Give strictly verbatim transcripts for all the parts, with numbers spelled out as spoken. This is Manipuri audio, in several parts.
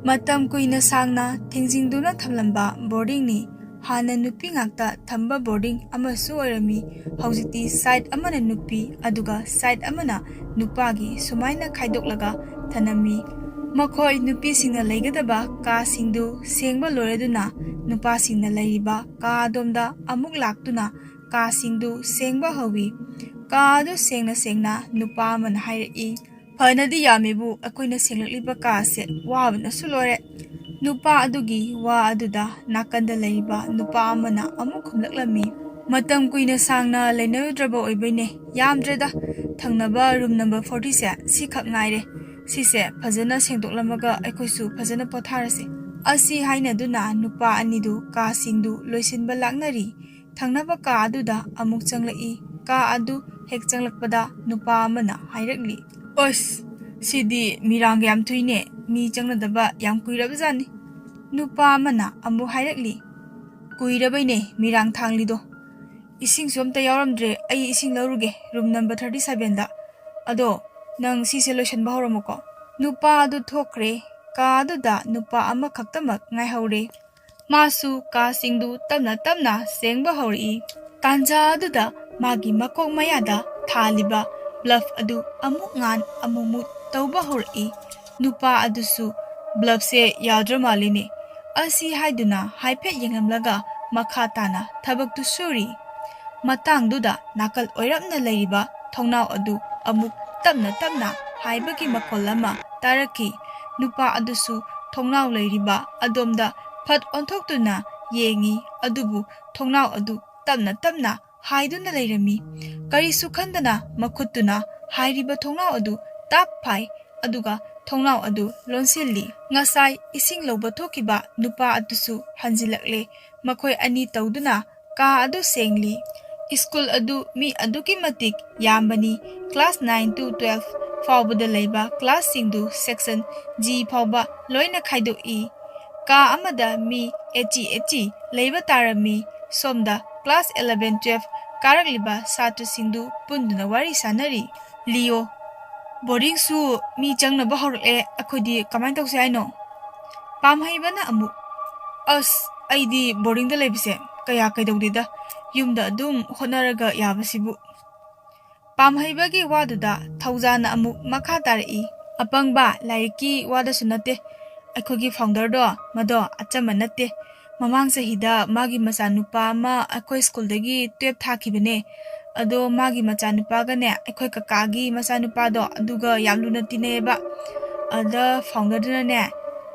ꯃꯇꯝ ꯀꯨꯏꯅ ꯁꯥꯡꯅ ꯊꯤꯡꯖꯤꯟꯗꯨꯅ ꯊꯝꯂꯝꯕ ꯕꯣꯔꯗꯤꯡꯅꯤ꯫ ꯍꯥꯟꯅ ꯅꯨꯄꯤ ꯉꯥꯛꯇ ꯊꯝꯕ ꯕꯣꯔꯗꯤꯡ ꯑꯃꯁꯨ ꯑꯣꯏꯔꯝꯃꯤ꯫ ꯍꯧꯖꯤꯛꯇꯤ ꯁꯥꯏꯠ ꯑꯃꯅ ꯅꯨꯄꯤ, ꯑꯗꯨꯒ ꯁꯥꯏꯠ ꯑꯃꯅ ꯅꯨꯄꯥꯒꯤ ꯁꯨꯃꯥꯏꯅ ꯈꯥꯏꯗꯣꯛꯂꯒ ꯊꯅꯝꯃꯤ꯫ ꯃꯈꯣꯏ ꯅꯨꯄꯤꯁꯤꯡꯅ ꯂꯩꯒꯗꯕ ꯀꯥꯁꯤꯡꯗꯨ ꯁꯦꯡꯕ ꯂꯣꯏꯔꯗꯨꯅ, ꯅꯨꯄꯥꯁꯤꯡꯅ ꯂꯩꯔꯤꯕ ꯀꯥ ꯑꯗꯣꯝꯗ ꯑꯃꯨꯛ ꯂꯥꯛꯇꯨꯅ ꯀꯥꯁꯤꯡꯗꯨ ꯁꯦꯡꯕ ꯍꯧꯏ꯫ ꯀꯥ ꯑꯗꯨ ꯁꯦꯡꯅ ꯁꯦꯡꯅ ꯅꯨꯄꯥ ꯑꯃꯅ ꯍꯥꯏꯔꯛꯏ, "ꯐꯅꯗꯤ ꯌꯥꯝꯃꯤꯕꯨ, ꯑꯩꯈꯣꯏꯅ ꯁꯦꯡꯂꯛꯂꯤꯕ ꯀꯥ ꯑꯁꯦ ꯋꯥꯕꯅꯁꯨ ꯂꯣꯏꯔꯦ꯫" ꯅꯨꯄꯥ ꯑꯗꯨꯒꯤ ꯋꯥ ꯑꯗꯨꯗ ꯅꯥꯀꯟꯗ ꯂꯩꯔꯤꯕ ꯅꯨꯄꯥ ꯑꯃꯅ ꯑꯃꯨꯛ ꯈꯨꯝꯂꯛꯂꯝꯃꯤ, "ꯃꯇꯝ ꯀꯨꯏꯅ ꯁꯥꯡꯅ ꯂꯩꯅꯔꯨꯗ꯭ꯔꯕ ꯑꯣꯏꯕꯩꯅꯦ, ꯌꯥꯝꯗ꯭ꯔꯦꯗ, ꯊꯪꯅꯕ ꯔꯨꯝ ꯅꯝꯕꯔ ꯐꯣꯔꯇꯤꯁꯦ ꯁꯤꯈꯛ ꯉꯥꯏꯔꯦ, ꯁꯤꯁꯦ ꯐꯖꯅ ꯁꯦꯡꯗꯣꯛꯂꯝꯃꯒ ꯑꯩꯈꯣꯏꯁꯨ ꯐꯖꯅ ꯄꯣꯊꯥꯔꯁꯦ꯫" ꯑꯁꯤ ꯍꯥꯏꯅꯗꯨꯅ ꯅꯨꯄꯥ ꯑꯅꯤꯗꯨ ꯀꯥꯁꯤꯡꯗꯨ ꯂꯣꯏꯁꯤꯟꯕ ꯂꯥꯛꯅꯔꯤ꯫ ꯊꯪꯅꯕ ꯀꯥ ꯑꯗꯨꯗ ꯑꯃꯨꯛ ꯆꯪꯂꯛꯏ꯫ ꯀꯥ ꯑꯗꯨ ꯍꯦꯛ ꯆꯪꯂꯛꯄꯗ ꯅꯨꯄꯥ ꯑꯃꯅ ꯍꯥꯏꯔꯛꯂꯤ, "ꯑꯁ, ꯁꯤꯗꯤ ꯃꯤꯔꯥꯡꯒ ꯌꯥꯝ ꯊꯨꯏꯅꯦ, ꯃꯤ ꯆꯪꯅꯗꯕ ꯌꯥꯝ ꯀꯨꯏꯔꯕꯖꯥꯠꯅꯤ꯫" ꯅꯨꯄꯥ ꯑꯃꯅ ꯑꯃꯨꯛ ꯍꯥꯏꯔꯛꯂꯤ, "ꯀꯨꯏꯔꯕꯩꯅꯦ ꯃꯤꯔꯥꯡ ꯊꯥꯡꯂꯤꯗꯣ꯫ ꯏꯁꯤꯡꯁꯨ ꯑꯝꯇ ꯌꯥꯎꯔꯝꯗ꯭ꯔꯦ, ꯑꯩ ꯏꯁꯤꯡ ꯂꯧꯔꯨꯒꯦ ꯔꯨꯝ ꯅꯝꯕꯔ ꯊꯥꯔꯇꯤ ꯁꯚꯦꯟꯗ꯫ ꯑꯗꯣ ꯅꯪ ꯁꯤꯁꯦ ꯂꯣꯏꯁꯤꯟꯕ ꯍꯧꯔꯝꯃꯣꯀꯣ꯫" ꯅꯨꯄꯥ ꯑꯗꯨ ꯊꯣꯛꯈ꯭ꯔꯦ꯫ ꯀꯥ ꯑꯗꯨꯗ ꯅꯨꯄꯥ ꯑꯃꯈꯛꯇꯃꯛ ꯉꯥꯏꯍꯧꯔꯦ꯫ ꯃꯥꯁꯨ ꯀꯥꯁꯤꯡꯗꯨ ꯇꯞꯅ ꯇꯞꯅ ꯁꯦꯡꯕ ꯍꯧꯔꯛꯏ꯫ ꯇꯥꯟꯖꯥ ꯑꯗꯨꯗ ꯃꯥꯒꯤ ꯃꯀꯣꯛ ꯃꯌꯥꯗ ꯊꯥꯜꯂꯤꯕ ꯕ꯭ꯂꯕ ꯑꯗꯨ ꯑꯃꯨꯛ ꯉꯥꯟ ꯑꯃꯨꯛ ꯃꯨꯠ ꯇꯧꯕ ꯍꯧꯔꯛꯏ꯫ ꯅꯨꯄꯥ ꯑꯗꯨꯁꯨ ꯕ꯭ꯂꯕꯁꯦ ꯌꯥꯗ꯭ꯔ ꯃꯥꯜꯂꯤꯅꯦ꯫ ꯑꯁꯤ ꯍꯥꯏꯗꯨꯅ ꯍꯥꯏꯐꯦꯠ ꯌꯦꯡꯂꯝꯂꯒ ꯃꯈꯥ ꯇꯥꯅ ꯊꯕꯛꯇꯨ ꯁꯨꯔꯤ꯫ ꯃꯇꯥꯡꯗꯨꯗ ꯅꯥꯀꯜ ꯑꯣꯏꯔꯞꯅ ꯂꯩꯔꯤꯕ ꯊꯣꯡꯅꯥꯎ ꯑꯗꯨ ꯑꯃꯨꯛ ꯇꯞꯅ ꯇꯞꯅ ꯍꯥꯏꯕꯒꯤ ꯃꯈꯣꯜ ꯑꯃ ꯇꯥꯔꯛꯈꯤ꯫ ꯅꯨꯄꯥ ꯑꯗꯨꯁꯨ ꯊꯣꯡꯅꯥꯎ ꯂꯩꯔꯤꯕ ꯑꯗꯣꯝꯗ ꯐꯠ ꯑꯣꯟꯊꯣꯛꯇꯨꯅ ꯌꯦꯡꯉꯤ, ꯑꯗꯨꯕꯨ ꯊꯣꯡꯅꯥꯎ ꯑꯗꯨ ꯇꯞꯅ ꯇꯞꯅ ꯍꯥꯏꯗꯨꯅ ꯂꯩꯔꯝꯃꯤ꯫ ꯀꯔꯤꯁꯨ ꯈꯟꯗꯅ ꯃꯈꯨꯠꯇꯨꯅ ꯍꯥꯏꯔꯤꯕ ꯊꯣꯡꯅꯥꯎ ꯑꯗꯨ ꯇꯥꯞ ꯐꯥꯏ, ꯑꯗꯨꯒ ꯊꯣꯡꯅꯥꯎ ꯑꯗꯨ ꯂꯣꯟꯁꯤꯜꯂꯤ꯫ ꯉꯁꯥꯏ ꯏꯁꯤꯡ ꯂꯧꯕ ꯊꯣꯛꯈꯤꯕ ꯅꯨꯄꯥ ꯑꯗꯨꯁꯨ ꯍꯟꯖꯤꯜꯂꯛꯂꯦ꯫ ꯃꯈꯣꯏ ꯑꯅꯤ ꯇꯧꯗꯨꯅ ꯀꯥ ꯑꯗꯨ ꯁꯦꯡꯂꯤ꯫ ꯁ꯭ꯀꯨꯜ ꯑꯗꯨ ꯃꯤ ꯑꯗꯨꯛꯀꯤ ꯃꯇꯤꯛ ꯌꯥꯝꯕꯅꯤ꯫ ꯀ꯭ꯂꯥꯁ ꯅꯥꯏꯟ to ꯇ꯭ꯋꯦꯜꯐ ꯐꯥꯎꯕꯗ ꯂꯩꯕ ꯀ꯭ꯂꯥꯁꯁꯤꯡꯗꯨ ꯁꯦꯛꯁꯟ ꯖꯤ ꯐꯥꯎꯕ ꯂꯣꯏꯅ ꯈꯥꯏꯗꯣꯛꯏ꯫ ꯀꯥ ꯑꯃꯗ ꯃꯤ ꯑꯦꯆꯤ ꯑꯦꯆꯤ ꯂꯩꯕ ꯇꯥꯔꯝꯃꯤ꯫ ꯁꯣꯝꯗ ꯀ꯭ꯂꯥꯁ ꯑꯦꯂꯚꯦꯟ, ꯇ꯭ꯋꯦꯜꯐ ꯀꯥꯔꯛꯂꯤꯕ ꯁꯥꯇ꯭ꯔꯁꯤꯡꯗꯨ ꯄꯨꯟꯗꯨꯅ ꯋꯥꯔꯤ ꯁꯥꯅꯔꯤ꯫ ꯂꯤꯌꯣ, "ꯕꯣꯔꯗꯤꯡꯁꯨ ꯃꯤ ꯆꯪꯅꯕ ꯍꯧꯔꯛꯂꯦ, ꯑꯩꯈꯣꯏꯗꯤ ꯀꯃꯥꯏꯅ ꯇꯧꯁꯦ ꯍꯥꯏꯅꯣ?" ꯄꯥꯝꯍꯩꯕꯅ ꯑꯃꯨꯛ, "ꯑꯁ, ꯑꯩꯗꯤ ꯕꯣꯔꯗꯤꯡꯗ ꯂꯩꯕꯁꯦ ꯀꯌꯥ ꯀꯩꯗꯧꯗꯦꯗ, ꯌꯨꯝꯗ ꯑꯗꯨꯝ ꯍꯣꯠꯅꯔꯒ ꯌꯥꯕꯁꯤꯕꯨ꯫" ꯄꯥꯝꯍꯩꯕꯒꯤ ꯋꯥꯗꯨꯗ ꯊꯧꯖꯥꯟꯅ ꯑꯃꯨꯛ ꯃꯈꯥ ꯇꯥꯔꯛꯏ, "ꯑꯄꯪꯕ, ꯂꯥꯏꯔꯤꯛꯀꯤ ꯋꯥꯗꯁꯨ ꯅꯠꯇꯦ꯫ ꯑꯩꯈꯣꯏꯒꯤ ꯐꯥꯎꯟꯗꯔꯗꯣ, ꯃꯗꯣ ꯑꯆꯝꯕ ꯅꯠꯇꯦ꯫ ꯃꯃꯥꯡ ꯆꯍꯤꯗ ꯃꯥꯒꯤ ꯃꯆꯥꯅꯨꯄꯥ ꯑꯃ ꯑꯩꯈꯣꯏ ꯁ꯭ꯀꯨꯜꯗꯒꯤ ꯇꯨꯌꯦꯜꯞ ꯊꯥꯈꯤꯕꯅꯦ꯫ ꯑꯗꯣ ꯃꯥꯒꯤ ꯃꯆꯥꯅꯨꯄꯥꯒꯅꯦ, ꯑꯩꯈꯣꯏ ꯀꯀꯥꯒꯤ ꯃꯆꯥꯅꯨꯄꯥꯗꯣ, ꯑꯗꯨꯒ ꯌꯥꯝ ꯂꯨꯅ ꯇꯤꯟꯅꯩꯌꯦꯕ꯫ ꯑꯗ ꯐꯥꯎꯟꯗꯔꯗꯨꯅꯅꯦ,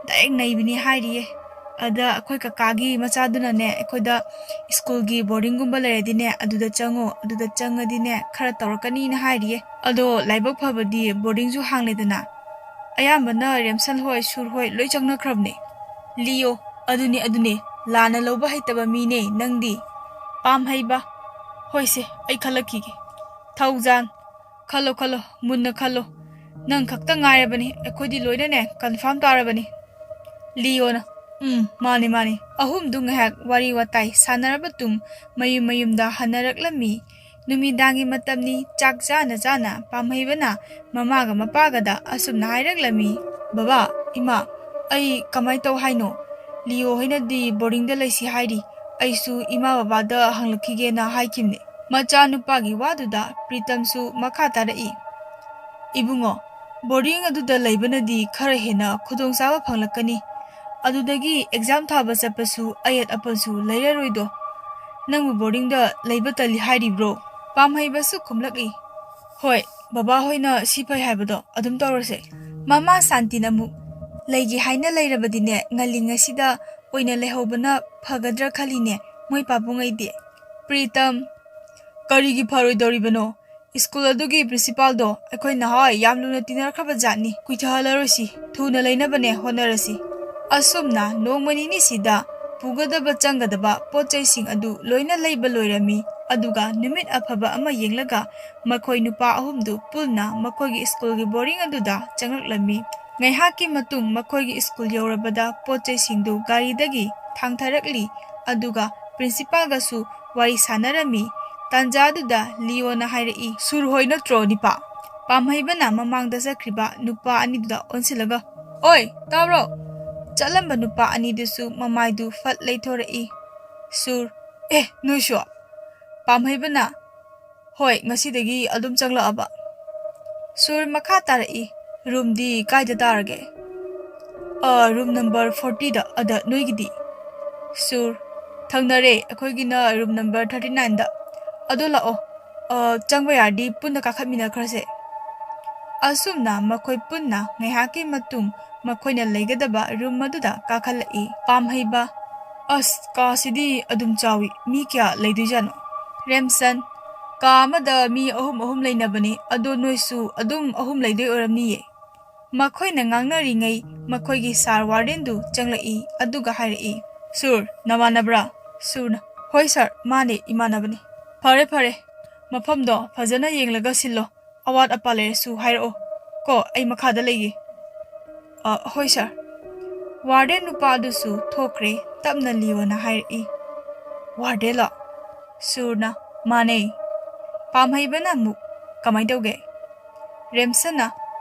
ꯗꯥꯏꯔꯦꯛ ꯅꯩꯕꯤꯅꯤ ꯍꯥꯏꯔꯤꯌꯦ꯫ ꯑꯗ ꯑꯩꯈꯣꯏ ꯀꯀꯥꯒꯤ ꯃꯆꯥꯗꯨꯅꯅꯦ, ꯑꯩꯈꯣꯏꯗ ꯁ꯭ꯀꯨꯜꯒꯤ ꯕꯣꯔꯗꯤꯡꯒꯨꯝꯕ ꯂꯩꯔꯗꯤꯅꯦ, ꯑꯗꯨꯗ ꯆꯪꯉꯣ, ꯑꯗꯨꯗ ꯆꯪꯉꯗꯤꯅꯦ, ꯈꯔ ꯇꯧꯔꯛꯀꯅꯤꯅ ꯍꯥꯏꯔꯤꯌꯦ꯫ ꯑꯗꯣ ꯂꯥꯏꯕꯛ ꯐꯕꯗꯤ ꯕꯣꯔꯗꯤꯡꯁꯨ ꯍꯥꯡꯂꯦꯗꯅ꯫ ꯑꯌꯥꯝꯕꯅ ꯔꯦꯝꯁꯟ ꯍꯣꯏ, ꯁꯨꯔ ꯍꯣꯏ ꯂꯣꯏ ꯆꯪꯅꯈ꯭ꯔꯕꯅꯦ꯫" "ꯂꯤꯌꯣ, ꯑꯗꯨꯅꯦ, ꯑꯗꯨꯅꯦ, ꯂꯥꯟꯅ ꯂꯧꯕ ꯍꯩꯇꯕ ꯃꯤꯅꯦ ꯅꯪꯗꯤ꯫" ꯄꯥꯝꯍꯩꯕ, "ꯍꯣꯏꯁꯦ, ꯑꯩ ꯈꯜꯂꯛꯈꯤꯒꯦ꯫" ꯊꯧꯖꯥꯟ, "ꯈꯜꯂꯣ, ꯈꯜꯂꯣ, ꯃꯨꯟꯅ ꯈꯜꯂꯣ꯫ ꯅꯪ ꯈꯛꯇ ꯉꯥꯏꯔꯕꯅꯤ, ꯑꯩꯈꯣꯏꯗꯤ ꯂꯣꯏꯅꯅꯦ ꯀꯟꯐꯥꯔꯝ ꯇꯥꯔꯕꯅꯤ꯫" ꯂꯤꯌꯣꯅ, "ꯎꯝ, ꯃꯥꯅꯤ, ꯃꯥꯅꯤ꯫" ꯑꯍꯨꯝꯗꯨ ꯉꯥꯏꯍꯥꯛ ꯋꯥꯔꯤ ꯋꯥꯇꯥꯏ ꯁꯥꯟꯅꯔꯕ ꯇꯨꯡ ꯃꯌꯨꯝ ꯃꯌꯨꯝꯗ ꯍꯟꯅꯔꯛꯂꯝꯃꯤ꯫ ꯅꯨꯃꯤꯗꯥꯡꯒꯤ ꯃꯇꯝꯅꯤ꯫ ꯆꯥꯛ ꯆꯥꯅ ꯆꯥꯅ ꯄꯥꯝꯍꯩꯕꯅ ꯃꯃꯥꯒ ꯃꯄꯥꯒꯗ ꯑꯁꯨꯝꯅ ꯍꯥꯏꯔꯛꯂꯝꯃꯤ, "ꯕꯕꯥ, ꯏꯃꯥ, ꯑꯩ ꯀꯃꯥꯏ ꯇꯧ ꯍꯥꯏꯅꯣ? ꯂꯤꯌꯣ ꯍꯣꯏꯅꯗꯤ ꯕꯣꯔꯗꯤꯡꯗ ꯂꯩꯁꯤ ꯍꯥꯏꯔꯤ꯫ ꯑꯩꯁꯨ ꯏꯃꯥ ꯕꯕꯥꯗ ꯍꯪꯂꯛꯈꯤꯒꯦꯅ ꯍꯥꯏꯈꯤꯕꯅꯦ꯫" ꯃꯆꯥꯅꯨꯄꯥꯒꯤ ꯋꯥꯗꯨꯗ ꯄ꯭ꯔꯤꯇꯝꯁꯨ ꯃꯈꯥ ꯇꯥꯔꯛꯏ, "ꯏꯕꯨꯡꯉꯣ, ꯕꯣꯔꯗꯤꯡ ꯑꯗꯨꯗ ꯂꯩꯕꯅꯗꯤ ꯈꯔ ꯍꯦꯟꯅ ꯈꯨꯗꯣꯡꯆꯥꯕ ꯐꯪꯂꯛꯀꯅꯤ꯫ ꯑꯗꯨꯗꯒꯤ ꯑꯦꯛꯖꯥꯝ ꯊꯥꯕ ꯆꯠꯄꯁꯨ ꯑꯌꯦꯠ ꯑꯄꯟꯁꯨ ꯂꯩꯔꯔꯣꯏꯗꯣ꯫ ꯅꯪꯕꯨ ꯕꯣꯔꯗꯤꯡꯗ ꯂꯩꯕ ꯇꯜꯂꯤ ꯍꯥꯏꯔꯤꯕ꯭ꯔꯣ?" ꯄꯥꯝꯍꯩꯕꯁꯨ ꯈꯨꯝꯂꯛꯏ, "ꯍꯣꯏ, ꯕꯕꯥ ꯍꯣꯏꯅ ꯁꯤ ꯐꯩ ꯍꯥꯏꯕꯗꯣ ꯑꯗꯨꯝ ꯇꯧꯔꯁꯦ꯫" ꯃꯃꯥ ꯁꯥꯟꯇꯤꯅ ꯑꯃꯨꯛ, "ꯂꯩꯒꯦ ꯍꯥꯏꯅ ꯂꯩꯔꯕꯗꯤꯅꯦ, ꯉꯜꯂꯤꯉꯩꯁꯤꯗ ꯑꯣꯏꯅ ꯂꯩꯍꯧꯕꯅ ꯐꯒꯗ꯭ꯔꯥ ꯈꯜꯂꯤꯅꯦ, ꯃꯣꯏ ꯄꯥꯕꯨꯡ ꯑꯩꯗꯤ꯫" ꯄ꯭ꯔꯤꯇꯝ, "ꯀꯔꯤꯒꯤ ꯐꯔꯣꯏꯗꯧꯔꯤꯕꯅꯣ? ꯁ꯭ꯀꯨꯜ ꯑꯗꯨꯒꯤ ꯄ꯭ꯔꯤꯟꯁꯤꯄꯥꯜꯗꯣ ꯑꯩꯈꯣꯏ ꯅꯍꯥꯋꯥꯏ ꯌꯥꯝ ꯂꯨꯅ ꯇꯤꯟꯅꯔꯛꯈ꯭ꯔꯕ ꯖꯥꯠꯅꯤ꯫ ꯀꯨꯏꯊꯍꯜꯂꯔꯣꯏꯁꯤ, ꯊꯨꯅ ꯂꯩꯅꯕꯅꯦ ꯍꯣꯠꯅꯔꯁꯤ꯫" ꯑꯁꯨꯝꯅ ꯅꯣꯡꯃ ꯅꯤꯅꯤꯁꯤꯗ ꯄꯨꯒꯗꯕ ꯆꯪꯒꯗꯕ ꯄꯣꯠ ꯆꯩꯁꯤꯡ ꯑꯗꯨ ꯂꯣꯏꯅ ꯂꯩꯕ ꯂꯣꯏꯔꯝꯃꯤ꯫ ꯑꯗꯨꯒ ꯅꯨꯃꯤꯠ ꯑꯐꯕ ꯑꯃ ꯌꯦꯡꯂꯒ ꯃꯈꯣꯏ ꯅꯨꯄꯥ ꯑꯍꯨꯝꯗꯨ ꯄꯨꯟꯅ ꯃꯈꯣꯏꯒꯤ ꯁ꯭ꯀꯨꯜꯒꯤ ꯕꯣꯔꯗꯤꯡ ꯑꯗꯨꯗ ꯆꯪꯂꯛꯂꯝꯃꯤ꯫ ꯉꯥꯏꯍꯥꯛꯀꯤ ꯃꯇꯨꯡ ꯃꯈꯣꯏꯒꯤ ꯁ꯭ꯀꯨꯜ ꯌꯧꯔꯕꯗ ꯄꯣꯠ ꯆꯩꯁꯤꯡꯗꯨ ꯒꯥꯔꯤꯗꯒꯤ ꯊꯥꯡꯊꯔꯛꯂꯤ꯫ ꯑꯗꯨꯒ ꯄ꯭ꯔꯤꯟꯁꯤꯄꯥꯜꯒꯁꯨ ꯋꯥꯔꯤ ꯁꯥꯟꯅꯔꯝꯃꯤ꯫ ꯇꯥꯟꯖꯥꯗꯨꯗ ꯂꯤꯌꯣꯅ ꯍꯥꯏꯔꯛꯏ, "ꯁꯨꯔ ꯍꯣꯏ ꯅꯠꯇ꯭ꯔꯣ ꯅꯤꯄꯥ?" ꯄꯥꯝꯍꯩꯕꯅ ꯃꯃꯥꯡꯗ ꯆꯠꯈ꯭ꯔꯤꯕ ꯅꯨꯄꯥ ꯑꯅꯤꯗꯨꯗ ꯑꯣꯟꯁꯤꯜꯂꯒ, "ꯑꯣꯏ, ꯇꯥꯕ꯭ꯔꯣ? ꯆꯠꯂꯝꯕ ꯅꯨꯄꯥ ꯑꯅꯤꯗꯨꯁꯨ ꯃꯃꯥꯏꯗꯨ ꯐꯠ ꯂꯩꯊꯣꯔꯛꯏ꯫ ꯁꯨꯔ, "ꯑꯦ, ꯅꯣꯏꯁꯨ?" ꯄꯥꯝꯍꯩꯕꯅ, "ꯍꯣꯏ, ꯉꯁꯤꯗꯒꯤ ꯑꯗꯨꯝ ꯆꯪꯂꯛꯑꯕ꯫" ꯁꯨꯔ ꯃꯈꯥ ꯇꯥꯔꯛꯏ, "ꯔꯨꯝꯗꯤ ꯀꯥꯏꯗ ꯇꯥꯔꯒꯦ?" "ꯑ, ꯔꯨꯝ ꯅꯝꯕꯔ ꯐꯣꯔꯇꯤꯗ, ꯑꯗ ꯅꯣꯏꯒꯤꯗꯤ?" ꯁꯨꯔ, "ꯊꯪꯅꯔꯦ, ꯑꯩꯈꯣꯏꯒꯤꯅ ꯔꯨꯝ ꯅꯝꯕꯔ ꯊꯥꯔꯇꯤ ꯅꯥꯏꯟꯗ꯫ ꯑꯗꯣ ꯂꯥꯛꯑꯣ, ꯑ, ꯆꯪꯕ ꯌꯥꯔꯗꯤ ꯄꯨꯟꯅ ꯀꯥꯈꯠꯃꯤꯟꯅꯈ꯭ꯔꯁꯦ꯫" ꯑꯁꯨꯝꯅ ꯃꯈꯣꯏ ꯄꯨꯟꯅ ꯉꯥꯏꯍꯥꯛꯀꯤ ꯃꯇꯨꯡ ꯃꯈꯣꯏꯅ ꯂꯩꯒꯗꯕ ꯔꯨꯝ ꯑꯗꯨꯗ ꯀꯥꯈꯠꯂꯛꯏ꯫ ꯄꯥꯝꯍꯩꯕ, "ꯑꯁ, ꯀꯥꯁꯤꯗꯤ ꯑꯗꯨꯝ ꯆꯥꯎꯏ, ꯃꯤ ꯀꯌꯥ ꯂꯩꯗꯣꯏꯖꯥꯠꯅꯣ?" ꯔꯦꯝꯁꯟ, "ꯀꯥ ꯑꯃꯗ ꯃꯤ ꯑꯍꯨꯝ ꯑꯍꯨꯝ ꯂꯩꯅꯕꯅꯤ, ꯑꯗꯣ ꯅꯣꯏꯁꯨ ꯑꯗꯨꯝ ꯑꯍꯨꯝ ꯂꯩꯗꯣꯏ ꯑꯣꯏꯔꯝꯅꯤꯌꯦ꯫" ꯃꯈꯣꯏꯅ ꯉꯥꯡꯅꯔꯤꯉꯩ ꯃꯈꯣꯏꯒꯤ ꯁꯥꯔ ꯋꯥꯔꯗꯦꯟꯗꯨ ꯆꯪꯂꯛꯏ, ꯑꯗꯨꯒ ꯍꯥꯏꯔꯛꯏ, "ꯁꯨꯔ, ꯅꯃꯥꯟꯅꯕ꯭ꯔꯥ?" ꯁꯨꯔꯅ, "ꯍꯣꯏ ꯁꯥꯔ, ꯃꯥꯅꯦ, ꯏꯃꯥꯟꯅꯕꯅꯤ꯫" "ꯐꯔꯦ, ꯐꯔꯦ, ꯃꯐꯝꯗꯣ ꯐꯖꯅ ꯌꯦꯡꯂꯒ ꯁꯤꯜꯂꯣ, ꯑꯋꯥꯠ ꯑꯄꯥ ꯂꯩꯔꯁꯨ ꯍꯥꯏꯔꯛꯑꯣ ꯀꯣ, ꯑꯩ ꯃꯈꯥꯗ ꯂꯩꯒꯦ꯫" "ꯑ, ꯍꯣꯏ ꯁꯥꯔ꯫" ꯋꯥꯔꯗꯦꯟ ꯅꯨꯄꯥ ꯑꯗꯨꯁꯨ ꯊꯣꯛꯈ꯭ꯔꯦ, ꯇꯞꯅ ꯂꯤꯌꯣꯅ ꯍꯥꯏꯔꯛꯏ꯫ "ꯋꯥꯔꯗꯦꯟꯂꯣ?" ꯁꯨꯔꯅ, "ꯃꯥꯅꯦ꯫" ꯄꯥꯝꯍꯩꯕꯅ ꯑꯃꯨꯛ, "ꯀꯃꯥꯏ ꯇꯧꯒꯦ?" ꯔꯦꯝꯁꯟꯅ,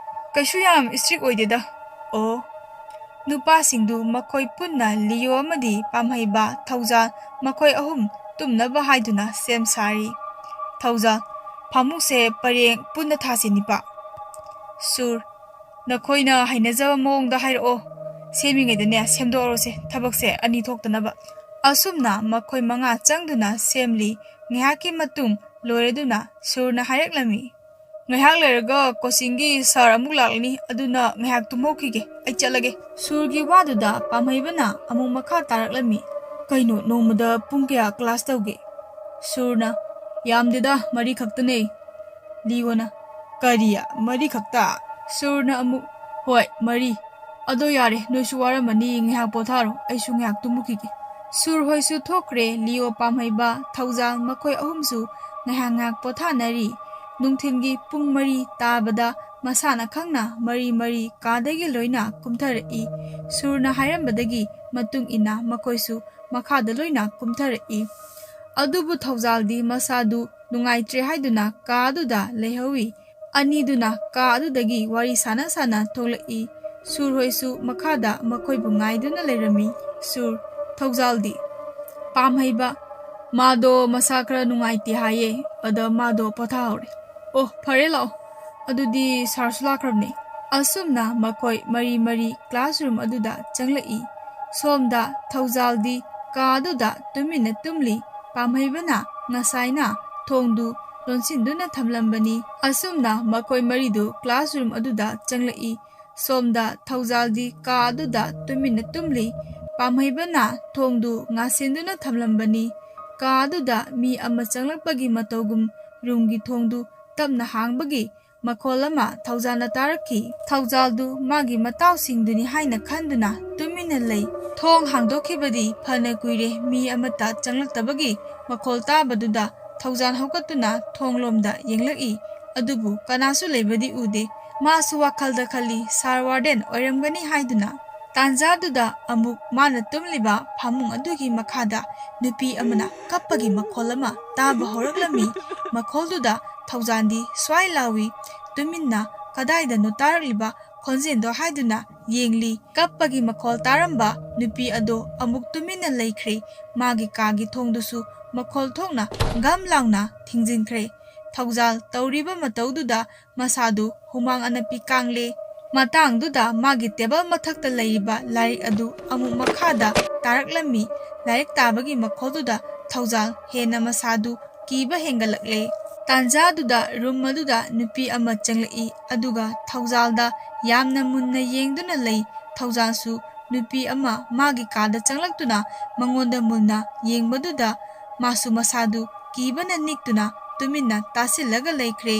"ꯀꯩꯁꯨ ꯌꯥꯝ ꯏꯁꯇ꯭ꯔꯤꯛ ꯑꯣꯏꯗꯦꯗ꯫" ꯑꯣ꯫ ꯅꯨꯄꯥꯁꯤꯡꯗꯨ ꯃꯈꯣꯏ ꯄꯨꯟꯅ ꯂꯤꯌꯣ ꯑꯃꯗꯤ ꯄꯥꯝꯍꯩꯕ, ꯊꯧꯖꯥꯜ, ꯃꯈꯣꯏ ꯑꯍꯨꯝ ꯇꯨꯝꯅꯕ ꯍꯥꯏꯗꯨꯅ ꯁꯦꯝ ꯁꯥꯔꯤ꯫ ꯊꯧꯖꯥꯜ, "ꯐꯃꯨꯡꯁꯦ ꯄꯔꯦꯡ ꯄꯨꯟꯅ ꯊꯥꯁꯤ ꯅꯤꯄꯥ꯫" ꯁꯨꯔ, "ꯅꯈꯣꯏꯅ ꯍꯩꯅꯖꯕ ꯃꯑꯣꯡꯗ ꯍꯥꯏꯔꯛꯑꯣ꯫ ꯁꯦꯝꯃꯤꯉꯩꯗꯅꯦ ꯁꯦꯝꯗꯣꯛꯑꯔꯣꯁꯦ, ꯊꯕꯛꯁꯦ ꯑꯅꯤ ꯊꯣꯛꯇꯅꯕ꯫" ꯑꯁꯨꯝꯅ ꯃꯈꯣꯏ ꯃꯉꯥ ꯆꯪꯗꯨꯅ ꯁꯦꯝꯂꯤ꯫ ꯉꯥꯏꯍꯥꯛꯀꯤ ꯃꯇꯨꯡ ꯂꯣꯏꯔꯗꯨꯅ ꯁꯨꯔꯅ ꯍꯥꯏꯔꯛꯂꯝꯃꯤ, "ꯉꯥꯏꯍꯥꯛ ꯂꯩꯔꯒ ꯀꯣꯆꯤꯡꯒꯤ ꯁꯥꯔ ꯑꯃꯨꯛ ꯂꯥꯛꯂꯅꯤ, ꯑꯗꯨꯅ ꯉꯥꯏꯍꯥꯛ ꯇꯨꯝꯍꯧꯈꯤꯒꯦ, ꯑꯩ ꯆꯠꯂꯒꯦ꯫" ꯁꯨꯔꯒꯤ ꯋꯥꯗꯨꯗ ꯄꯥꯝꯍꯩꯕꯅ ꯑꯃꯨꯛ ꯃꯈꯥ ꯇꯥꯔꯛꯂꯝꯃꯤ, "ꯀꯩꯅꯣ, ꯅꯣꯡꯃꯗ ꯄꯨꯡ ꯀꯌꯥ ꯀ꯭ꯂꯥꯁ ꯇꯧꯒꯦ?" ꯁꯨꯔꯅ, "ꯌꯥꯝꯗꯦꯗ, ꯃꯔꯤ ꯈꯛꯇꯅꯦ꯫" ꯂꯤꯌꯣꯅ, "ꯀꯔꯤ? ꯃꯔꯤ ꯈꯛꯇ?" ꯁꯨꯔꯅ ꯑꯃꯨꯛ, "ꯍꯣꯏ, ꯃꯔꯤ꯫ ꯑꯗꯣ ꯌꯥꯔꯦ, ꯅꯣꯏꯁꯨ ꯋꯥꯔꯝꯃꯅꯤ, ꯉꯥꯏꯍꯥꯛ ꯄꯣꯊꯥꯔꯣ, ꯑꯩꯁꯨ ꯉꯥꯏꯍꯥꯛ ꯇꯨꯝꯃꯨꯈꯤꯒꯦ꯫" ꯁꯨꯔ ꯍꯣꯏꯁꯨ ꯊꯣꯛꯈ꯭ꯔꯦ, ꯂꯤꯌꯣ, ꯄꯥꯝꯍꯩꯕ, ꯊꯧꯖꯥꯜ ꯃꯈꯣꯏ ꯑꯍꯨꯝꯁꯨ ꯉꯥꯏꯍꯥꯛ ꯉꯥꯏꯍꯥꯛ ꯄꯣꯊꯥꯅꯔꯤ꯫ ꯅꯨꯡꯊꯤꯜꯒꯤ ꯄꯨꯡ ꯃꯔꯤ ꯇꯥꯕꯗ ꯃꯁꯥꯅ ꯈꯪꯅ ꯃꯔꯤ ꯃꯔꯤ ꯀꯥꯗꯒꯤ ꯂꯣꯏꯅ ꯀꯨꯝꯊꯔꯛꯏ꯫ ꯁꯨꯔꯅ ꯍꯥꯏꯔꯝꯕꯗꯒꯤ ꯃꯇꯨꯡ ꯏꯟꯅ ꯃꯈꯣꯏꯁꯨ ꯃꯈꯥꯗ ꯂꯣꯏꯅ ꯀꯨꯝꯊꯔꯛꯏ꯫ ꯑꯗꯨꯕꯨ ꯊꯧꯖꯥꯜꯗꯤ ꯃꯁꯥꯗꯨ ꯅꯨꯡꯉꯥꯏꯇ꯭ꯔꯦ ꯍꯥꯏꯗꯨꯅ ꯀꯥ ꯑꯗꯨꯗ ꯂꯩꯍꯧꯏ꯫ ꯑꯅꯤꯗꯨꯅ ꯀꯥ ꯑꯗꯨꯗꯒꯤ ꯋꯥꯔꯤ ꯁꯥꯟꯅ ꯁꯥꯟꯅ ꯊꯣꯛꯂꯛꯏ꯫ ꯁꯨꯔ ꯍꯣꯏꯁꯨ ꯃꯈꯥꯗ ꯃꯈꯣꯏꯕꯨ ꯉꯥꯏꯗꯨꯅ ꯂꯩꯔꯝꯃꯤ꯫ ꯁꯨꯔ, ꯊꯧꯖꯥꯜꯗꯤ? ꯄꯥꯝꯍꯩꯕ, ꯃꯥꯗꯣ ꯃꯁꯥ ꯈꯔ ꯅꯨꯡꯉꯥꯏꯇꯦ ꯍꯥꯏꯌꯦ, ꯑꯗ ꯃꯥꯗꯣ ꯄꯣꯊꯥꯍꯧꯔꯦ꯫ ꯑꯣ, ꯐꯔꯦ, ꯂꯥꯛꯑꯣ꯫ ꯑꯗꯨꯗꯤ ꯁꯥꯔꯁꯨ ꯂꯥꯛꯈ꯭ꯔꯕꯅꯦ꯫ ꯑꯁꯨꯝꯅ ꯃꯈꯣꯏ ꯃꯔꯤ ꯃꯔꯤ ꯀ꯭ꯂꯥꯁꯔꯨꯝ ꯑꯗꯨꯗ ꯆꯪꯂꯛꯏ꯫ ꯁꯣꯝꯗ ꯊꯧꯖꯥꯜꯗꯤ ꯀꯥ ꯑꯗꯨꯗ ꯇꯨꯃꯤꯟꯅ ꯇꯨꯝꯂꯤ꯫ ꯄꯥꯝꯍꯩꯕꯅ ꯉꯁꯥꯏꯅ ꯊꯣꯡꯗꯨ ꯂꯣꯟꯁꯤꯟꯗꯨꯅ ꯊꯝꯂꯝꯕꯅꯤ꯫ ꯑꯁꯨꯝꯅ ꯃꯈꯣꯏ ꯃꯔꯤꯗꯨ ꯀ꯭ꯂꯥꯁꯔꯨꯝ ꯑꯗꯨꯗ ꯆꯪꯂꯛꯏ꯫ ꯁꯣꯝꯗ ꯊꯧꯖꯥꯜꯗꯤ ꯀꯥ ꯑꯗꯨꯗ ꯇꯨꯃꯤꯟꯅ ꯇꯨꯝꯂꯤ꯫ ꯄꯥꯝꯍꯩꯕꯅ ꯊꯣꯡꯗꯨ ꯉꯥꯁꯤꯟꯗꯨꯅ ꯊꯝꯂꯝꯕꯅꯤ꯫ ꯀꯥ ꯑꯗꯨꯗ ꯃꯤ ꯑꯃ ꯆꯪꯂꯛꯄꯒꯤ ꯃꯇꯧꯒꯨꯝ ꯔꯨꯝꯒꯤ ꯊꯣꯡꯗꯨ ꯇꯞꯅ ꯍꯥꯡꯕꯒꯤ ꯃꯈꯣꯜ ꯑꯃ ꯊꯧꯖꯥꯜꯅ ꯇꯥꯔꯛꯈꯤ꯫ ꯊꯧꯖꯥꯜꯗꯨ ꯃꯥꯒꯤ ꯃꯇꯥꯎꯁꯤꯡꯗꯨꯅꯤ ꯍꯥꯏꯅ ꯈꯟꯗꯨꯅ ꯇꯨꯃꯤꯟꯅ ꯂꯩ꯫ ꯊꯣꯡ ꯍꯥꯡꯗꯣꯛꯈꯤꯕꯗꯤ ꯐꯅ ꯀꯨꯏꯔꯦ ꯃꯤ ꯑꯃꯠꯇ ꯆꯪꯂꯛꯇꯕꯒꯤ ꯃꯈꯣꯜ ꯇꯥꯕꯗꯨꯗ ꯊꯧꯖꯥꯜ ꯍꯧꯒꯠꯇꯨꯅ ꯊꯣꯡꯂꯣꯝꯗ ꯌꯦꯡꯂꯛꯏ꯫ ꯑꯗꯨꯕꯨ ꯀꯅꯥꯁꯨ ꯂꯩꯕꯗꯤ ꯎꯗꯦ꯫ ꯃꯥꯁꯨ ꯋꯥꯈꯜꯗ ꯈꯜꯂꯤ, ꯁꯥꯔ ꯋꯥꯔꯗꯦꯟ ꯑꯣꯏꯔꯝꯒꯅꯤ ꯍꯥꯏꯗꯨꯅ꯫ ꯇꯥꯟꯖꯥꯗꯨꯗ ꯑꯃꯨꯛ ꯃꯥꯅ ꯇꯨꯝꯂꯤꯕ ꯐꯃꯨꯡ ꯑꯗꯨꯒꯤ ꯃꯈꯥꯗ ꯅꯨꯄꯤ ꯑꯃꯅ ꯀꯞꯄꯒꯤ ꯃꯈꯣꯜ ꯑꯃ ꯇꯥꯕ ꯍꯧꯔꯛꯂꯝꯃꯤ꯫ ꯃꯈꯣꯜꯗꯨꯗ ꯊꯧꯖꯥꯜꯗꯤ ꯁ꯭ꯋꯥꯏ ꯂꯥꯎꯏ꯫ ꯇꯨꯃꯤꯟꯅ ꯀꯗꯥꯏꯗꯅꯣ ꯇꯥꯔꯛꯂꯤꯕ ꯈꯣꯟꯖꯦꯜꯗꯣ ꯍꯥꯏꯗꯨꯅ ꯌꯦꯡꯂꯤ꯫ ꯀꯞꯄꯒꯤ ꯃꯈꯣꯜ ꯇꯥꯔꯝꯕ ꯅꯨꯄꯤ ꯑꯗꯣ ꯑꯃꯨꯛ ꯇꯨꯃꯤꯟꯅ ꯂꯩꯈ꯭ꯔꯦ꯫ ꯃꯥꯒꯤ ꯀꯥꯒꯤ ꯊꯣꯡꯗꯨꯁꯨ ꯃꯈꯣꯜ ꯊꯣꯛꯅ ꯒꯝ ꯂꯥꯎꯅ ꯊꯤꯡꯖꯤꯟꯈ꯭ꯔꯦ꯫ ꯊꯧꯖꯥꯜ ꯇꯧꯔꯤꯕ ꯃꯇꯧꯗꯨꯗ ꯃꯁꯥꯗꯨ ꯍꯨꯃꯥꯡ ꯑꯅꯞꯄꯤ ꯀꯥꯡꯂꯦ꯫ ꯃꯇꯥꯡꯗꯨꯗ ꯃꯥꯒꯤ ꯇꯦꯕꯜ ꯃꯊꯛꯇ ꯂꯩꯔꯤꯕ ꯂꯥꯏꯔꯤꯛ ꯑꯗꯨ ꯑꯃꯨꯛ ꯃꯈꯥꯗ ꯇꯥꯔꯛꯂꯝꯃꯤ꯫ ꯂꯥꯏꯔꯤꯛ ꯇꯥꯕꯒꯤ ꯃꯈꯣꯜꯗꯨꯗ ꯊꯧꯖꯥꯜ ꯍꯦꯟꯅ ꯃꯁꯥꯗꯨ ꯀꯤꯕ ꯍꯦꯟꯒꯠꯂꯛꯂꯦ꯫ ꯇꯥꯟꯖꯥꯗꯨꯗ ꯔꯨꯝ ꯑꯗꯨꯗ ꯅꯨꯄꯤ ꯑꯃ ꯆꯪꯂꯛꯏ, ꯑꯗꯨꯒ ꯊꯧꯖꯥꯜꯗ ꯌꯥꯝꯅ ꯃꯨꯟꯅ ꯌꯦꯡꯗꯨꯅ ꯂꯩ꯫ ꯊꯧꯖꯥꯜꯁꯨ ꯅꯨꯄꯤ ꯑꯃ ꯃꯥꯒꯤ ꯀꯥꯗ ꯆꯪꯂꯛꯇꯨꯅ ꯃꯉꯣꯟꯗ ꯃꯨꯟꯅ ꯌꯦꯡꯕꯗꯨꯗ ꯃꯥꯁꯨ ꯃꯁꯥꯗꯨ ꯀꯤꯕꯅ ꯅꯤꯛꯇꯨꯅ ꯇꯨꯃꯤꯟꯅ ꯇꯥꯁꯤꯜꯂꯒ ꯂꯩꯈ꯭ꯔꯦ꯫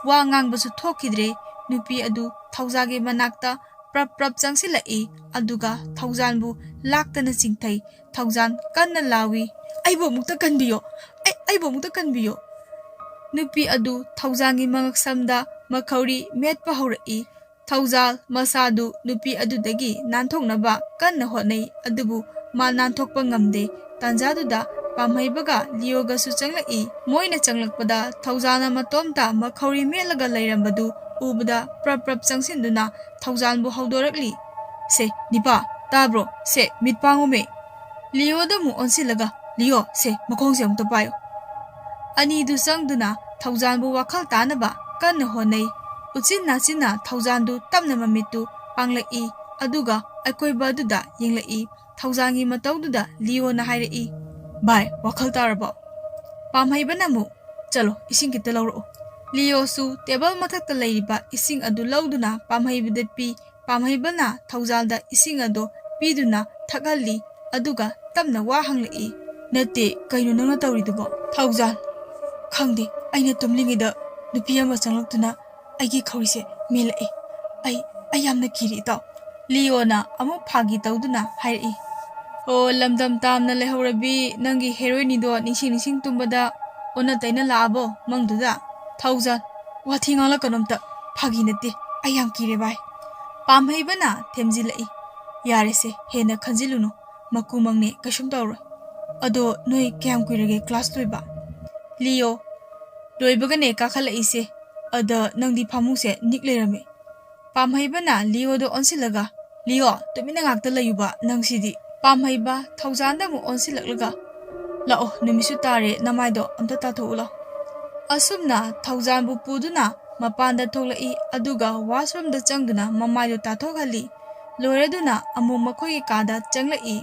ꯋꯥ ꯉꯥꯡꯕꯁꯨ ꯊꯣꯛꯈꯤꯗ꯭ꯔꯦ꯫ ꯅꯨꯄꯤ ꯑꯗꯨ ꯊꯧꯖꯥꯜꯒꯤ ꯃꯅꯥꯛꯇ ꯄ꯭ꯔꯞ ꯄ꯭ꯔꯞ ꯆꯪꯁꯤꯜꯂꯛꯏ, ꯑꯗꯨꯒ ꯊꯧꯖꯥꯜꯕꯨ ꯂꯥꯛꯇꯅ ꯆꯤꯡꯊꯩ꯫ ꯊꯧꯖꯥꯜ ꯀꯟꯅ ꯂꯥꯎꯏ, "ꯑꯩꯕꯨ ꯑꯃꯨꯛꯇ ꯀꯟꯕꯤꯌꯣ! ꯑꯩ, ꯑꯩꯕꯨ ꯑꯃꯨꯛꯇ ꯀꯟꯕꯤꯌꯣ!" ꯅꯨꯄꯤ ꯑꯗꯨ ꯊꯧꯖꯥꯜꯒꯤ ꯃꯉꯛꯁꯝꯗ ꯃꯈꯧꯔꯤ ꯃꯦꯠꯄ ꯍꯧꯔꯛꯏ꯫ ꯊꯧꯖꯥꯜ ꯃꯁꯥꯗꯨ ꯅꯨꯄꯤ ꯑꯗꯨꯗꯒꯤ ꯅꯥꯟꯊꯣꯛꯅꯕ ꯀꯟꯅ ꯍꯣꯠꯅꯩ, ꯑꯗꯨꯕꯨ ꯃꯥ ꯅꯥꯟꯊꯣꯛꯄ ꯉꯝꯗꯦ꯫ ꯇꯥꯟꯖꯥꯗꯨꯗ ꯄꯥꯝꯍꯩꯕꯒ ꯂꯤꯌꯣꯒꯁꯨ ꯆꯪꯂꯛꯏ꯫ ꯃꯣꯏꯅ ꯆꯪꯂꯛꯄꯗ ꯊꯧꯖꯥꯜꯅ ꯃꯇꯣꯝꯇ ꯃꯈꯧꯔꯤ ꯃꯦꯠꯂꯒ ꯂꯩꯔꯝꯕꯗꯨ ꯎꯕꯗ ꯄ꯭ꯔꯞ ꯄ꯭ꯔꯞ ꯆꯪꯁꯤꯟꯗꯨꯅ ꯊꯧꯖꯥꯜꯕꯨ ꯍꯧꯗꯣꯔꯛꯂꯤ꯫ "ꯁꯦ, ꯅꯤꯄꯥ, ꯇꯥꯕ꯭ꯔꯣ? ꯁꯦ, ꯃꯤꯠ ꯄꯥꯡꯉꯨꯃꯦ!" ꯂꯤꯌꯣꯗ ꯑꯃꯨꯛ ꯑꯣꯟꯁꯤꯜꯂꯒ, "ꯂꯤꯌꯣ, ꯁꯦ, ꯃꯈꯣꯡꯁꯦ ꯑꯃꯨꯛꯇ ꯄꯥꯏꯌꯨ!" ꯑꯅꯤꯗꯨ ꯆꯪꯗꯨꯅ ꯊꯧꯖꯥꯜꯕꯨ ꯋꯥꯈꯜ ꯇꯥꯅꯕ ꯀꯟꯅ ꯍꯣꯠꯅꯩ꯫ ꯎꯆꯤꯟ ꯅꯥꯆꯤꯟꯅ ꯊꯧꯖꯥꯜꯗꯨ ꯇꯞꯅ ꯃꯃꯤꯠꯇꯨ ꯄꯥꯡꯂꯛꯏ, ꯑꯗꯨꯒ ꯑꯀꯣꯏꯕ ꯑꯗꯨꯗ ꯌꯦꯡꯂꯛꯏ꯫ ꯊꯧꯖꯥꯜꯒꯤ ꯃꯇꯧꯗꯨꯗ ꯂꯤꯌꯣꯅ ꯍꯥꯏꯔꯛꯏ, "ꯚꯥꯏ, ꯋꯥꯈꯜ ꯇꯥꯔꯕꯣ?" ꯄꯥꯝꯍꯩꯕꯅ ꯑꯃꯨꯛ, "ꯆꯠꯂꯣ, ꯏꯁꯤꯡ ꯈꯤꯇ ꯂꯧꯔꯛꯑꯣ꯫" ꯂꯤꯌꯣꯁꯨ ꯇꯦꯕꯜ ꯃꯊꯛꯇ ꯂꯩꯔꯤꯕ ꯏꯁꯤꯡ ꯑꯗꯨ ꯂꯧꯗꯨꯅ ꯄꯥꯝꯍꯩꯕꯗ ꯄꯤ꯫ ꯄꯥꯝꯍꯩꯕꯅ ꯊꯧꯖꯥꯜꯗ ꯏꯁꯤꯡ ꯑꯗꯨ ꯄꯤꯗꯨꯅ ꯊꯛꯍꯜꯂꯤ, ꯑꯗꯨꯒ ꯇꯞꯅ ꯋꯥ ꯍꯪꯂꯛꯏ, "ꯅꯠꯇꯦ, ꯀꯩꯅꯣ ꯅꯪꯅ ꯇꯧꯔꯤꯗꯨꯕꯣ?" ꯊꯧꯖꯥꯜ, "ꯈꯪꯗꯦ, ꯑꯩꯅ ꯇꯨꯝꯂꯤꯉꯩꯗ ꯅꯨꯄꯤ ꯑꯃ ꯆꯪꯂꯛꯇꯨꯅ ꯑꯩꯒꯤ ꯈꯧꯔꯤꯁꯦ ꯃꯦꯜꯂꯛꯑꯦ꯫ ꯑꯩ, ꯑꯩ ꯌꯥꯝꯅ ꯀꯤꯔꯦ, ꯏꯇꯥꯎ꯫" ꯂꯤꯌꯣꯅ ꯑꯃꯨꯛ ꯐꯥꯒꯤ ꯇꯧꯗꯨꯅ ꯍꯥꯏꯔꯛꯏ, "ꯑꯣ, ꯂꯝꯗꯝ ꯇꯥꯝꯅ ꯂꯩꯍꯧꯔꯕꯤ ꯅꯪꯒꯤ ꯍꯦꯔꯣꯏꯅꯤꯗꯣ ꯅꯤꯡꯁꯤꯡ ꯅꯤꯡꯁꯤꯡ ꯇꯨꯝꯕꯗ ꯑꯣꯟꯅ ꯇꯩꯅ ꯂꯥꯛꯑꯕꯣ ꯃꯪꯗꯨꯗ?" ꯊꯧꯖꯥꯜ, "ꯋꯥꯊꯤ ꯉꯥꯡꯂꯛꯀꯅꯣ ꯑꯝꯇ, ꯐꯥꯒꯤ ꯅꯠꯇꯦ, ꯑꯩ ꯌꯥꯝ ꯀꯤꯔꯦ ꯚꯥꯏ꯫" ꯄꯥꯝꯍꯩꯕꯅ ꯊꯦꯝꯖꯤꯜꯂꯛꯏ, "ꯌꯥꯔꯦꯁꯦ, ꯍꯦꯟꯅ ꯈꯟꯖꯤꯜꯂꯨꯅꯨ, ꯃꯀꯨ ꯃꯪꯅꯦ, ꯀꯩꯁꯨꯝ ꯇꯧꯔꯣꯏ꯫ ꯑꯗꯣ ꯅꯣꯏ ꯀꯌꯥꯝ ꯀꯨꯏꯔꯒꯦ ꯀ꯭ꯂꯥꯁ ꯂꯣꯏꯕ?" ꯂꯤꯌꯣ, "ꯂꯣꯏꯕꯒꯅꯦ ꯀꯥꯈꯠꯂꯛꯏꯁꯦ, ꯑꯗ ꯅꯪꯗꯤ ꯐꯃꯨꯡꯁꯦ ꯅꯤꯛ ꯂꯩꯔꯝꯃꯦ꯫" ꯄꯥꯝꯍꯩꯕꯅ ꯂꯤꯌꯣꯗ ꯑꯣꯟꯁꯤꯜꯂꯒ, "ꯂꯤꯌꯣ, ꯇꯨꯃꯤꯟꯅ ꯉꯥꯛꯇ ꯂꯩꯌꯨꯕ ꯅꯪꯁꯤꯗꯤ꯫" ꯄꯥꯝꯍꯩꯕ ꯊꯧꯖꯥꯜꯗ ꯑꯃꯨꯛ ꯑꯣꯟꯁꯤꯜꯂꯛꯂꯒ, "ꯂꯥꯛꯑꯣ, ꯅꯨꯃꯤꯠꯁꯨ ꯇꯥꯔꯦ, ꯅꯃꯥꯏꯗꯣ ꯑꯝꯇ ꯇꯥꯊꯣꯛꯎ ꯂꯥꯎ꯫" ꯑꯁꯨꯝꯅ ꯊꯧꯖꯥꯜꯕꯨ ꯄꯨꯗꯨꯅ ꯃꯄꯥꯟꯗ ꯊꯣꯛꯂꯛꯏ, ꯑꯗꯨꯒ ꯋꯥꯁꯔꯨꯝꯗ ꯆꯪꯗꯨꯅ ꯃꯃꯥꯏꯗꯨ ꯇꯥꯊꯣꯛꯍꯜꯂꯤ꯫ ꯂꯣꯏꯔꯗꯨꯅ ꯑꯃꯨꯛ ꯃꯈꯣꯏꯒꯤ ꯀꯥꯗ ꯆꯪꯂꯛꯏ꯫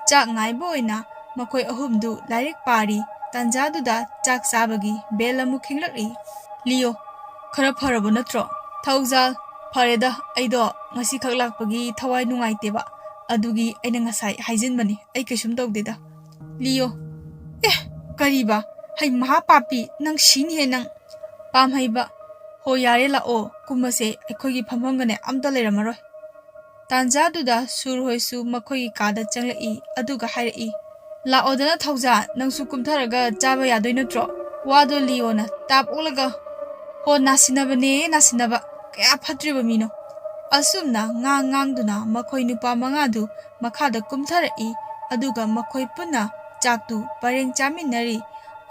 ꯆꯥꯛ ꯉꯥꯏꯕ ꯑꯣꯏꯅ ꯃꯈꯣꯏ ꯑꯍꯨꯝꯗꯨ ꯂꯥꯏꯔꯤꯛ ꯄꯥꯔꯤ꯫ ꯇꯥꯟꯖꯥꯗꯨꯗ ꯆꯥꯛ ꯆꯥꯕꯒꯤ ꯕꯦꯜ ꯑꯃꯨꯛ ꯈꯤꯡꯂꯛꯏ꯫ ꯂꯤꯌꯣ, "ꯈꯔ ꯐꯔꯕ ꯅꯠꯇ꯭ꯔꯣ?" ꯊꯧꯖꯥꯜ, "ꯐꯔꯦꯗ, ꯑꯩꯗꯣ ꯉꯁꯤꯈꯛ ꯂꯥꯛꯄꯒꯤ ꯊꯋꯥꯏ ꯅꯨꯡꯉꯥꯏꯇꯦꯕ, ꯑꯗꯨꯒꯤ ꯑꯩꯅ ꯉꯁꯥꯏ ꯍꯥꯏꯖꯤꯟꯕꯅꯤ, ꯑꯩ ꯀꯩꯁꯨꯝ ꯇꯧꯗꯦꯗ꯫" ꯂꯤꯌꯣ, "ꯑꯦ, ꯀꯔꯤꯕ? ꯍꯩ ꯃꯍꯥ ꯄꯥꯄꯤ, ꯅꯪ ꯁꯤꯅꯤꯍꯦ ꯅꯪ!" ꯄꯥꯝꯍꯩꯕ, "ꯍꯣ ꯌꯥꯔꯦ, ꯂꯥꯛꯑꯣ, ꯀꯨꯝꯃꯁꯦ, ꯑꯩꯈꯣꯏꯒꯤ ꯐꯝꯐꯝꯒꯅꯦ ꯑꯝꯇ ꯂꯩꯔꯝꯃꯔꯣꯏ꯫" ꯇꯥꯟꯖꯥꯗꯨꯗ ꯁꯨꯔ ꯍꯣꯏꯁꯨ ꯃꯈꯣꯏꯒꯤ ꯀꯥꯗ ꯆꯪꯂꯛꯏ, ꯑꯗꯨꯒ ꯍꯥꯏꯔꯛꯏ, "ꯂꯥꯛꯑꯣꯗꯅ ꯊꯧꯖꯥꯜ, ꯅꯪꯁꯨ ꯀꯨꯝꯊꯔꯒ ꯆꯥꯕ ꯌꯥꯗꯣꯏ ꯅꯠꯇ꯭ꯔꯣ?" ꯋꯥꯗꯣ ꯂꯤꯌꯣꯅ ꯇꯥꯞ ꯑꯣꯛꯂꯒ, "ꯍꯣ, ꯅꯥꯁꯤꯟꯅꯕꯅꯦ, ꯅꯥꯁꯤꯟꯅꯕ, ꯀꯌꯥ ꯐꯠꯇ꯭ꯔꯤꯕ ꯃꯤꯅꯣ!" ꯑꯁꯨꯝꯅ ꯉꯥꯡ ꯉꯥꯡꯗꯨꯅ ꯃꯈꯣꯏ ꯅꯨꯄꯥ ꯃꯉꯥꯗꯨ ꯃꯈꯥꯗ ꯀꯨꯝꯊꯔꯛꯏ, ꯑꯗꯨꯒ ꯃꯈꯣꯏ ꯄꯨꯟꯅ ꯆꯥꯛꯇꯨ ꯄꯔꯦꯡ ꯆꯥꯃꯤꯟꯅꯔꯤ꯫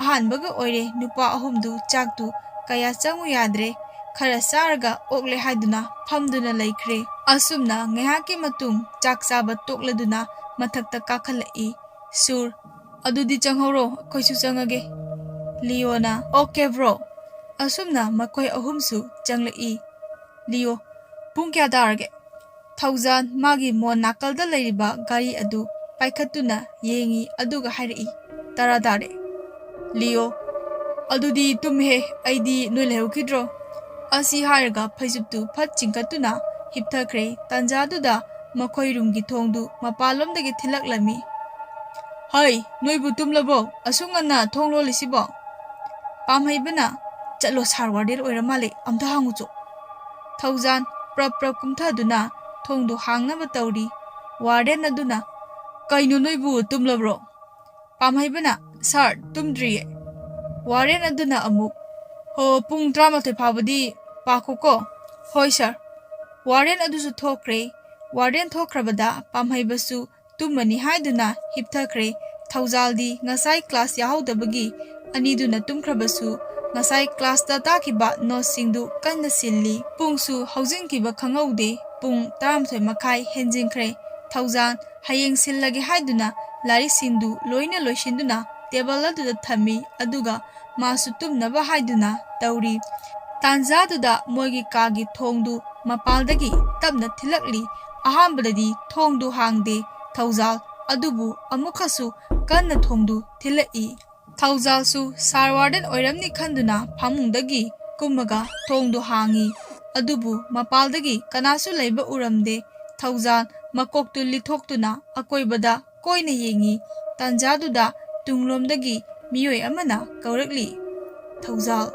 ꯑꯍꯥꯟꯕꯒ ꯑꯣꯏꯔꯦ ꯅꯨꯄꯥ ꯑꯍꯨꯝꯗꯨ ꯆꯥꯛꯇꯨ ꯀꯌꯥ ꯆꯪꯉꯨ ꯌꯥꯗ꯭ꯔꯦ꯫ ꯈꯔ ꯆꯥꯔꯒ ꯑꯣꯛꯂꯦ ꯍꯥꯏꯗꯨꯅ ꯐꯝꯗꯨꯅ ꯂꯩꯈ꯭ꯔꯦ꯫ ꯑꯁꯨꯝꯅ ꯉꯥꯏꯍꯥꯛꯀꯤ ꯃꯇꯨꯡ ꯆꯥꯛ ꯆꯥꯕ ꯇꯣꯛꯂꯗꯨꯅ ꯃꯊꯛꯇ ꯀꯥꯈꯠꯂꯛꯏ꯫ ꯁꯨꯔ, ꯑꯗꯨꯗꯤ ꯆꯪꯍꯧꯔꯣ, ꯑꯩꯈꯣꯏꯁꯨ ꯆꯪꯉꯒꯦ꯫ ꯂꯤꯌꯣꯅ, "ꯑꯣꯀꯦ ꯕ꯭ꯔꯣ"꯫ ꯑꯁꯨꯝꯅ ꯃꯈꯣꯏ ꯑꯍꯨꯝꯁꯨ ꯆꯪꯂꯛꯏ꯫ ꯂꯤꯌꯣ, "ꯄꯨꯡ ꯀꯌꯥ ꯇꯥꯔꯒꯦ?" ꯊꯧꯖꯥꯟ ꯃꯥꯒꯤ ꯃꯣꯟ ꯅꯥꯀꯜꯗ ꯂꯩꯔꯤꯕ ꯘꯔꯤ ꯑꯗꯨ ꯄꯥꯏꯈꯠꯇꯨꯅ ꯌꯦꯡꯉꯤ, ꯑꯗꯨꯒ ꯍꯥꯏꯔꯛꯏ, "ꯇꯔꯥ ꯇꯥꯔꯦ"꯫ ꯂꯤꯌꯣ, "ꯑꯗꯨꯗꯤ ꯇꯨꯝꯃꯦꯍꯦ, ꯑꯩꯗꯤ ꯅꯣꯏ ꯂꯩꯍꯧꯈꯤꯗ꯭ꯔꯣ?" ꯑꯁꯤ ꯍꯥꯏꯔꯒ ꯐꯩꯖꯨꯞꯇꯨ ꯐꯠ ꯆꯤꯡꯈꯠꯇꯨꯅ ꯍꯤꯞꯊꯈ꯭ꯔꯦ꯫ ꯇꯥꯟꯖꯥꯗꯨꯗ ꯃꯈꯣꯏ ꯔꯨꯝꯒꯤ ꯊꯣꯡꯗꯨ ꯃꯄꯥꯟꯂꯣꯝꯗꯒꯤ ꯊꯤꯜꯂꯛꯂꯝꯃꯤ꯫ "ꯍꯩ, ꯅꯣꯏꯕꯨ ꯇꯨꯝꯂꯕꯣ? ꯑꯁꯨꯛ ꯉꯟꯅ ꯊꯣꯡ ꯂꯣꯜꯂꯤꯁꯤꯕꯣ?" ꯄꯥꯝꯍꯩꯕꯅ, "ꯆꯠꯂꯣ, ꯁꯥꯔ ꯋꯥꯔꯗꯦꯟ ꯑꯣꯏꯔ ꯃꯥꯜꯂꯦ, ꯑꯝꯇ ꯍꯪꯉꯨꯆꯣ"꯫ ꯊꯧꯖꯥꯟ ꯄ꯭ꯔꯞ ꯄ꯭ꯔꯞ ꯀꯨꯝꯊꯗꯨꯅ ꯊꯣꯡꯗꯨ ꯍꯥꯡꯅꯕ ꯇꯧꯔꯤ꯫ ꯋꯥꯔꯗꯦꯟ ꯑꯗꯨꯅ, "ꯀꯩꯅꯣ, ꯅꯣꯏꯕꯨ ꯇꯨꯝꯂꯕ꯭ꯔꯣ?" ꯄꯥꯝꯍꯩꯕꯅ, "ꯁꯥꯔ, ꯇꯨꯝꯗ꯭ꯔꯤꯌꯦ"꯫ ꯋꯥꯔꯗꯦꯟ ꯑꯗꯨꯅ ꯑꯃꯨꯛ, "ꯍꯣ, ꯄꯨꯡ ꯇꯔꯥꯃꯥꯊꯣꯏ ꯐꯥꯎꯕꯗꯤ ꯄꯥꯈꯣꯀꯣ"꯫ "ꯍꯣꯏ, ꯁꯥꯔ"꯫ ꯋꯥꯔꯗꯦꯟ ꯑꯗꯨꯁꯨ ꯊꯣꯛꯈ꯭ꯔꯦ꯫ ꯋꯥꯔꯗꯦꯟ ꯊꯣꯛꯈ꯭ꯔꯕꯗ ꯄꯥꯝꯍꯩꯕꯁꯨ ꯇꯨꯝꯃꯅꯤ ꯍꯥꯏꯗꯨꯅ ꯍꯤꯞꯊꯈ꯭ꯔꯦ꯫ ꯊꯧꯖꯥꯜꯗꯤ ꯉꯁꯥꯏ ꯀ꯭ꯂꯥꯁ ꯌꯥꯎꯍꯧꯗꯕꯒꯤ ꯑꯅꯤꯗꯨꯅ ꯇꯨꯝꯈ꯭ꯔꯕꯁꯨ, ꯉꯁꯥꯏ ꯀ꯭ꯂꯥꯁꯇ ꯇꯥꯈꯤꯕ ꯅꯣꯠꯁꯤꯡꯗꯨ ꯀꯟꯅ ꯁꯤꯜꯂꯤ꯫ ꯄꯨꯡꯁꯨ ꯍꯧꯖꯤꯟꯈꯤꯕ ꯈꯪꯍꯧꯗꯦ꯫ ꯄꯨꯡ ꯇꯔꯥꯃꯥꯊꯣꯏ ꯃꯈꯥꯏ ꯍꯦꯟꯖꯤꯟꯈ꯭ꯔꯦ꯫ ꯊꯧꯖꯥꯜ ꯍꯌꯦꯡ ꯁꯤꯜꯂꯒꯦ ꯍꯥꯏꯗꯨꯅ ꯂꯥꯏꯔꯤꯛꯁꯤꯡꯗꯨ ꯂꯣꯏꯅ ꯂꯣꯏꯁꯤꯟꯗꯨꯅ ꯇꯦꯕꯜ ꯑꯗꯨꯗ ꯊꯝꯃꯤ, ꯑꯗꯨꯒ ꯃꯥꯁꯨ ꯇꯨꯝꯅꯕ ꯍꯥꯏꯗꯨꯅ ꯇꯧꯔꯤ꯫ ꯇꯥꯟꯖꯥꯗꯨꯗ ꯃꯣꯏꯒꯤ ꯀꯥꯒꯤ ꯊꯣꯡꯗꯨ ꯃꯄꯥꯜꯗꯒꯤ ꯇꯞꯅ ꯊꯤꯜꯂꯛꯂꯤ꯫ ꯑꯍꯥꯟꯕꯗꯗꯤ ꯊꯣꯡꯗꯨ ꯍꯥꯡꯗꯦ ꯊꯧꯖꯥꯜ, ꯑꯗꯨꯕꯨ ꯑꯃꯨꯛꯀꯁꯨ ꯀꯟꯅ ꯊꯣꯡꯗꯨ ꯊꯤꯜꯂꯛꯏ꯫ ꯊꯧꯖꯥꯜꯁꯨ ꯁꯥꯔ ꯋꯥꯔꯗꯦꯟ ꯑꯣꯏꯔꯝꯅꯤ ꯈꯟꯗꯨꯅ ꯐꯃꯨꯡꯗꯒꯤ ꯀꯨꯝꯃꯒ ꯊꯣꯡꯗꯨ ꯍꯥꯡꯉꯤ꯫ ꯑꯗꯨꯕꯨ ꯃꯄꯥꯜꯗꯒꯤ ꯀꯅꯥꯁꯨ ꯂꯩꯕ ꯎꯔꯝꯗꯦ꯫ ꯊꯧꯖꯥꯜ ꯃꯀꯣꯛꯇꯨ ꯂꯤꯊꯣꯛꯇꯨꯅ ꯑꯀꯣꯏꯕꯗ ꯀꯣꯏꯅ ꯌꯦꯡꯉꯤ꯫ ꯇꯥꯟꯖꯥꯗꯨꯗ ꯇꯨꯡꯂꯣꯝꯗꯒꯤ ꯃꯤꯑꯣꯏ ꯑꯃꯅ ꯀꯧꯔꯛꯂꯤ, "ꯊꯧꯖꯥꯜ"꯫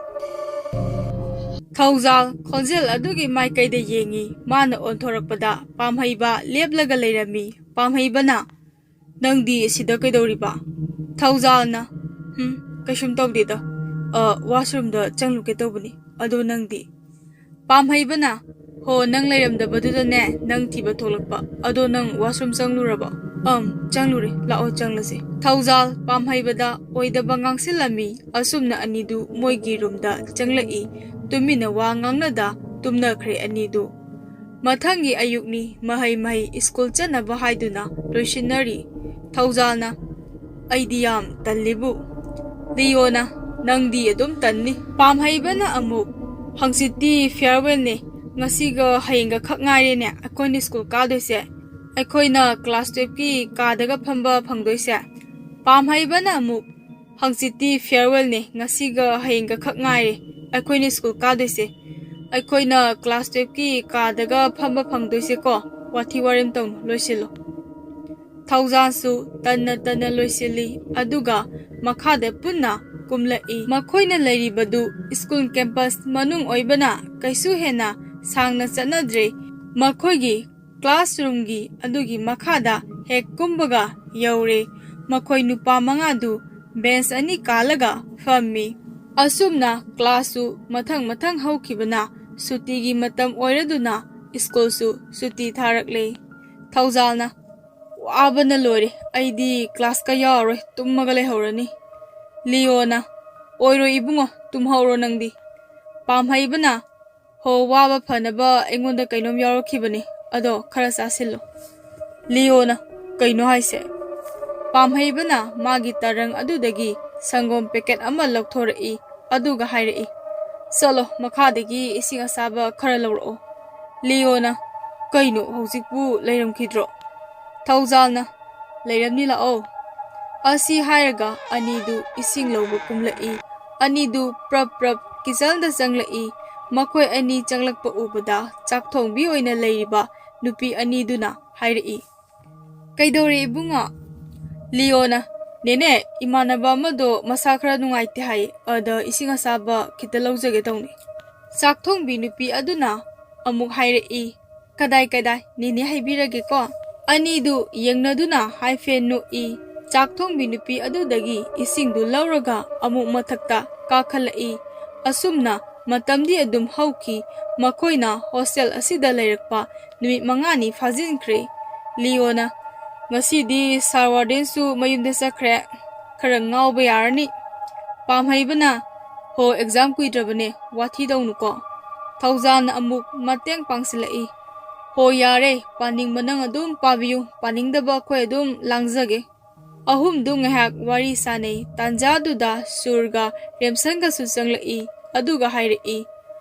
ꯊꯧꯖꯥꯜ ꯈꯣꯟꯖꯦꯜ ꯑꯗꯨꯒꯤ ꯃꯥꯏꯀꯩꯗ ꯌꯦꯡꯉꯤ꯫ ꯃꯥꯅ ꯑꯣꯟꯊꯣꯔꯛꯄꯗ ꯄꯥꯝꯍꯩꯕ ꯂꯦꯞꯂꯒ ꯂꯩꯔꯝꯃꯤ꯫ ꯄꯥꯝꯍꯩꯕꯅ, "ꯅꯪꯗꯤ ꯁꯤꯗ ꯀꯩꯗꯧꯔꯤꯕ?" ꯊꯧꯖꯥꯜꯅ, "ꯍꯝ, ꯀꯩꯁꯨꯝ ꯇꯧꯗꯦꯗ꯫ ꯑ, ꯋꯥꯁꯔꯨꯝꯗ ꯆꯪꯂꯨꯒꯦ ꯇꯧꯕꯅꯤ꯫ ꯑꯗꯣ ꯅꯪꯗꯤ?" ꯄꯥꯝꯍꯩꯕꯅ, "ꯍꯣ, ꯅꯪ ꯂꯩꯔꯝꯗꯕꯗꯨꯗꯅꯦ, ꯅꯪ ꯊꯤꯕ ꯊꯣꯛꯂꯛꯄ꯫ ꯑꯗꯣ ꯅꯪ ꯋꯥꯁꯔꯨꯝ ꯆꯪꯂꯨꯔꯕꯣ?" ꯑꯝ, ꯆꯪꯂꯨꯔꯦ꯫ ꯂꯥꯛꯑꯣ, ꯆꯪꯂꯁꯦ꯫ ꯊꯧꯖꯥꯜ ꯄꯥꯝꯍꯩꯕꯗ ꯑꯣꯏꯗꯕ ꯉꯥꯡꯁꯤꯜꯂꯝꯃꯤ꯫ ꯑꯁꯨꯝꯅ ꯑꯅꯤꯗꯨ ꯃꯣꯏꯒꯤ ꯔꯨꯝꯗ ꯆꯪꯂꯛꯏ꯫ ꯇꯨꯃꯤꯟꯅ ꯋꯥ ꯉꯥꯡꯅꯗ ꯇꯨꯝꯅꯈ꯭ꯔꯦ ꯑꯅꯤꯗꯨ꯫ ꯃꯊꯪꯒꯤ ꯑꯌꯨꯛꯅꯤ, ꯃꯍꯩ ꯃꯍꯩ ꯁ꯭ꯀꯨꯜ ꯆꯠꯅꯕ ꯍꯥꯏꯗꯨꯅ ꯂꯣꯏꯁꯤꯟꯅꯔꯤ꯫ ꯊꯧꯖꯥꯜꯅ, "ꯑꯩꯗꯤ ꯌꯥꯝ ꯇꯜꯂꯤꯕꯨ꯫" ꯂꯤꯌꯣꯅ, "ꯅꯪꯗꯤ ꯑꯗꯨꯝ ꯇꯟꯅꯤ꯫" ꯄꯥꯝꯍꯩꯕꯅ ꯑꯃꯨꯛ, "ꯍꯪꯆꯤꯠꯇꯤ ꯐꯤꯌꯔꯋꯦꯜꯅꯦ꯫ ꯉꯁꯤꯒ ꯍꯌꯦꯡꯒ ꯈꯛ ꯉꯥꯏꯔꯦꯅꯦ ꯑꯩꯈꯣꯏꯅ ꯁ꯭ꯀꯨꯜ ꯀꯥꯗꯣꯏꯁꯦ꯫ ꯑꯩꯈꯣꯏꯅ ꯀ꯭ꯂꯥꯁ ꯇꯨꯌꯦꯜꯐꯀꯤ ꯀꯥꯗꯒ ꯐꯝꯕ ꯐꯪꯗꯣꯏꯁꯦ꯫" ꯄꯥꯝꯍꯩꯕꯅ ꯑꯃꯨꯛ, "ꯍꯪꯆꯤꯠꯇꯤ ꯐꯤꯌꯔꯋꯦꯜꯅꯦ, ꯉꯁꯤꯒ ꯍꯌꯦꯡꯒ ꯈꯛ ꯉꯥꯏꯔꯦ ꯑꯩꯈꯣꯏꯅ ꯁ꯭ꯀꯨꯜ ꯀꯥꯗꯣꯏꯁꯦ꯫ ꯑꯩꯈꯣꯏꯅ ꯀ꯭ꯂꯥꯁ ꯇꯨꯌꯦꯜꯐꯀꯤ ꯀꯥꯗꯒ ꯐꯝꯕ ꯐꯪꯗꯣꯏꯁꯦꯀꯣ꯫ ꯋꯥꯊꯤ ꯋꯥꯔꯦꯝ ꯇꯧꯅꯨ, ꯂꯣꯏꯁꯤꯜꯂꯣ꯫" ꯊꯧꯖꯥꯜꯁꯨ ꯇꯟꯅ ꯇꯟꯅ ꯂꯣꯏꯁꯤꯜꯂꯤ, ꯑꯗꯨꯒ ꯃꯈꯥꯗ ꯄꯨꯟꯅ ꯀꯨꯝꯂꯛꯏ꯫ ꯃꯈꯣꯏꯅ ꯂꯩꯔꯤꯕꯗꯨ ꯁ꯭ꯀꯨꯜ ꯀꯦꯝꯄꯁ ꯃꯅꯨꯡ ꯑꯣꯏꯕꯅ ꯀꯩꯁꯨ ꯍꯦꯟꯅ ꯁꯥꯡꯅ ꯆꯠꯅꯗ꯭ꯔꯦ꯫ ꯃꯈꯣꯏꯒꯤ ꯀ꯭ꯂꯥꯁꯔꯨꯝꯒꯤ ꯑꯗꯨꯒꯤ ꯃꯈꯥꯗ ꯍꯦꯛ ꯀꯨꯝꯕꯒ ꯌꯧꯔꯦ꯫ ꯃꯈꯣꯏ ꯅꯨꯄꯥ ꯃꯉꯥꯗꯨ ꯕꯦꯟꯁ ꯑꯅꯤ ꯀꯥꯜꯂꯒ ꯐꯝꯃꯤ꯫ ꯑꯁꯨꯝꯅ ꯀ꯭ꯂꯥꯁꯁꯨ ꯃꯊꯪ ꯃꯊꯪ ꯍꯧꯈꯤꯕꯅ ꯁꯨꯇꯤꯒꯤ ꯃꯇꯝ ꯑꯣꯏꯔꯗꯨꯅ ꯁ꯭ꯀꯨꯜꯁꯨ ꯁꯨꯇꯤ ꯊꯥꯔꯛꯂꯦ꯫ ꯊꯧꯖꯥꯜꯅ, "ꯋꯥꯕꯅ ꯂꯣꯏꯔꯦ, ꯑꯩꯗꯤ ꯀ꯭ꯂꯥꯁꯀ ꯌꯥꯎꯔꯣꯏ, ꯇꯨꯝꯃꯒ ꯂꯩꯍꯧꯔꯅꯤ꯫" ꯂꯤꯌꯣꯅ, "ꯑꯣꯏꯔꯣꯏ ꯏꯕꯨꯡꯉꯣ, ꯇꯨꯝꯍꯧꯔꯣ ꯅꯪꯗꯤ꯫" ꯄꯥꯝꯍꯩꯕꯅ, "ꯍꯣ, ꯋꯥꯕ ꯐꯅꯕ ꯑꯩꯉꯣꯟꯗ ꯀꯩꯅꯣꯝ ꯌꯥꯎꯔꯛꯈꯤꯕꯅꯤ, ꯑꯗꯣ ꯈꯔ ꯆꯥꯁꯤꯜꯂꯣ꯫" ꯂꯤꯌꯣꯅ, "ꯀꯩꯅꯣ ꯍꯥꯏꯁꯦ?" ꯄꯥꯝꯍꯩꯕꯅ ꯃꯥꯒꯤ ꯇꯔꯪ ꯑꯗꯨꯗꯒꯤ ꯁꯪꯒꯣꯝ ꯄꯦꯀꯦꯠ ꯑꯃ ꯂꯧꯊꯣꯔꯛꯏ, ꯑꯗꯨꯒ ꯍꯥꯏꯔꯛꯏ, "ꯆꯠꯂꯣ, ꯃꯈꯥꯗꯒꯤ ꯏꯁꯤꯡ ꯑꯁꯥꯕ ꯈꯔ ꯂꯧꯔꯛꯑꯣ꯫" ꯂꯤꯌꯣꯅ, "ꯀꯩꯅꯣ, ꯍꯧꯖꯤꯛꯄꯨ ꯂꯩꯔꯝꯈꯤꯗ꯭ꯔꯣ?" ꯊꯧꯖꯥꯜꯅ, "ꯂꯩꯔꯝꯅꯤ, ꯂꯥꯛꯑꯣ꯫" ꯑꯁꯤ ꯍꯥꯏꯔꯒ ꯑꯅꯤꯗꯨ ꯏꯁꯤꯡ ꯂꯧꯕ ꯀꯨꯝꯂꯛꯏ꯫ ꯑꯅꯤꯗꯨ ꯄ꯭ꯔꯞ ꯄ꯭ꯔꯞ ꯀꯤꯆꯟꯗ ꯆꯪꯂꯛꯏ꯫ ꯃꯈꯣꯏ ꯑꯅꯤ ꯆꯪꯂꯛꯄ ꯎꯕꯗ ꯆꯥꯛꯊꯣꯡꯕꯤ ꯑꯣꯏꯅ ꯂꯩꯔꯤꯕ ꯅꯨꯄꯤ ꯑꯅꯤꯗꯨꯅ ꯍꯥꯏꯔꯛꯏ, "ꯀꯩꯗꯧꯔꯦ ꯏꯕꯨꯡꯉꯣ?" ꯂꯤꯌꯣꯅ, "ꯅꯦꯅꯦ, ꯏꯃꯥꯟꯅꯕ ꯑꯃꯗꯣ ꯃꯁꯥ ꯈꯔ ꯅꯨꯡꯉꯥꯏꯇꯦ ꯍꯥꯏ, ꯑꯗ ꯏꯁꯤꯡ ꯑꯁꯥꯕ ꯈꯤꯇ ꯂꯧꯖꯒꯦ ꯇꯧꯅꯤ꯫" ꯆꯥꯛꯊꯣꯡꯕꯤ ꯅꯨꯄꯤ ꯑꯗꯨꯅ ꯑꯃꯨꯛ ꯍꯥꯏꯔꯛꯏ, "ꯀꯗꯥꯏ ꯀꯗꯥꯏ, ꯅꯦꯅꯦ ꯍꯥꯏꯕꯤꯔꯒꯦꯀꯣ꯫" ꯑꯅꯤꯗꯨ ꯌꯦꯡꯅꯗꯨꯅ ꯍꯥꯏꯐꯦꯟ ꯅꯣꯛꯏ꯫ ꯆꯥꯛꯊꯣꯡꯕꯤ ꯅꯨꯄꯤ ꯑꯗꯨꯗꯒꯤ ꯏꯁꯤꯡꯗꯨ ꯂꯧꯔꯒ ꯑꯃꯨꯛ ꯃꯊꯛꯇ ꯀꯥꯈꯠꯂꯛꯏ꯫ ꯑꯁꯨꯝꯅ ꯃꯇꯝꯗꯤ ꯑꯗꯨꯝ ꯍꯧꯈꯤ꯫ ꯃꯈꯣꯏꯅ ꯍꯣꯁꯇꯦꯜ ꯑꯁꯤꯗ ꯂꯩꯔꯛꯄ ꯅꯨꯃꯤꯠ ꯃꯉꯥꯅꯤ ꯐꯥꯖꯤꯟꯈ꯭ꯔꯦ꯫ ꯂꯤꯌꯣꯅ, "ꯉꯁꯤꯗꯤ ꯁꯥꯔ ꯋꯥꯔꯗꯦꯟꯁꯨ ꯃꯌꯨꯝꯗ ꯆꯠꯈ꯭ꯔꯦ, ꯈꯔ ꯉꯥꯎꯕ ꯌꯥꯔꯅꯤ꯫" ꯄꯥꯝꯍꯩꯕꯅ, "ꯍꯣ, ꯑꯦꯛꯖꯥꯝ ꯀꯨꯏꯗ꯭ꯔꯕꯅꯦ, ꯋꯥꯊꯤ ꯇꯧꯅꯨꯀꯣ꯫" ꯊꯧꯖꯥꯜꯅ ꯑꯃꯨꯛ ꯃꯇꯦꯡ ꯄꯥꯡꯁꯤꯜꯂꯛꯏ꯫ "ꯍꯣ, ꯌꯥꯔꯦ, ꯄꯥꯅꯤꯡꯕ ꯅꯪ ꯑꯗꯨꯝ ꯄꯥꯕꯤꯌꯨ, ꯄꯥꯅꯤꯡꯗꯕ ꯑꯩꯈꯣꯏ ꯑꯗꯨꯝ ꯂꯥꯡꯖꯒꯦ꯫" ꯑꯍꯨꯝꯗꯨ ꯉꯥꯏꯍꯥꯛ ꯋꯥꯔꯤ ꯁꯥꯅꯩ꯫ ꯇꯥꯟꯖꯥꯗꯨꯗ ꯁꯨꯔꯒ ꯔꯦꯝꯁꯟꯒꯁꯨ ꯆꯪꯂꯛꯏ꯫ ꯑꯗꯨꯒ ꯍꯥꯏꯔꯛꯏ,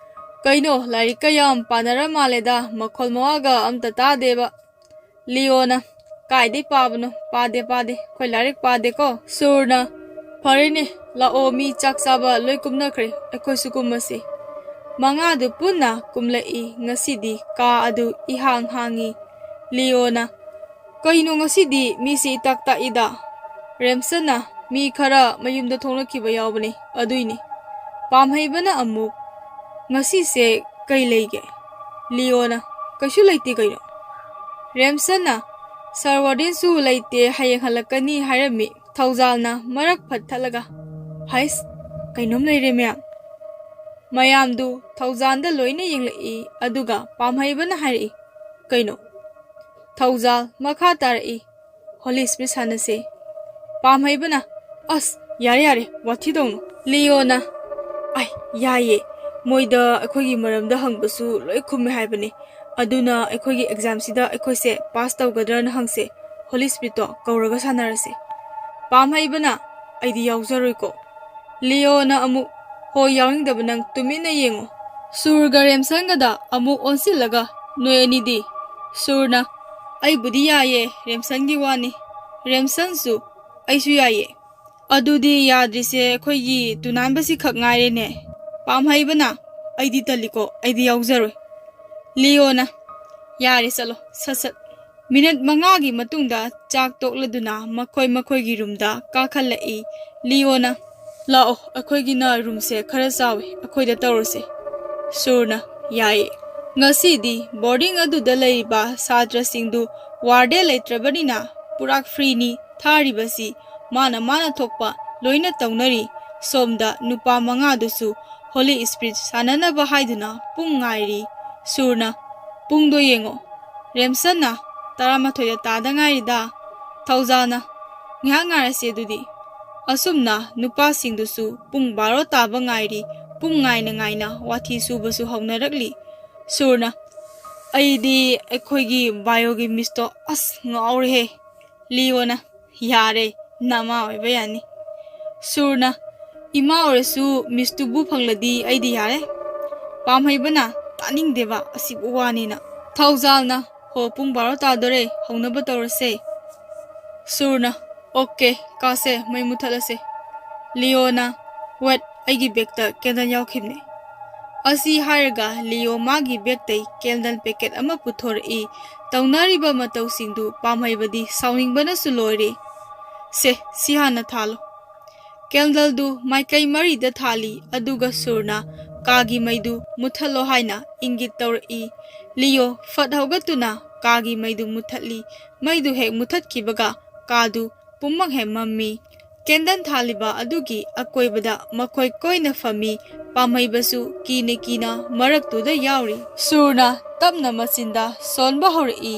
"ꯀꯩꯅꯣ, ꯂꯥꯏꯔꯤꯛꯀ ꯌꯥꯝ ꯄꯥꯅꯔ ꯃꯥꯜꯂꯦꯗ, ꯃꯈꯣꯜ ꯃꯋꯥꯒ ꯑꯝꯇ ꯇꯥꯗꯦꯕ?" ꯂꯤꯌꯣꯅ, "ꯀꯥꯏꯗꯩ ꯄꯥꯕꯅꯣ? ꯄꯥꯗꯦ, ꯄꯥꯗꯦ, ꯑꯩꯈꯣꯏ ꯂꯥꯏꯔꯤꯛ ꯄꯥꯗꯦꯀꯣ꯫" ꯁꯨꯔꯅ, "ꯐꯔꯦꯅꯦ, ꯂꯥꯛꯑꯣ, ꯃꯤ ꯆꯥꯛ ꯆꯥꯕ ꯂꯣꯏ ꯀꯨꯝꯅꯈ꯭ꯔꯦ, ꯑꯩꯈꯣꯏꯁꯨ ꯀꯨꯝꯃꯁꯤ꯫" ꯃꯉꯥꯗꯨ ꯄꯨꯟꯅ ꯀꯨꯝꯂꯛꯏ꯫ ꯉꯁꯤꯗꯤ ꯀꯥ ꯑꯗꯨ ꯏꯍꯥꯡ ꯍꯥꯡꯉꯤ꯫ ꯂꯤꯌꯣꯅ, "ꯀꯩꯅꯣ, ꯉꯁꯤꯗꯤ ꯃꯤꯁꯤ ꯏꯇꯥꯛ ꯇꯥꯛꯏꯗ?" ꯔꯦꯝꯁꯟꯅ, "ꯃꯤ ꯈꯔ ꯃꯌꯨꯝꯗ ꯊꯣꯛꯂꯛꯈꯤꯕ ꯌꯥꯎꯕꯅꯦ, ꯑꯗꯨꯏꯅꯦ꯫" ꯄꯥꯝꯍꯩꯕꯅ ꯑꯃꯨꯛ, "ꯉꯁꯤꯁꯦ ꯀꯩ ꯂꯩꯒꯦ?" ꯂꯤꯌꯣꯅ, "ꯀꯩꯁꯨ ꯂꯩꯇꯦ ꯀꯩꯅꯣ꯫" ꯔꯦꯝꯁꯟꯅ, "ꯁꯥꯔ ꯋꯥꯔꯗꯦꯟꯁꯨ ꯂꯩꯇꯦ, ꯍꯌꯦꯡ ꯍꯜꯂꯛꯀꯅꯤ ꯍꯥꯏꯔꯝꯃꯤ꯫" ꯊꯧꯖꯥꯜꯅ ꯃꯔꯛ ꯐꯠ ꯊꯠꯂꯒ, "ꯍꯩꯁ, ꯀꯩꯅꯣꯝ ꯂꯩꯔꯦ ꯃꯌꯥꯝ꯫" ꯃꯌꯥꯝꯗꯨ ꯊꯧꯖꯥꯜꯗ ꯂꯣꯏꯅ ꯌꯦꯡꯂꯛꯏ꯫ ꯑꯗꯨꯒ ꯄꯥꯝꯍꯩꯕꯅ ꯍꯥꯏꯔꯛꯏ, "ꯀꯩꯅꯣ?" ꯊꯧꯖꯥꯜ ꯃꯈꯥ ꯇꯥꯔꯛꯏ, "ꯍꯣꯂꯤ ꯁ꯭ꯄꯤꯔꯤꯠ ꯁꯥꯟꯅꯁꯦ꯫" ꯄꯥꯝꯍꯩꯕꯅ, "ꯑꯁ, ꯌꯥꯔꯦ, ꯌꯥꯔꯦ, ꯋꯥꯊꯤ ꯇꯧꯅꯨ꯫" ꯂꯤꯌꯣꯅ, "ꯑꯥꯏ, ꯌꯥꯏꯌꯦ, ꯃꯣꯏꯗ ꯑꯩꯈꯣꯏꯒꯤ ꯃꯔꯝꯗ ꯍꯪꯕꯁꯨ ꯂꯣꯏ ꯈꯨꯝꯃꯦ ꯍꯥꯏꯕꯅꯦ꯫ ꯑꯗꯨꯅ ꯑꯩꯈꯣꯏꯒꯤ ꯑꯦꯛꯖꯥꯝꯁꯤꯗ ꯑꯩꯈꯣꯏꯁꯦ ꯄꯥꯁ ꯇꯧꯒꯗ꯭ꯔꯅ ꯍꯪꯁꯦ, ꯍꯣꯂꯤ ꯁ꯭ꯄꯤꯔꯤꯠꯇꯣ ꯀꯧꯔꯒ ꯁꯥꯟꯅꯔꯁꯦ꯫" ꯄꯥꯝꯍꯩꯕꯅ, "ꯑꯩꯗꯤ ꯌꯥꯎꯖꯔꯣꯏꯀꯣ꯫" ꯂꯤꯌꯣꯅ ꯑꯃꯨꯛ, "ꯍꯣꯏ, ꯌꯥꯎꯅꯤꯡꯗꯕ ꯅꯪ ꯇꯨꯃꯤꯟꯅ ꯌꯦꯡꯉꯣ꯫" ꯁꯨꯔꯒ ꯔꯦꯝꯁꯟꯒꯗ ꯑꯃꯨꯛ ꯑꯣꯟꯁꯤꯜꯂꯒ, "ꯅꯣꯏ ꯑꯅꯤꯗꯤ?" ꯁꯨꯔꯅ, "ꯑꯩꯕꯨꯗꯤ ꯌꯥꯏꯌꯦ, ꯔꯦꯝꯁꯟꯒꯤ ꯋꯥꯅꯤ꯫" ꯔꯦꯝꯁꯟꯁꯨ, "ꯑꯩꯁꯨ ꯌꯥꯏꯌꯦ꯫" "ꯑꯗꯨꯗꯤ ꯌꯥꯗ꯭ꯔꯤꯁꯦ ꯑꯩꯈꯣꯏꯒꯤ ꯇꯨꯅꯥꯟꯕꯁꯤ ꯈꯛ ꯉꯥꯏꯔꯦꯅꯦ꯫" ꯄꯥꯝꯍꯩꯕꯅ, "ꯑꯩꯗꯤ ꯇꯜꯂꯤꯀꯣ, ꯑꯩꯗꯤ ꯌꯥꯎꯖꯔꯣꯏ꯫" ꯂꯤꯌꯣꯅ, "ꯌꯥꯔꯦ, ꯆꯠꯂꯣ, ꯁꯠ ꯁꯠ꯫" ꯃꯤꯅꯠ ꯃꯉꯥꯒꯤ ꯃꯇꯨꯡꯗ ꯆꯥꯛ ꯇꯣꯛꯂꯗꯨꯅ ꯃꯈꯣꯏ ꯃꯈꯣꯏꯒꯤ ꯔꯨꯝꯗ ꯀꯥꯈꯠꯂꯛꯏ꯫ ꯂꯤꯌꯣꯅ, "ꯂꯥꯛꯑꯣ, ꯑꯩꯈꯣꯏꯒꯤꯅ ꯔꯨꯝꯁꯦ ꯈꯔ ꯆꯥꯎꯏ, ꯑꯩꯈꯣꯏꯗ ꯇꯧꯔꯁꯦ꯫" ꯁꯨꯔꯅ, "ꯌꯥꯏꯌꯦ꯫" ꯉꯁꯤꯗꯤ ꯕꯣꯔꯗꯤꯡ ꯑꯗꯨꯗ ꯂꯩꯔꯤꯕ ꯁꯥꯇ꯭ꯔꯁꯤꯡꯗꯨ ꯋꯥꯔꯗꯦꯟ ꯂꯩꯇ꯭ꯔꯕꯅꯤꯅ ꯄꯨꯔꯥ ꯐ꯭ꯔꯤꯅꯤ ꯊꯥꯔꯤꯕꯁꯤ꯫ ꯃꯥꯅ ꯃꯥꯅ ꯊꯣꯛꯄ ꯂꯣꯏꯅ ꯇꯧꯅꯔꯤ꯫ ꯁꯣꯝꯗ ꯅꯨꯄꯥ ꯃꯉꯥꯗꯨꯁꯨ ꯍꯣꯂꯤ ꯁ꯭ꯄꯤꯔꯤꯠ ꯁꯥꯟꯅꯅꯕ ꯍꯥꯏꯗꯨꯅ ꯄꯨꯡ ꯉꯥꯏꯔꯤ꯫ ꯁꯨꯔꯅ, "ꯄꯨꯡꯗꯣ ꯌꯦꯡꯉꯣ, ꯔꯦꯝꯁꯟꯅ, ꯇꯔꯥꯃꯥꯊꯣꯏꯗ ꯇꯥꯗ ꯉꯥꯏꯔꯤꯗ, ꯊꯧꯖꯥꯜꯅ, "ꯉꯥꯏꯍꯥꯛ ꯉꯥꯏꯔꯁꯦ ꯑꯗꯨꯗꯤ"꯫ ꯑꯁꯨꯝꯅ ꯅꯨꯄꯥꯁꯤꯡꯗꯨꯁꯨ ꯄꯨꯡ ꯕꯥꯔꯣ ꯇꯥꯕ ꯉꯥꯏꯔꯤ, ꯄꯨꯡ ꯉꯥꯏꯅ ꯉꯥꯏꯅ ꯋꯥꯊꯤ ꯁꯨꯕꯁꯨ ꯍꯧꯅꯔꯛꯂꯤ꯫ ꯁꯨꯔꯅ, "ꯑꯩꯗꯤ ꯑꯩꯈꯣꯏꯒꯤ ꯕꯥꯏꯑꯣꯒꯤ ꯃꯤꯁꯇꯣ ꯑꯁ ꯉꯥꯎꯔꯦꯍꯦ"꯫ ꯂꯤꯌꯣꯅ, "ꯌꯥꯔꯦ, ꯅꯃꯥ ꯑꯣꯏꯕ ꯌꯥꯅꯤ"꯫ ꯁꯨꯔꯅ, "ꯏꯃꯥ ꯑꯣꯏꯔꯁꯨ ꯃꯤꯁꯇꯨꯕꯨ ꯐꯪꯂꯗꯤ ꯑꯩꯗꯤ ꯌꯥꯔꯦ"꯫ ꯄꯥꯝꯍꯩꯕꯅ, "ꯇꯥꯅꯤꯡꯗꯦꯕ ꯑꯁꯤꯕꯨ ꯋꯥꯅꯤꯅ"꯫ ꯊꯧꯖꯥꯜꯅ, "ꯍꯣ, ꯄꯨꯡ ꯕꯥꯔꯣ ꯇꯥꯗꯣꯔꯦ, ꯍꯧꯅꯕ ꯇꯧꯔꯁꯦ"꯫ ꯁꯨꯔꯅ, "ꯑꯣꯀꯦ, ꯀꯥꯁꯦ, ꯃꯩ ꯃꯨꯊꯠꯂꯁꯦ"꯫ ꯂꯤꯌꯣꯅ, "ꯋꯦꯠ, ꯑꯩꯒꯤ ꯕꯦꯛꯇ ꯀꯦꯟꯗꯜ ꯌꯥꯎꯈꯤꯕꯅꯦ"꯫ ꯑꯁꯤ ꯍꯥꯏꯔꯒ ꯂꯤꯌꯣ ꯃꯥꯒꯤ ꯕꯦꯛꯇꯩ ꯀꯦꯟꯗꯜ ꯄꯦꯀꯦꯠ ꯑꯃ ꯄꯨꯊꯣꯔꯛꯏ꯫ ꯇꯧꯅꯔꯤꯕ ꯃꯇꯧꯁꯤꯡꯗꯨ ꯄꯥꯝꯍꯩꯕꯗꯤ ꯁꯥꯎꯅꯤꯡꯕꯅꯁꯨ ꯂꯣꯏꯔꯦ꯫ "ꯁꯦ, ꯁꯤ ꯍꯥꯟꯅ ꯊꯥꯜꯂꯣ"꯫ ꯀꯦꯟꯗꯜꯗꯨ ꯃꯥꯏꯀꯩ ꯃꯔꯤꯗ ꯊꯥꯜꯂꯤ, ꯑꯗꯨꯒ ꯁꯨꯔꯅ ꯀꯥꯒꯤ ꯃꯩꯗꯨ ꯃꯨꯊꯠꯂꯣ ꯍꯥꯏꯅ ꯏꯪꯒꯤꯠ ꯇꯧꯔꯛꯏ꯫ ꯂꯤꯌꯣ ꯐꯠ ꯍꯧꯒꯠꯇꯨꯅ ꯀꯥꯒꯤ ꯃꯩꯗꯨ ꯃꯨꯊꯠꯂꯤ꯫ ꯃꯩꯗꯨ ꯍꯦꯛ ꯃꯨꯊꯠꯈꯤꯕꯒ ꯀꯥꯗꯨ ꯄꯨꯝꯃꯛ ꯍꯦꯛ ꯃꯝꯃꯤ꯫ ꯀꯦꯟꯗꯜ ꯊꯥꯜꯂꯤꯕ ꯑꯗꯨꯒꯤ ꯑꯀꯣꯏꯕꯗ ꯃꯈꯣꯏ ꯀꯣꯏꯅ ꯐꯝꯃꯤ꯫ ꯄꯥꯝꯍꯩꯕꯁꯨ ꯀꯤꯅ ꯀꯤꯅ ꯃꯔꯛꯇꯨꯗ ꯌꯥꯎꯔꯤ꯫ ꯁꯨꯔꯅ ꯇꯞꯅ ꯃꯆꯤꯟꯗ ꯁꯣꯟꯕ ꯍꯧꯔꯛꯏ,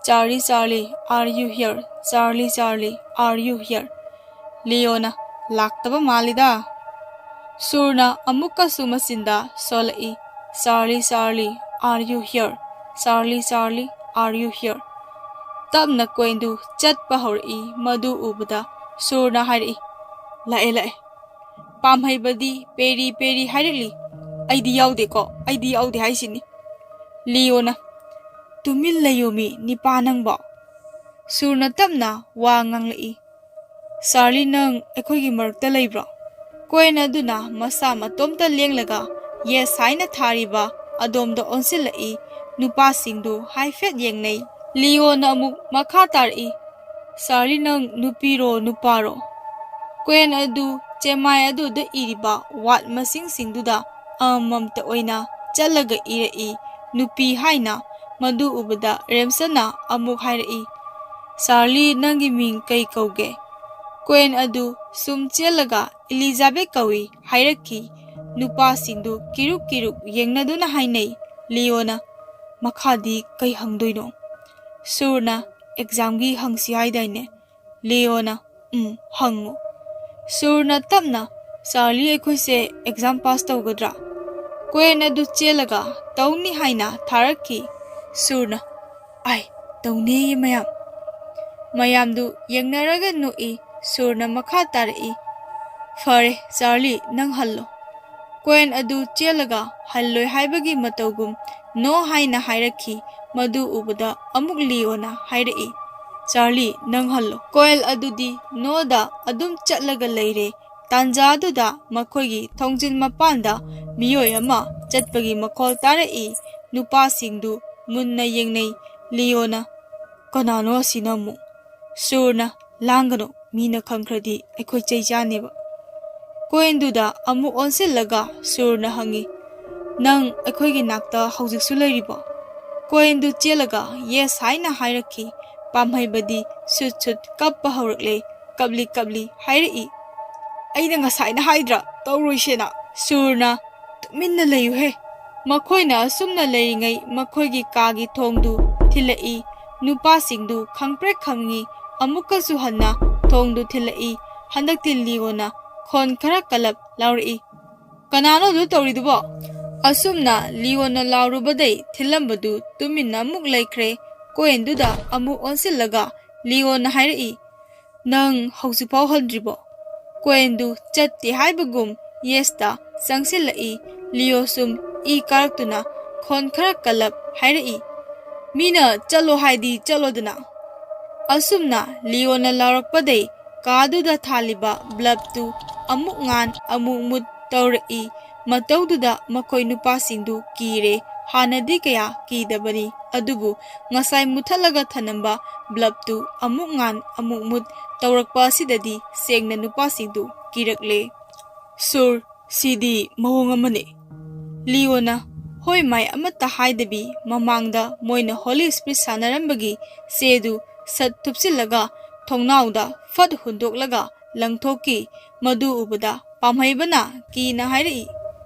"Charlie, Charlie, are you here? Charlie, Charlie, are you here?" ꯂꯤꯌꯣꯅ, "ꯂꯥꯛꯇꯕ ꯃꯥꯜꯂꯤꯗ"꯫ ꯁꯨꯔꯅ ꯑꯃꯨꯛꯀꯁꯨ ꯃꯆꯤꯟꯗ ꯁꯣꯜꯂꯛꯏ, "Charlie, Charlie, are you here? Charlie, Charlie, are you here?" ꯇꯞꯅ ꯀꯣꯏꯟꯗꯨ ꯆꯠꯄ ꯍꯧꯔꯛꯏ꯫ ꯃꯗꯨ ꯎꯕꯗ ꯁꯨꯔꯅ ꯍꯥꯏꯔꯛꯏ, "ꯂꯥꯛꯑꯦ, ꯂꯥꯛꯑꯦ"꯫ ꯄꯥꯝꯍꯩꯕꯗꯤ ꯄꯦꯔꯤ ꯄꯦꯔꯤ ꯍꯥꯏꯔꯛꯂꯤ, "ꯑꯩꯗꯤ ꯌꯥꯎꯗꯦꯀꯣ, ꯑꯩꯗꯤ ꯌꯥꯎꯗꯦ ꯍꯥꯏꯁꯤꯅꯤ"꯫ ꯂꯤꯌꯣꯅ, "ꯇꯨꯃꯤꯟ ꯂꯩꯌꯣꯃꯤ, ꯅꯤꯄꯥ ꯅꯪꯕꯣ"꯫ ꯁꯨꯔꯅ ꯇꯞꯅ ꯋꯥ ꯉꯥꯡꯂꯛꯏ, "ꯆꯥꯔꯂꯤ, ꯅꯪ ꯑꯩꯈꯣꯏꯒꯤ ꯃꯔꯛꯇ ꯂꯩꯕ꯭ꯔꯣ?" ꯀꯣꯏꯟ ꯑꯗꯨꯅ ꯃꯁꯥ ꯃꯇꯣꯝꯇ ꯂꯦꯡꯂꯒ ꯌꯦꯁ ꯍꯥꯏꯅ ꯊꯥꯔꯤꯕ ꯑꯗꯣꯝꯗ ꯑꯣꯟꯁꯤꯜꯂꯛꯏ꯫ ꯅꯨꯄꯥꯁꯤꯡꯗꯨ ꯍꯥꯏꯐꯦꯠ ꯌꯦꯡꯅꯩ꯫ ꯂꯤꯌꯣꯅ ꯑꯃꯨꯛ ꯃꯈꯥ ꯇꯥꯔꯛꯏ, "ꯆꯥꯔꯂꯤ, ꯅꯪ ꯅꯨꯄꯤꯔꯣ ꯅꯨꯄꯥꯔꯣ?" ꯀꯣꯏꯟ ꯑꯗꯨ ꯆꯦꯃꯥꯏ ꯑꯗꯨꯗ ꯏꯔꯤꯕ ꯋꯥꯠ ꯃꯁꯤꯡꯁꯤꯡꯗꯨꯗ ꯑꯃꯃꯝꯇ ꯑꯣꯏꯅ ꯆꯠꯂꯒ ꯏꯔꯛꯏ꯫ "ꯅꯨꯄꯤ" ꯍꯥꯏꯅ꯫ ꯃꯗꯨ ꯎꯕꯗ ꯔꯦꯝꯁꯟꯅ ꯑꯃꯨꯛ ꯍꯥꯏꯔꯛꯏ, "ꯆꯥꯔꯂꯤ, ꯅꯪꯒꯤ ꯃꯤꯡ ꯀꯩ ꯀꯧꯒꯦ?" ꯀꯣꯏꯟ ꯑꯗꯨ ꯁꯨꯝ ꯆꯦꯜꯂꯒ "ꯏꯂꯤꯖꯥꯕꯦꯠ ꯀꯧꯏ" ꯍꯥꯏꯔꯛꯈꯤ꯫ ꯅꯨꯄꯥꯁꯤꯡꯗꯨ ꯀꯤꯔꯨꯛ ꯀꯤꯔꯨꯛ ꯌꯦꯡꯅꯗꯨꯅ ꯍꯥꯏꯅꯩ꯫ ꯂꯤꯌꯣꯅ, "ꯃꯈꯥꯗꯤ ꯀꯩ ꯍꯪꯗꯣꯏꯅꯣ?" ꯁꯨꯔꯅ, ꯑꯦꯛꯖꯥꯝꯒꯤ ꯍꯪꯁꯤ ꯍꯥꯏꯗꯥꯏꯅꯦ?" ꯂꯤꯌꯣꯅ, "ꯎꯝ, ꯍꯪꯉꯨ꯫" ꯁꯨꯔꯅ ꯇꯞꯅ, "ꯆꯥꯔꯂꯤ, ꯑꯩꯈꯣꯏꯁꯦ ꯑꯦꯛꯖꯥꯝ ꯄꯥꯁ ꯇꯧꯒꯗ꯭ꯔꯥ?" ꯀ꯭ꯋꯦꯟ ꯑꯗꯨ ꯆꯦꯜꯂꯒ "ꯇꯧꯅꯤ" ꯍꯥꯏꯅ ꯊꯥꯔꯛꯈꯤ꯫ ꯁꯨꯔꯅ, "ꯑꯥꯏ, ꯇꯧꯅꯦꯌꯦ ꯃꯌꯥꯝ꯫" ꯃꯌꯥꯝꯗꯨ ꯌꯦꯡꯅꯔꯒ ꯅꯣꯛꯏ꯫ ꯁꯨꯔꯅ ꯃꯈꯥ ꯇꯥꯔꯛꯏ, "ꯐꯔꯦ, ꯆꯥꯔꯂꯤ, ꯅꯪ ꯍꯜꯂꯣ꯫" ꯀ꯭ꯋꯦꯟ ꯑꯗꯨ ꯆꯦꯜꯂꯒ ꯍꯜꯂꯣꯏ ꯍꯥꯏꯕꯒꯤ ꯃꯇꯧꯒꯨꯝ "ꯅꯣ" ꯍꯥꯏꯅ ꯍꯥꯏꯔꯛꯈꯤ꯫ ꯃꯗꯨ ꯎꯕꯗ ꯑꯃꯨꯛ ꯂꯤꯌꯣꯅ ꯍꯥꯏꯔꯛꯏ, "ꯆꯥꯔꯂꯤ, ꯅꯪ ꯍꯜꯂꯣ꯫" ꯀ꯭ꯋꯦꯟ ꯑꯗꯨꯗꯤ "ꯅꯣ"ꯗ ꯑꯗꯨꯝ ꯆꯠꯂꯒ ꯂꯩꯔꯦ꯫ ꯇꯥꯟꯖꯥꯗꯨꯗ ꯃꯈꯣꯏꯒꯤ ꯊꯣꯡꯖꯤꯟ ꯃꯄꯥꯟꯗ ꯃꯤꯑꯣꯏ ꯑꯃ ꯆꯠꯄꯒꯤ ꯃꯈꯣꯜ ꯇꯥꯔꯛꯏ꯫ ꯅꯨꯄꯥꯁꯤꯡꯗꯨ ꯃꯨꯟꯅ ꯌꯦꯡꯅꯩ꯫ ꯂꯤꯌꯣꯅ, "ꯀꯅꯥꯅꯣ ꯑꯁꯤꯅ ꯑꯃꯨꯛ?" ꯁꯨꯔꯅ, "ꯂꯥꯡꯒꯅꯨ, ꯃꯤꯅ ꯈꯪꯈ꯭ꯔꯗꯤ ꯑꯩꯈꯣꯏ ꯆꯩ ꯆꯥꯅꯦꯕ꯫" ꯀ꯭ꯋꯦꯟꯗꯨꯗ ꯑꯃꯨꯛ ꯑꯣꯟꯁꯤꯜꯂꯒ ꯁꯨꯔꯅ ꯍꯪꯉꯤ, "ꯅꯪ ꯑꯩꯈꯣꯏꯒꯤ ꯅꯥꯛꯇ ꯍꯧꯖꯤꯛꯁꯨ ꯂꯩꯔꯤꯕꯣ?" ꯀ꯭ꯋꯦꯟꯗꯨ ꯆꯦꯜꯂꯒ "ꯌꯦꯁ" ꯍꯥꯏꯅ ꯍꯥꯏꯔꯛꯈꯤ꯫ ꯄꯥꯝꯍꯩꯕꯗꯤ ꯁꯨꯠ ꯁꯨꯠ ꯀꯞꯄ ꯍꯧꯔꯛꯂꯦ꯫ ꯀꯞꯂꯤ ꯀꯞꯂꯤ ꯍꯥꯏꯔꯛꯏ, "ꯑꯩꯅ ꯉꯁꯥꯏꯅ ꯍꯥꯏꯗ꯭ꯔꯥ, ꯇꯧꯔꯣꯏꯁꯦꯅ?" ꯁꯨꯔꯅ, "ꯇꯨꯃꯤꯟꯅ ꯂꯩꯌꯨꯍꯦ꯫" ꯃꯈꯣꯏꯅ ꯑꯁꯨꯝꯅ ꯂꯩꯔꯤꯉꯩ ꯃꯈꯣꯏꯒꯤ ꯀꯥꯒꯤ ꯊꯣꯡꯗꯨ ꯊꯤꯜꯂꯛꯏ꯫ ꯅꯨꯄꯥꯁꯤꯡꯗꯨ ꯈꯪꯄ꯭ꯔꯦꯛ ꯈꯪꯉꯤ꯫ ꯑꯃꯨꯛꯀꯁꯨ ꯍꯟꯅ ꯊꯣꯡꯗꯨ ꯊꯤꯜꯂꯛꯏ꯫ ꯍꯟꯗꯛꯇꯤ ꯂꯤꯌꯣꯅ ꯈꯣꯟ ꯈꯔ ꯀꯜꯂꯞ ꯂꯥꯎꯔꯛꯏ, "ꯀꯅꯥꯅꯣ ꯑꯗꯨ ꯇꯧꯔꯤꯗꯨꯕꯣ?" ꯑꯁꯨꯝꯅ ꯂꯤꯌꯣꯅ ꯂꯥꯎꯔꯨꯕꯗꯩ ꯊꯤꯜꯂꯝꯕꯗꯨ ꯇꯨꯃꯤꯟꯅ ꯑꯃꯨꯛ ꯂꯩꯈ꯭ꯔꯦ꯫ ꯀ꯭ꯋꯦꯟꯗꯨꯗ ꯑꯃꯨꯛ ꯑꯣꯟꯁꯤꯜꯂꯒ ꯂꯤꯌꯣꯅ ꯍꯥꯏꯔꯛꯏ, "ꯅꯪ ꯍꯧꯖꯤꯛꯐꯥꯎ ꯍꯟꯗ꯭ꯔꯤꯕꯣ?" ꯀ꯭ꯋꯦꯟꯗꯨ ꯆꯠꯇꯦ ꯍꯥꯏꯕꯒꯨꯝ ꯌꯦꯁꯇ ꯆꯪꯁꯤꯜꯂꯛꯏ꯫ ꯂꯤꯌꯣ ꯁꯨꯝ ꯏ ꯀꯥꯔꯛꯇꯨꯅ ꯈꯣꯟ ꯈꯔ ꯀꯜꯂꯞ ꯍꯥꯏꯔꯛꯏ, "ꯃꯤꯅ ꯆꯠꯂꯣ ꯍꯥꯏꯗꯤ ꯆꯠꯂꯣꯗꯅ꯫" ꯑꯁꯨꯝꯅ ꯂꯤꯌꯣꯅ ꯂꯥꯎꯔꯛꯄꯗꯩ ꯀꯥꯗꯨꯗ ꯊꯥꯜꯂꯤꯕ ꯕ꯭ꯂꯕꯇꯨ ꯑꯃꯨꯛ ꯉꯥꯟ ꯑꯃꯨꯛ ꯃꯨꯠ ꯇꯧꯔꯛꯏ꯫ ꯃꯇꯧꯗꯨꯗ ꯃꯈꯣꯏ ꯅꯨꯄꯥꯁꯤꯡꯗꯨ ꯀꯤꯔꯦ꯫ ꯍꯥꯟꯅꯗꯤ ꯀꯌꯥ ꯀꯤꯗꯕꯅꯤ, ꯑꯗꯨꯕꯨ ꯉꯁꯥꯏ ꯃꯨꯊꯠꯂꯒ ꯊꯅꯝꯕ ꯕ꯭ꯂꯕꯇꯨ ꯑꯃꯨꯛ ꯉꯥꯟ ꯑꯃꯨꯛ ꯃꯨꯠ ꯇꯧꯔꯛꯄ ꯑꯁꯤꯗꯗꯤ ꯁꯦꯡꯅ ꯅꯨꯄꯥꯁꯤꯡꯗꯨ ꯀꯤꯔꯛꯂꯦ꯫ "ꯁꯨꯔ, ꯁꯤꯗꯤ ꯃꯑꯣꯡ ꯑꯃꯅꯤ꯫" ꯂꯤꯌꯣꯅ, ꯍꯣꯏ ꯃꯥꯏ ꯑꯃꯠꯇ ꯍꯥꯏꯗꯕꯤ, ꯃꯃꯥꯡꯗ ꯃꯣꯏꯅ ꯍꯣꯂꯤ ꯁ꯭ꯄꯤꯔꯤꯠ ꯁꯥꯟꯅꯔꯝꯕꯒꯤ ꯆꯦꯗꯨ ꯁꯠ ꯊꯨꯞꯆꯤꯜꯂꯒ ꯊꯣꯡꯅꯥꯎꯗ ꯐꯠ ꯍꯨꯟꯗꯣꯛꯂꯒ ꯂꯪꯊꯣꯛꯈꯤ꯫ ꯃꯗꯨ ꯎꯕꯗ ꯄꯥꯝꯍꯩꯕꯅ ꯀꯤꯅ ꯍꯥꯏꯔꯛꯏ,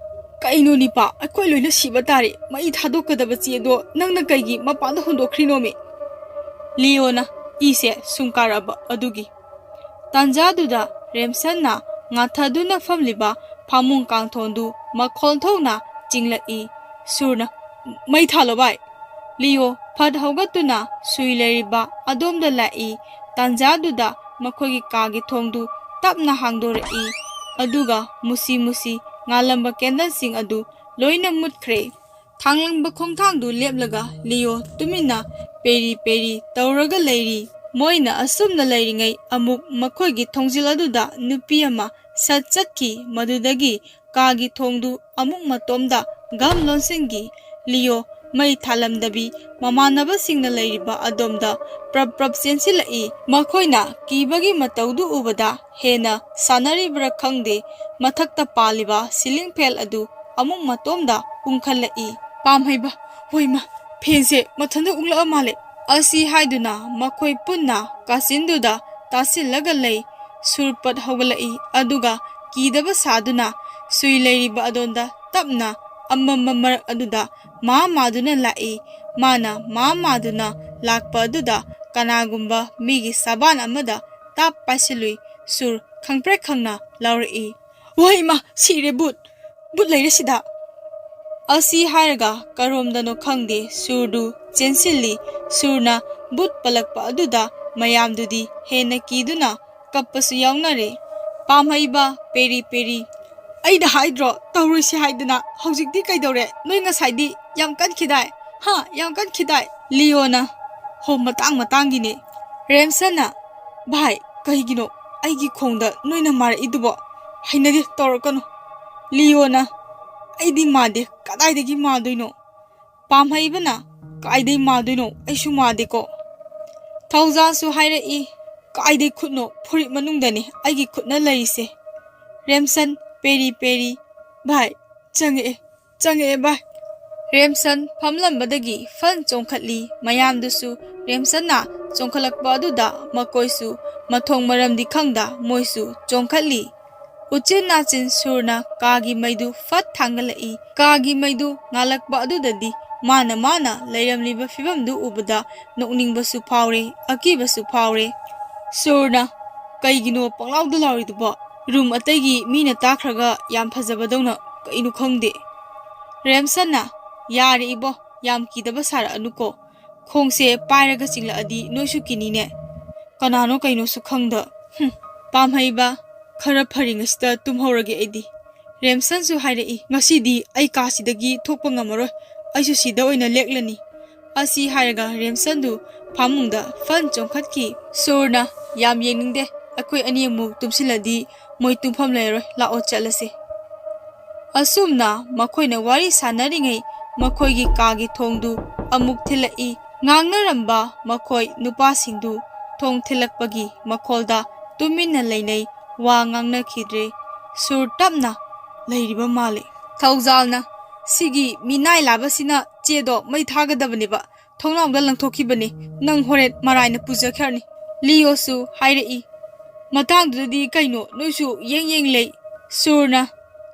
"ꯀꯩꯅꯣ ꯅꯤꯄꯥ, ꯑꯩꯈꯣꯏ ꯂꯣꯏꯅ ꯁꯤꯕ ꯇꯥꯔꯦ꯫ ꯃꯩ ꯊꯥꯗꯣꯛꯀꯗꯕ ꯆꯦꯗꯣ ꯅꯪꯅ ꯀꯩꯒꯤ ꯃꯄꯥꯟꯗ ꯍꯨꯟꯗꯣꯛꯈ꯭ꯔꯤꯅꯣꯃꯤ?" ꯂꯤꯌꯣꯅ ꯏꯁꯦ ꯁꯨꯝ ꯀꯥꯔꯛꯑꯕ ꯑꯗꯨꯒꯤ꯫ ꯇꯥꯟꯖꯥꯗꯨꯗ ꯔꯦꯝꯁꯟꯅ ꯉꯥꯊꯗꯨꯅ ꯐꯝꯂꯤꯕ ꯐꯃꯨꯡ ꯀꯥꯡꯊꯣꯟꯗꯨ ꯃꯈꯣꯟ ꯊꯣꯛꯅ ꯆꯤꯡꯂꯛꯏ꯫ ꯁꯨꯔꯅ, "ꯃꯩ ꯊꯥꯜꯂꯣ ꯚꯥꯏ!" ꯂꯤꯌꯣ ꯐꯠ ꯍꯧꯒꯠꯇꯨꯅ ꯁꯨꯏ ꯂꯩꯔꯤꯕ ꯑꯗꯣꯝꯗ ꯂꯥꯛꯏ꯫ ꯇꯥꯟꯖꯥꯗꯨꯗ ꯃꯈꯣꯏꯒꯤ ꯀꯥꯒꯤ ꯊꯣꯡꯗꯨ ꯇꯞꯅ ꯍꯥꯡꯗꯣꯔꯛꯏ꯫ ꯑꯗꯨꯒ ꯃꯨꯁꯤ ꯃꯨꯁꯤ ꯉꯥꯜꯂꯝꯕ ꯀꯦꯟꯗꯜꯁꯤꯡ ꯑꯗꯨ ꯂꯣꯏꯅ ꯃꯨꯠꯈ꯭ꯔꯦ꯫ ꯊꯥꯡꯂꯝꯕ ꯈꯣꯡꯊꯥꯡꯗꯨ ꯂꯦꯞꯂꯒ ꯂꯤꯌꯣ ꯇꯨꯃꯤꯟꯅ ꯄꯦꯔꯤ ꯄꯦꯔꯤ ꯇꯧꯔꯒ ꯂꯩꯔꯤ꯫ ꯃꯣꯏꯅ ꯑꯁꯨꯝꯅ ꯂꯩꯔꯤꯉꯩ ꯑꯃꯨꯛ ꯃꯈꯣꯏꯒꯤ ꯊꯣꯡꯖꯤꯜ ꯑꯗꯨꯗ ꯅꯨꯄꯤ ꯑꯃ ꯁꯠ ꯆꯠꯈꯤ꯫ ꯃꯗꯨꯗꯒꯤ ꯀꯥꯒꯤ ꯊꯣꯡꯗꯨ ꯑꯃꯨꯛ ꯃꯇꯣꯝꯗ ꯒꯝ ꯂꯣꯟꯁꯤꯟꯈꯤ꯫ ꯂꯤꯌꯣ ꯃꯩ ꯊꯥꯜꯂꯝꯗꯕꯤ ꯃꯃꯥꯟꯅꯕꯁꯤꯡꯅ ꯂꯩꯔꯤꯕ ꯑꯗꯣꯝꯗ ꯄ꯭ꯔꯞ ꯄ꯭ꯔꯞ ꯆꯦꯟꯁꯤꯜꯂꯛꯏ꯫ ꯃꯈꯣꯏꯅ ꯀꯤꯕꯒꯤ ꯃꯇꯧꯗꯨ ꯎꯕꯗ ꯍꯦꯟꯅ ꯁꯥꯟꯅꯔꯤꯕ꯭ꯔꯥ ꯈꯪꯗꯦ, ꯃꯊꯛꯇ ꯄꯥꯜꯂꯤꯕ ꯁꯤꯂꯤꯡ ꯐꯦꯟ ꯑꯗꯨ ꯑꯃꯨꯛ ꯃꯇꯣꯝꯗ ꯎꯪꯈꯠꯂꯛꯏ꯫ "ꯄꯥꯝꯍꯩꯕ, ꯍꯣꯏꯃ, ꯐꯦꯟꯁꯦ ꯃꯊꯟꯇ ꯎꯪꯂꯛꯑ ꯃꯥꯜꯂꯦ!" ꯑꯁꯤ ꯍꯥꯏꯗꯨꯅ ꯃꯈꯣꯏ ꯄꯨꯟꯅ ꯀꯥꯆꯤꯟꯗꯨꯗ ꯇꯥꯁꯤꯜꯂꯒ ꯂꯩ꯫ ꯁꯨꯔ ꯄꯠ ꯍꯧꯒꯠꯂꯛꯏ, ꯑꯗꯨꯒ ꯀꯤꯗꯕ ꯁꯥꯗꯨꯅ ꯁꯨꯏ ꯂꯩꯔꯤꯕ ꯑꯗꯣꯝꯗ ꯇꯞꯅ ꯑꯃꯝꯕ ꯃꯔꯛ ꯑꯗꯨꯗ ꯃꯥ ꯃꯥꯗꯨꯅ ꯂꯥꯛꯏ꯫ ꯃꯥꯅ ꯃꯥ ꯃꯥꯗꯨꯅ ꯂꯥꯛꯄ ꯑꯗꯨꯗ ꯀꯅꯥꯒꯨꯝꯕ ꯃꯤꯒꯤ ꯁꯕꯥꯟ ꯑꯃꯗ ꯇꯥꯞ ꯄꯥꯏꯁꯤꯜꯂꯨꯏ꯫ ꯁꯨꯔ ꯈꯪꯄ꯭ꯔꯦꯛ ꯈꯪꯅ ꯂꯥꯎꯔꯛꯏ, "ꯋꯥ ꯏꯃꯥ, ꯁꯤꯔꯦ ꯚꯨꯠ! ꯚꯨꯠ ꯂꯩꯔꯦ ꯁꯤꯗ!" ꯑꯁꯤ ꯍꯥꯏꯔꯒ ꯀꯔꯣꯝꯗꯅꯣ ꯈꯪꯗꯦ ꯁꯨꯔꯗꯨ ꯆꯦꯟꯁꯤꯜꯂꯤ꯫ ꯁꯨꯔꯅ ꯚꯨꯠ ꯄꯜꯂꯛꯄ ꯑꯗꯨꯗ ꯃꯌꯥꯝꯗꯨꯗꯤ ꯍꯦꯟꯅ ꯀꯤꯗꯨꯅ ꯀꯞꯄꯁꯨ ꯌꯥꯎꯅꯔꯦ꯫ ꯄꯥꯝꯍꯩꯕ, ꯄꯦꯔꯤ ꯄꯦꯔꯤ, "ꯑꯩꯅ ꯍꯥꯏꯗ꯭ꯔꯣ ꯇꯧꯔꯣꯏꯁꯤ ꯍꯥꯏꯗꯅ? ꯍꯧꯖꯤꯛꯇꯤ ꯀꯩꯗꯧꯔꯦ? ꯅꯣꯏ ꯉꯁꯥꯏꯗꯤ ꯌꯥꯝ ꯀꯟꯈꯤꯗꯥꯏ? ꯍꯥ, ꯌꯥꯝ ꯀꯟꯈꯤꯗꯥꯏ?" ꯂꯤꯌꯣꯅ, "ꯍꯣ, ꯃꯇꯥꯡ ꯃꯇꯥꯡꯒꯤꯅꯦ꯫" ꯔꯦꯝꯁꯟꯅ, "ꯚꯥꯏ, ꯀꯩꯒꯤꯅꯣ ꯑꯩꯒꯤ ꯈꯣꯡꯗ ꯅꯣꯏꯅ ꯃꯥꯔꯛꯏꯗꯨꯕꯣ? ꯍꯩꯅꯗꯦ, ꯇꯧꯔꯛꯀꯅꯨ꯫" ꯂꯤꯌꯣꯅ, "ꯑꯩꯗꯤ ꯃꯥꯗꯦ, ꯀꯗꯥꯏꯗꯒꯤ ꯃꯥꯗꯣꯏꯅꯣ?" ꯄꯥꯝꯍꯩꯕꯅ, "ꯀꯥꯏꯗꯩ ꯃꯥꯗꯣꯏꯅꯣ? ꯑꯩꯁꯨ ꯃꯥꯗꯦꯀꯣ꯫" ꯊꯧꯖꯥꯜꯁꯨ ꯍꯥꯏꯔꯛꯏ, "ꯀꯥꯏꯗꯩ ꯈꯨꯠꯅꯣ? ꯐꯨꯔꯤꯠ ꯃꯅꯨꯡꯗꯅꯦ ꯑꯩꯒꯤ ꯈꯨꯠꯅ ꯂꯩꯔꯤꯁꯦ꯫" ꯔꯦꯝꯁꯟ, ꯄꯦꯔꯤ ꯄꯦꯔꯤ, "ꯚꯥꯏ, ꯆꯪꯉꯛꯑꯦ, ꯆꯪꯉꯛꯑꯦ ꯚꯥꯏ꯫" ꯔꯦꯝꯁꯟ ꯐꯝꯂꯝꯕꯗꯒꯤ ꯐꯟ ꯆꯣꯡꯈꯠꯂꯤ꯫ ꯃꯌꯥꯝꯗꯨꯁꯨ ꯔꯦꯝꯁꯟꯅ ꯆꯣꯡꯈꯠꯂꯛꯄ ꯑꯗꯨꯗ ꯃꯈꯣꯏꯁꯨ ꯃꯊꯣꯡ ꯃꯔꯝꯗꯤ ꯈꯪꯗ ꯃꯣꯏꯁꯨ ꯆꯣꯡꯈꯠꯂꯤ꯫ ꯎꯆꯤꯟ ꯅꯥꯆꯤꯟ ꯁꯨꯔꯅ ꯀꯥꯒꯤ ꯃꯩꯗꯨ ꯐꯠ ꯊꯥꯡꯒꯠꯂꯛꯏ꯫ ꯀꯥꯒꯤ ꯃꯩꯗꯨ ꯉꯥꯜꯂꯛꯄ ꯑꯗꯨꯗꯗꯤ ꯃꯥꯅ ꯃꯥꯅ ꯂꯩꯔꯝꯂꯤꯕ ꯐꯤꯕꯝꯗꯨ ꯎꯕꯗ ꯅꯣꯛꯅꯤꯡꯕꯁꯨ ꯐꯥꯎꯔꯦ, ꯑꯀꯤꯕꯁꯨ ꯐꯥꯎꯔꯦ꯫ ꯁꯨꯔꯅ, "ꯀꯩꯒꯤꯅꯣ ꯄꯪꯂꯥꯎꯗ ꯂꯥꯎꯔꯤꯗꯨꯕꯣ? ꯔꯨꯝ ꯑꯇꯩꯒꯤ ꯃꯤꯅ ꯇꯥꯈ꯭ꯔꯒ ꯌꯥꯝ ꯐꯖꯕꯗꯧꯅ ꯀꯩꯅꯣ ꯈꯪꯗꯦ꯫" ꯔꯦꯝꯁꯟꯅ, "ꯌꯥꯔꯦ ꯏꯕꯣ, ꯌꯥꯝ ꯀꯤꯗꯕ ꯁꯥꯔꯛꯑꯅꯨꯀꯣ꯫ ꯈꯣꯡꯁꯦ ꯄꯥꯏꯔꯒ ꯆꯤꯡꯂꯛꯑꯗꯤ ꯅꯣꯏꯁꯨ ꯀꯤꯅꯤꯅꯦ꯫ ꯀꯅꯥꯅꯣ ꯀꯩꯅꯣꯁꯨ ꯈꯪꯗ꯫ ꯍꯨꯝ, ꯄꯥꯝꯍꯩꯕ, ꯈꯔ ꯐꯔꯤꯉꯩꯁꯤꯗ ꯇꯨꯝꯍꯧꯔꯒꯦ ꯑꯩꯗꯤ꯫" ꯔꯦꯝꯁꯟꯁꯨ ꯍꯥꯏꯔꯛꯏ, "ꯉꯁꯤꯗꯤ ꯑꯩ ꯀꯥꯁꯤꯗꯒꯤ ꯊꯣꯛꯄ ꯉꯝꯃꯔꯣꯏ꯫ ꯑꯩꯁꯨ ꯁꯤꯗ ꯑꯣꯏꯅ ꯂꯦꯛꯂꯅꯤ꯫" ꯑꯁꯤ ꯍꯥꯏꯔꯒ ꯔꯦꯝꯁꯟꯗꯨ ꯐꯃꯨꯡꯗ ꯐꯟ ꯆꯣꯡꯈꯠꯈꯤ꯫ ꯁꯨꯔꯅ, "ꯌꯥꯝ ꯌꯦꯡꯅꯤꯡꯗꯦ꯫ ꯑꯩꯈꯣꯏ ꯑꯅꯤ ꯑꯃꯨꯛ ꯇꯨꯝꯁꯤꯜꯂꯗꯤ ꯃꯣꯏ ꯇꯨꯝꯐꯝ ꯂꯩꯔꯔꯣꯏ꯫ ꯂꯥꯛꯑꯣ ꯆꯠꯂꯁꯦ꯫" ꯑꯁꯨꯝꯅ ꯃꯈꯣꯏꯅ ꯋꯥꯔꯤ ꯁꯥꯟꯅꯔꯤꯉꯩ ꯃꯈꯣꯏꯒꯤ ꯀꯥꯒꯤ ꯊꯣꯡꯗꯨ ꯑꯃꯨꯛ ꯊꯤꯜꯂꯛꯏ꯫ ꯉꯥꯡꯅꯔꯝꯕ ꯃꯈꯣꯏ ꯅꯨꯄꯥꯁꯤꯡꯗꯨ ꯊꯣꯡ ꯊꯤꯜꯂꯛꯄꯒꯤ ꯃꯈꯣꯜꯗ ꯇꯨꯃꯤꯟꯅ ꯂꯩꯅꯩ, ꯋꯥ ꯉꯥꯡꯅꯈꯤꯗ꯭ꯔꯦ꯫ ꯁꯨꯔ ꯇꯞꯅ ꯂꯩꯔꯤꯕ ꯃꯥꯜꯂꯤ꯫ ꯊꯧꯖꯥꯜꯅ, "ꯁꯤꯒꯤ ꯃꯤꯅꯥꯏ ꯂꯥꯕꯁꯤꯅ ꯆꯦꯗꯣ ꯃꯩ ꯊꯥꯒꯗꯕꯅꯦꯕ꯫ ꯊꯣꯡꯅꯥꯎꯗ ꯂꯪꯊꯣꯛꯈꯤꯕꯅꯤ꯫ ꯅꯪ ꯍꯣꯔꯦꯟ ꯃꯔꯥꯏꯅ ꯄꯨꯖꯈ꯭ꯔꯅꯤ꯫" ꯂꯤꯌꯣꯁꯨ ꯍꯥꯏꯔꯛꯏ, "ꯃꯇꯥꯡꯗꯨꯗꯗꯤ ꯀꯩꯅꯣ, ꯅꯣꯏꯁꯨ ꯌꯦꯡ ꯌꯦꯡ ꯂꯩ꯫" ꯁꯨꯔꯅ,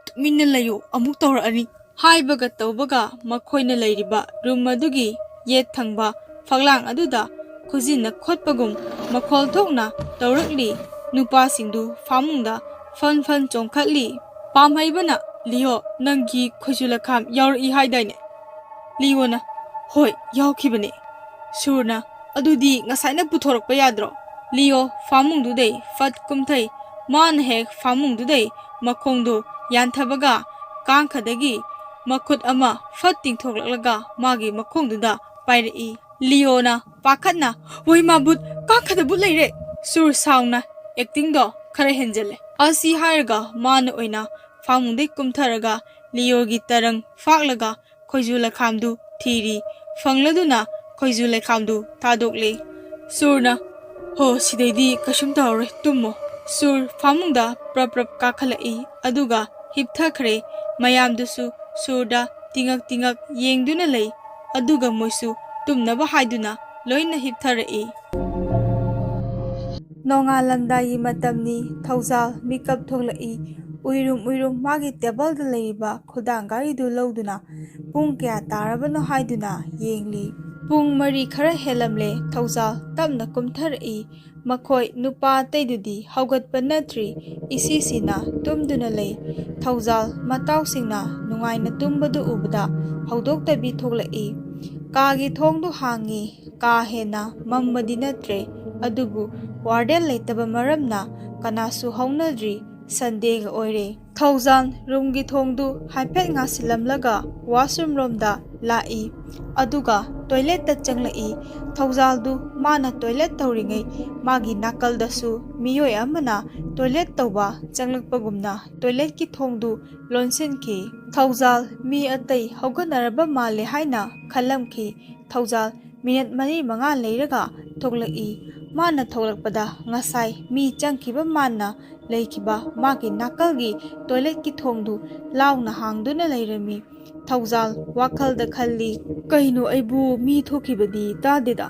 "ꯇꯨꯃꯤꯟꯅ ꯂꯩꯌꯨ, ꯑꯃꯨꯛ ꯇꯧꯔꯛꯑꯅꯤ꯫" ꯍꯥꯏꯕꯒ ꯇꯧꯕꯒ ꯃꯈꯣꯏꯅ ꯂꯩꯔꯤꯕ ꯔꯨꯝ ꯑꯗꯨꯒꯤ ꯌꯦꯠ ꯊꯪꯕ ꯐꯛꯂꯥꯡ ꯑꯗꯨꯗ ꯈꯨꯖꯤꯟꯅ ꯈꯣꯠꯄꯒꯨꯝ ꯃꯈꯣꯜ ꯊꯣꯛꯅ ꯇꯧꯔꯛꯂꯤ꯫ ꯅꯨꯄꯥꯁꯤꯡꯗꯨ ꯐꯃꯨꯡꯗ ꯐꯟ ꯐꯟ ꯆꯣꯡꯈꯠꯂꯤ꯫ ꯄꯥꯝꯍꯩꯕꯅ, "ꯂꯤꯌꯣ, ꯅꯪꯒꯤ ꯈꯣꯏꯖꯨ ꯂꯩꯈꯥꯝ ꯌꯥꯎꯔꯛꯏ ꯍꯥꯏꯗꯥꯏꯅꯦ?" ꯂꯤꯌꯣꯅ, "ꯍꯣꯏ, ꯌꯥꯎꯈꯤꯕꯅꯦ꯫" ꯁꯨꯔꯅ, "ꯑꯗꯨꯗꯤ ꯉꯁꯥꯏꯅ ꯄꯨꯊꯣꯔꯛꯄ ꯌꯥꯗ꯭ꯔꯣ?" ꯂꯤꯌꯣ ꯐꯃꯨꯡꯗꯨꯗꯩ ꯐꯠ ꯀꯨꯝꯊꯩ꯫ ꯃꯥꯅ ꯍꯦꯛ ꯐꯃꯨꯡꯗꯨꯗꯩ ꯃꯈꯣꯡꯗꯨ ꯌꯥꯟꯊꯕꯒ ꯀꯥꯡꯈꯗꯒꯤ ꯃꯈꯨꯠ ꯑꯃ ꯐꯠ ꯇꯤꯡꯊꯣꯛꯂꯛꯂꯒ ꯃꯥꯒꯤ ꯃꯈꯣꯡꯗꯨꯗ ꯄꯥꯏꯔꯛꯏ꯫ ꯂꯤꯌꯣꯅ ꯄꯥꯈꯠꯅ, "ꯍꯣꯏ ꯃꯥ ꯕꯨꯠ, ꯀꯥꯡꯈꯗ ꯕꯨꯠ ꯂꯩꯔꯦ!" ꯁꯨꯔ ꯁꯥꯎꯅ, "ꯑꯦꯛꯇꯤꯡꯗꯣ ꯈꯔ ꯍꯦꯟꯖꯜꯂꯦ꯫" ꯑꯁꯤ ꯍꯥꯏꯔꯒ ꯃꯥꯅ ꯑꯣꯏꯅ ꯐꯃꯨꯡꯗꯩ ꯀꯨꯝꯊꯔꯒ ꯂꯤꯌꯣꯒꯤ ꯇꯔꯪ ꯐꯥꯛꯂꯒ ꯈꯣꯏꯖꯨ ꯂꯩꯈꯥꯝꯗꯨ ꯊꯤꯔꯤ꯫ ꯐꯪꯂꯗꯨꯅ ꯈꯣꯏꯖꯨ ꯂꯩꯈꯥꯝꯗꯨ ꯊꯥꯗꯣꯛꯂꯦ꯫ ꯁꯨꯔꯅ, "ꯍꯣ, ꯁꯤꯗꯩꯗꯤ ꯀꯩꯁꯨꯝ ꯇꯧꯔꯔꯣꯏ, ꯇꯨꯝꯃꯣ꯫" ꯁꯨꯔ ꯐꯃꯨꯡꯗ ꯄ꯭ꯔꯞ ꯄ꯭ꯔꯞ ꯀꯥꯈꯠꯂꯛꯏ, ꯑꯗꯨꯒ ꯍꯤꯞꯊꯈ꯭ꯔꯦ꯫ ꯃꯌꯥꯝꯗꯨꯁꯨ ꯁꯨꯔꯗ ꯇꯤꯉꯛ ꯇꯤꯉꯛ ꯌꯦꯡꯗꯨꯅ ꯂꯩ, ꯑꯗꯨꯒ ꯃꯣꯏꯁꯨ ꯇꯨꯝꯅꯕ ꯍꯥꯏꯗꯨꯅ ꯂꯣꯏꯅ ꯍꯤꯞꯊꯔꯛꯏ꯫ ꯅꯣꯡꯉꯥꯜꯂꯝꯗꯥꯏꯒꯤ ꯃꯇꯝꯅꯤ꯫ ꯊꯧꯖꯥꯜ ꯃꯤꯀꯞ ꯊꯣꯛꯂꯛꯏ꯫ ꯎꯏꯔꯨꯝ ꯎꯏꯔꯨꯝ ꯃꯥꯒꯤ ꯇꯦꯕꯜꯗ ꯂꯩꯔꯤꯕ ꯈꯨꯗꯥꯡ ꯘꯔꯤꯗꯨ ꯂꯧꯗꯨꯅ ꯄꯨꯡ ꯀꯌꯥ ꯇꯥꯔꯕꯅꯣ ꯍꯥꯏꯗꯨꯅ ꯌꯦꯡꯂꯤ꯫ ꯄꯨꯡ ꯃꯔꯤ ꯈꯔ ꯍꯦꯜꯂꯝꯂꯦ꯫ ꯊꯧꯖꯥꯜ ꯇꯞꯅ ꯀꯨꯝꯊꯔꯛꯏ꯫ ꯃꯈꯣꯏ ꯅꯨꯄꯥ ꯑꯇꯩꯗꯨꯗꯤ ꯍꯧꯒꯠꯄ ꯅꯠꯇ꯭ꯔꯤ, ꯏꯁꯤꯁꯤꯅ ꯇꯨꯝꯗꯨꯅ ꯂꯩ꯫ ꯊꯧꯖꯥꯜ ꯃꯇꯥꯎꯁꯤꯡꯅ ꯅꯨꯡꯉꯥꯏꯅ ꯇꯨꯝꯕꯗꯨ ꯎꯕꯗ ꯍꯧꯗꯣꯛꯇꯕꯤ ꯊꯣꯛꯂꯛꯏ꯫ ꯀꯥꯒꯤ ꯊꯣꯡꯗꯨ ꯍꯥꯡꯉꯤ꯫ ꯀꯥ ꯍꯦꯟꯅ ꯃꯝꯕꯗꯤ ꯅꯠꯇ꯭ꯔꯦ, ꯑꯗꯨꯕꯨ ꯋꯥꯔꯗꯦꯟ ꯂꯩꯇꯕ ꯃꯔꯝꯅ ꯀꯅꯥꯁꯨ ꯍꯧꯅꯗ꯭ꯔꯤ꯫ ꯁꯟꯗꯦꯒ ꯑꯣꯏꯔꯦ꯫ ꯊꯧꯖꯥꯜ ꯔꯨꯝꯒꯤ ꯊꯣꯡꯗꯨ ꯍꯥꯏꯐꯦꯠ ꯉꯥꯁꯤꯜꯂꯝꯂꯒ ꯋꯥꯁꯔꯨꯝ ꯔꯣꯝꯗ ꯂꯥꯛꯏ, ꯑꯗꯨꯒ ꯇꯣꯏꯂꯦꯠꯇ ꯆꯪꯂꯛꯏ꯫ ꯊꯧꯖꯥꯜꯗꯨ ꯃꯥꯅ ꯇꯣꯏꯂꯦꯠ ꯇꯧꯔꯤꯉꯩ ꯃꯥꯒꯤ ꯅꯥꯀꯜꯗꯁꯨ ꯃꯤꯑꯣꯏ ꯑꯃꯅ ꯇꯣꯏꯂꯦꯠ ꯇꯧꯕ ꯆꯪꯂꯛꯄꯒꯨꯝꯅ ꯇꯣꯏꯂꯦꯠꯀꯤ ꯊꯣꯡꯗꯨ ꯂꯣꯟꯁꯤꯟꯈꯤ꯫ ꯊꯧꯖꯥꯜ ꯃꯤ ꯑꯇꯩ ꯍꯧꯒꯠꯅꯔꯕ ꯃꯥꯜꯂꯦ ꯍꯥꯏꯅ ꯈꯜꯂꯝꯈꯤ꯫ ꯊꯧꯖꯥꯜ ꯃꯤꯅꯠ ꯃꯔꯤ ꯃꯉꯥ ꯂꯩꯔꯒ ꯊꯣꯛꯂꯛꯏ꯫ ꯃꯥꯅ ꯊꯣꯛꯂꯛꯄꯗ ꯉꯁꯥꯏ ꯃꯤ ꯆꯪꯈꯤꯕ ꯃꯥꯟꯅ ꯂꯩꯈꯤꯕ ꯃꯥꯒꯤ ꯅꯥꯀꯜꯒꯤ ꯇꯣꯏꯂꯦꯠꯀꯤ ꯊꯣꯡꯗꯨ ꯂꯥꯎꯅ ꯍꯥꯡꯗꯨꯅ ꯂꯩꯔꯝꯃꯤ꯫ ꯊꯧꯖꯥꯜ ꯋꯥꯈꯜꯗ ꯈꯜꯂꯤ, "ꯀꯩꯅꯣ, ꯑꯩꯕꯨ ꯃꯤ ꯊꯣꯛꯈꯤꯕꯗꯤ ꯇꯥꯗꯦꯗ?"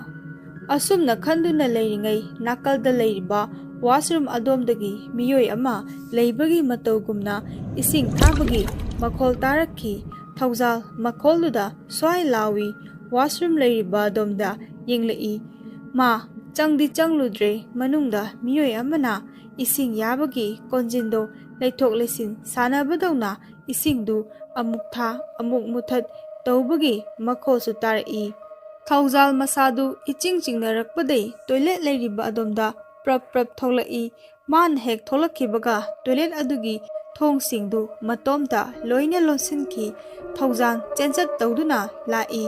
ꯑꯁꯨꯝꯅ ꯈꯟꯗꯨꯅ ꯂꯩꯔꯤꯉꯩ ꯅꯥꯀꯜꯗ ꯂꯩꯔꯤꯕ ꯋꯥꯁꯔꯨꯝ ꯑꯗꯣꯝꯗꯒꯤ ꯃꯤꯑꯣꯏ ꯑꯃ ꯂꯩꯕꯒꯤ ꯃꯇꯧꯒꯨꯝꯅ ꯏꯁꯤꯡ ꯊꯥꯕꯒꯤ ꯃꯈꯣꯜ ꯇꯥꯔꯛꯈꯤ꯫ ꯊꯧꯖꯥꯜ ꯃꯈꯣꯜꯗꯨꯗ ꯁ꯭ꯋꯥꯏ ꯂꯥꯎꯏ꯫ ꯋꯥꯁꯔꯨꯝ ꯂꯩꯔꯤꯕ ꯑꯗꯣꯝꯗ ꯌꯦꯡꯂꯛꯏ꯫ ꯃꯥ ꯆꯪꯗꯤ ꯆꯪꯂꯨꯗ꯭ꯔꯦ꯫ ꯃꯅꯨꯡꯗ ꯃꯤꯑꯣꯏ ꯑꯃꯅ ꯏꯁꯤꯡ ꯌꯥꯕꯒꯤ ꯀꯣꯟꯖꯤꯟꯗꯣ ꯂꯩꯊꯣꯛ ꯂꯩꯁꯤꯟ ꯁꯥꯟꯅꯕꯗꯧꯅ ꯏꯁꯤꯡꯗꯨ ꯑꯃꯨꯛ ꯊꯥ, ꯑꯃꯨꯛ ꯃꯨꯊꯠ ꯇꯧꯕꯒꯤ ꯃꯈꯣꯜꯁꯨ ꯇꯥꯔꯛꯏ꯫ ꯊꯧꯖꯥꯜ ꯃꯁꯥꯗꯨ ꯏꯆꯤꯡ ꯆꯤꯡꯅꯔꯛꯄꯗꯩ ꯇꯣꯏꯂꯦꯠ ꯂꯩꯔꯤꯕ ꯑꯗꯣꯝꯗ ꯄ꯭ꯔꯞ ꯄ꯭ꯔꯞ ꯊꯣꯛꯂꯛꯏ꯫ ꯃꯥꯅ ꯍꯦꯛ ꯊꯣꯛꯂꯛꯈꯤꯕꯒ ꯇꯣꯏꯂꯦꯠ ꯑꯗꯨꯒꯤ ꯊꯣꯡꯁꯤꯡꯗꯨ ꯃꯇꯣꯝꯇ ꯂꯣꯏꯅ ꯂꯣꯟꯁꯤꯟꯈꯤ꯫ ꯊꯧꯖꯥꯜ ꯆꯦꯟꯆꯠ ꯇꯧꯗꯨꯅ ꯂꯥꯛꯏ꯫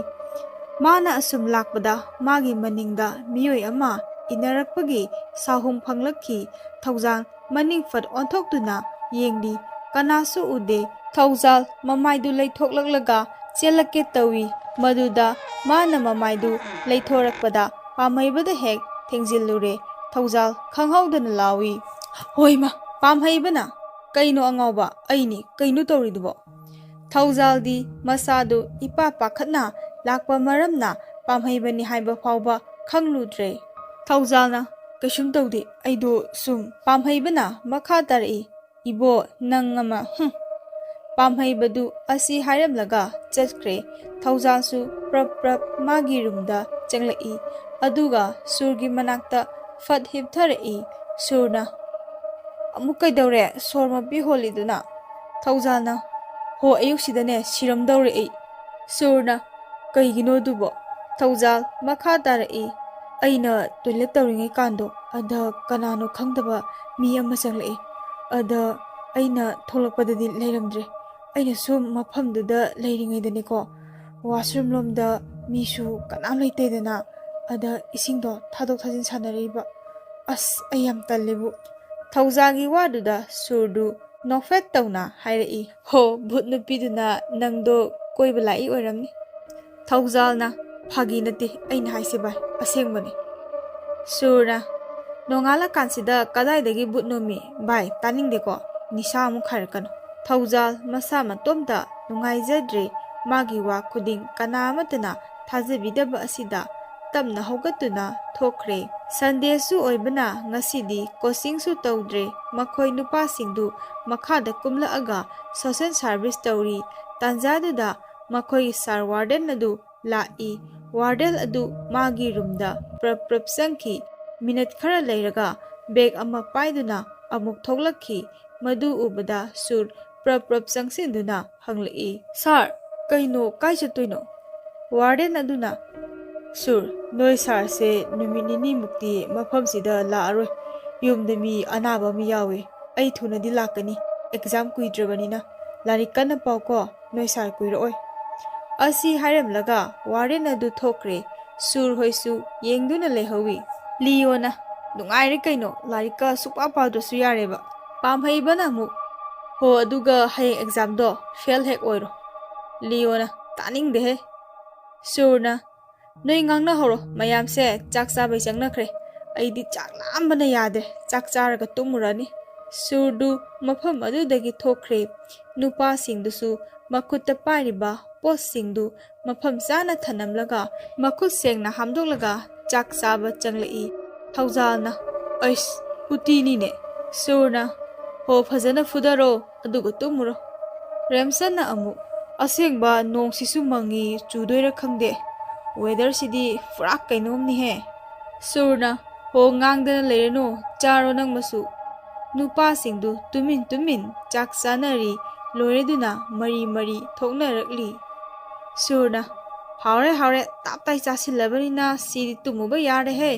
ꯃꯥꯅ ꯑꯁꯨꯝ ꯂꯥꯛꯄꯗ ꯃꯥꯒꯤ ꯃꯅꯤꯡꯗ ꯃꯤꯑꯣꯏ ꯑꯃ ꯏꯟꯅꯔꯛꯄꯒꯤ ꯁꯥꯍꯨꯝ ꯐꯪꯂꯛꯈꯤ꯫ ꯊꯧꯖꯥꯜ ꯃꯅꯤꯡ ꯐꯠ ꯑꯣꯟꯊꯣꯛꯇꯨꯅ ꯌꯦꯡꯂꯤ꯫ ꯀꯅꯥꯁꯨ ꯎꯗꯦ꯫ ꯊꯧꯖꯥꯜ ꯃꯃꯥꯏꯗꯨ ꯂꯩꯊꯣꯛꯂꯛꯂꯒ ꯆꯦꯜꯂꯛꯀꯦ ꯇꯧꯏ꯫ ꯃꯗꯨꯗ ꯃꯥꯅ ꯃꯃꯥꯏꯗꯨ ꯂꯩꯊꯣꯔꯛꯄꯗ ꯄꯥꯝꯍꯩꯕꯗ ꯍꯦꯛ ꯊꯦꯡꯖꯤꯜꯂꯨꯔꯦ꯫ ꯊꯧꯖꯥꯜ ꯈꯪꯍꯧꯗꯅ ꯂꯥꯎꯏ, "ꯍꯣꯏꯃ, ꯄꯥꯝꯍꯩꯕꯅ!" "ꯀꯩꯅꯣ ꯑꯉꯥꯎꯕ, ꯑꯩꯅꯤ, ꯀꯩꯅꯣ ꯇꯧꯔꯤꯗꯨꯕꯣ?" ꯊꯧꯖꯥꯜꯗꯤ ꯃꯁꯥꯗꯨ ꯏꯄꯥ ꯄꯥꯈꯠꯅ ꯂꯥꯛꯄ ꯃꯔꯝꯅ ꯄꯥꯝꯍꯩꯕꯅꯤ ꯍꯥꯏꯕ ꯐꯥꯎꯕ ꯈꯪꯂꯨꯗ꯭ꯔꯦ꯫ ꯊꯧꯖꯥꯜꯅ, "ꯀꯩꯁꯨꯝ ꯇꯧꯗꯦ, ꯑꯩꯗꯣ ꯁꯨꯝ"꯫ ꯄꯥꯝꯍꯩꯕꯅ ꯃꯈꯥ ꯇꯥꯔꯛꯏ, "ꯏꯕꯣ, ꯅꯪ ꯑꯃ, ꯍꯨꯝ!" ꯄꯥꯝꯍꯩꯕꯗꯨ ꯑꯁꯤ ꯍꯥꯏꯔꯝꯂꯒ ꯆꯠꯈ꯭ꯔꯦ꯫ ꯊꯧꯖꯥꯜꯁꯨ ꯄ꯭ꯔꯞ ꯄ꯭ꯔꯞ ꯃꯥꯒꯤ ꯔꯨꯝꯗ ꯆꯪꯂꯛꯏ꯫ ꯑꯗꯨꯒ ꯁꯨꯔꯒꯤ ꯃꯅꯥꯛꯇ ꯐꯠ ꯍꯤꯞꯊꯔꯛꯏ꯫ ꯁꯨꯔꯅ, "ꯑꯃꯨꯛ ꯀꯩꯗꯧꯔꯦ ꯁꯣꯔ ꯃꯄꯤ ꯍꯣꯜꯂꯤꯗꯨꯅ?" ꯊꯧꯖꯥꯜꯅ, "ꯍꯣ, ꯑꯌꯨꯛꯁꯤꯗꯅꯦ ꯁꯤꯔꯝꯗꯧꯔꯦ ꯑꯩ꯫" ꯁꯨꯔꯅ, "ꯀꯩꯒꯤꯅꯣ ꯑꯗꯨꯕꯣ?" ꯊꯧꯖꯥꯜ ꯃꯈꯥ ꯇꯥꯔꯛꯏ꯫ "ꯑꯩꯅ ꯇꯣꯏꯂꯦꯠ ꯇꯧꯔꯤꯉꯩ ꯀꯥꯟꯗꯣ, ꯑꯗ ꯀꯅꯥꯅꯣ ꯈꯪꯗꯕ ꯃꯤ ꯑꯃ ꯆꯪꯂꯛꯏ꯫ ꯑꯗ ꯑꯩꯅ ꯊꯣꯛꯂꯛꯄꯗꯗꯤ ꯂꯩꯔꯝꯗ꯭ꯔꯦ꯫ ꯑꯩꯅ ꯁꯨꯝ ꯃꯐꯝꯗꯨꯗ ꯂꯩꯔꯤꯉꯩꯗꯅꯦꯀꯣ, ꯋꯥꯁꯔꯨꯝ ꯂꯣꯝꯗ ꯃꯤꯁꯨ ꯀꯅꯥꯝ ꯂꯩꯇꯦꯗꯅ, ꯑꯗ ꯏꯁꯤꯡꯗꯣ ꯊꯥꯗꯣꯛ ꯊꯥꯖꯤꯟ ꯁꯥꯟꯅꯔꯛꯏꯕ꯫ ꯑꯁ, ꯑꯩ ꯌꯥꯝ ꯇꯜꯂꯦꯕꯨ꯫" ꯊꯧꯖꯥꯜꯒꯤ ꯋꯥꯗꯨꯗ ꯁꯨꯔꯗꯨ ꯅꯣꯛꯐꯦꯠ ꯇꯧꯅ ꯍꯥꯏꯔꯛꯏ, "ꯍꯣ, ꯚꯨꯠ ꯅꯨꯄꯤꯗꯨꯅ ꯅꯪꯗꯣ ꯀꯣꯏꯕ ꯂꯥꯛꯏ ꯑꯣꯏꯔꯝꯅꯤ꯫" ꯊꯧꯖꯥꯜꯅ, "ꯐꯥꯒꯤ ꯅꯠꯇꯦ ꯑꯩꯅ ꯍꯥꯏꯁꯦ ꯚꯥꯏ, ꯑꯁꯦꯡꯕꯅꯦ꯫" ꯁꯨꯔꯅ, "ꯅꯣꯡꯉꯥꯜꯂꯀꯥꯟꯁꯤꯗ ꯀꯗꯥꯏꯗꯒꯤ ꯚꯨꯠꯅꯣꯃꯤ ꯚꯥꯏ, ꯇꯥꯅꯤꯡꯗꯦꯀꯣ, ꯅꯤꯁꯥ ꯑꯃꯨꯛ ꯈꯥꯏꯔꯛꯀꯅꯨ꯫" ꯊꯧꯖꯥꯜ ꯃꯁꯥ ꯃꯇꯣꯝꯇ ꯅꯨꯡꯉꯥꯏꯖꯗ꯭ꯔꯦ꯫ ꯃꯥꯒꯤ ꯋꯥ ꯈꯨꯗꯤꯡ ꯀꯅꯥ ꯑꯃꯠꯇꯅ ꯊꯥꯖꯕꯤꯗꯕ ꯑꯁꯤꯗ ꯇꯞꯅ ꯍꯧꯒꯠꯇꯨꯅ ꯊꯣꯛꯈ꯭ꯔꯦ꯫ ꯁꯟꯗꯦꯁꯨ ꯑꯣꯏꯕꯅ ꯉꯁꯤꯗꯤ ꯀꯣꯆꯤꯡꯁꯨ ꯇꯧꯗ꯭ꯔꯦ꯫ ꯃꯈꯣꯏ ꯅꯨꯄꯥꯁꯤꯡꯗꯨ ꯃꯈꯥꯗ ꯀꯨꯝꯂꯛꯑꯒ ꯁꯣꯁꯦꯜ ꯁꯥꯔꯚꯤꯁ ꯇꯧꯔꯤ꯫ ꯇꯥꯟꯖꯥꯗꯨꯗ ꯃꯈꯣꯏꯒꯤ ꯁꯥꯔ ꯋꯥꯔꯗꯦꯟ ꯑꯗꯨ ꯂꯥꯛꯏ꯫ ꯋꯥꯔꯗꯦꯟ ꯑꯗꯨ ꯃꯥꯒꯤ ꯔꯨꯝꯗ ꯄ꯭ꯔꯞ ꯄ꯭ꯔꯞ ꯆꯪꯈꯤ꯫ ꯃꯤꯅꯠ ꯈꯔ ꯂꯩꯔꯒ ꯕꯦꯒ ꯑꯃ ꯄꯥꯏꯗꯨꯅ ꯑꯃꯨꯛ ꯊꯣꯛꯂꯛꯈꯤ꯫ ꯃꯗꯨ ꯎꯕꯗ ꯁꯨꯔ ꯄ꯭ꯔꯞ ꯄ꯭ꯔꯞ ꯆꯪꯁꯤꯟꯗꯨꯅ ꯍꯪꯂꯛꯏ, "ꯁꯥꯔ, ꯀꯩꯅꯣ, ꯀꯥꯏ ꯆꯠꯇꯣꯏꯅꯣ?" ꯋꯥꯔꯗꯦꯟ ꯑꯗꯨꯅ, "ꯁꯨꯔ, ꯅꯣꯏ ꯁꯥꯔꯁꯦ ꯅꯨꯃꯤꯠ ꯅꯤꯅꯤꯃꯨꯛꯇꯤ ꯃꯐꯝꯁꯤꯗ ꯂꯥꯛꯑꯔꯣꯏ꯫ ꯌꯨꯝꯗ ꯃꯤ ꯑꯅꯥꯕ ꯑꯃ ꯌꯥꯎꯏ꯫ ꯑꯩ ꯊꯨꯅꯗꯤ ꯂꯥꯛꯀꯅꯤ꯫ ꯑꯦꯛꯖꯥꯝ ꯀꯨꯏꯗ꯭ꯔꯕꯅꯤꯅ꯫ ꯂꯥꯏꯔꯤꯛ ꯀꯟꯅ ꯄꯥꯎꯀꯣ, ꯅꯣꯏ ꯁꯥꯔ ꯀꯨꯏꯔꯛꯑꯣꯏ꯫" ꯑꯁꯤ ꯍꯥꯏꯔꯝꯂꯒ ꯋꯥꯔꯗꯦꯟ ꯑꯗꯨ ꯊꯣꯛꯈ꯭ꯔꯦ꯫ ꯁꯨꯔ ꯍꯣꯏꯁꯨ ꯌꯦꯡꯗꯨꯅ ꯂꯩꯍꯧꯏ꯫ ꯂꯤꯌꯣꯅ, "ꯅꯨꯡꯉꯥꯏꯔꯦ ꯀꯩꯅꯣ, ꯂꯥꯏꯔꯤꯛꯀ ꯁꯨꯛꯄꯥ ꯄꯥꯗ꯭ꯔꯁꯨ ꯌꯥꯔꯦꯕ꯫" ꯄꯥꯝꯍꯩꯕꯅ ꯑꯃꯨꯛ, "ꯍꯣ, ꯑꯗꯨꯒ ꯍꯌꯦꯡ ꯑꯦꯛꯖꯥꯝꯗꯣ ꯐꯦꯜ ꯍꯦꯛ ꯑꯣꯏꯔꯣ꯫" ꯂꯤꯌꯣꯅ, "ꯇꯥꯅꯤꯡꯗꯦꯍꯦ꯫" ꯁꯨꯔꯅ, "ꯅꯣꯏ ꯉꯥꯡꯅꯍꯧꯔꯣ, ꯃꯌꯥꯝꯁꯦ ꯆꯥꯛ ꯆꯥꯕꯩ ꯆꯪꯅꯈ꯭ꯔꯦ꯫ ꯑꯩꯗꯤ ꯆꯥꯛ ꯂꯥꯝꯕꯅ ꯌꯥꯗ꯭ꯔꯦ, ꯆꯥꯛ ꯆꯥꯔꯒ ꯇꯨꯝꯃꯨꯔꯅꯤ꯫" ꯁꯨꯔꯗꯨ ꯃꯐꯝ ꯑꯗꯨꯗꯒꯤ ꯊꯣꯛꯈ꯭ꯔꯦ꯫ ꯅꯨꯄꯥꯁꯤꯡꯗꯨꯁꯨ ꯃꯈꯨꯠꯇ ꯄꯥꯏꯔꯤꯕ ꯄꯣꯠꯁꯤꯡꯗꯨ ꯃꯐꯝ ꯆꯥꯅ ꯊꯅꯝꯂꯒ ꯃꯈꯨꯠ ꯁꯦꯡꯅ ꯍꯥꯝꯗꯣꯛꯂꯒ ꯆꯥꯛ ꯆꯥꯕ ꯆꯪꯂꯛꯏ꯫ ꯊꯧꯖꯥꯜꯅ, "ꯑꯩꯁ, ꯎꯇꯤꯅꯤꯅꯦ꯫" ꯁꯨꯔꯅ, "ꯍꯣ, ꯐꯖꯅ ꯐꯨꯗꯔꯣ, ꯑꯗꯨꯒ ꯇꯨꯝꯃꯨꯔꯣ꯫" ꯔꯦꯝꯁꯟꯅ ꯑꯃꯨꯛ, "ꯑꯁꯦꯡꯕ ꯅꯣꯡꯁꯤꯁꯨ ꯃꯪꯉꯤ, ꯆꯨꯗꯣꯏꯔꯥ ꯈꯪꯗꯦ꯫ ꯋꯦꯗꯔꯁꯤꯗꯤ ꯄꯨꯔꯥ ꯀꯩꯅꯣꯝꯅꯤꯍꯦ꯫" ꯁꯨꯔꯅ, "ꯍꯣ, ꯉꯥꯡꯗꯅ ꯂꯩꯔꯅꯨ, ꯆꯥꯔꯣ ꯅꯪ ꯃꯁꯨ꯫" ꯅꯨꯄꯥꯁꯤꯡꯗꯨ ꯇꯨꯃꯤꯟ ꯇꯨꯃꯤꯟ ꯆꯥꯛ ꯆꯥꯅꯔꯤ꯫ ꯂꯣꯏꯔꯗꯨꯅ ꯃꯔꯤ ꯃꯔꯤ ꯊꯣꯛꯅꯔꯛꯂꯤ꯫ ꯁꯨꯔꯅ, "ꯍꯥꯎꯔꯦ, ꯍꯥꯎꯔꯦ, ꯇꯥꯞ ꯇꯥꯏ ꯆꯥꯁꯤꯜꯂꯕꯅꯤꯅ ꯁꯤꯗꯤ ꯇꯨꯝꯃꯨꯕ ꯌꯥꯔꯦꯍꯦ꯫"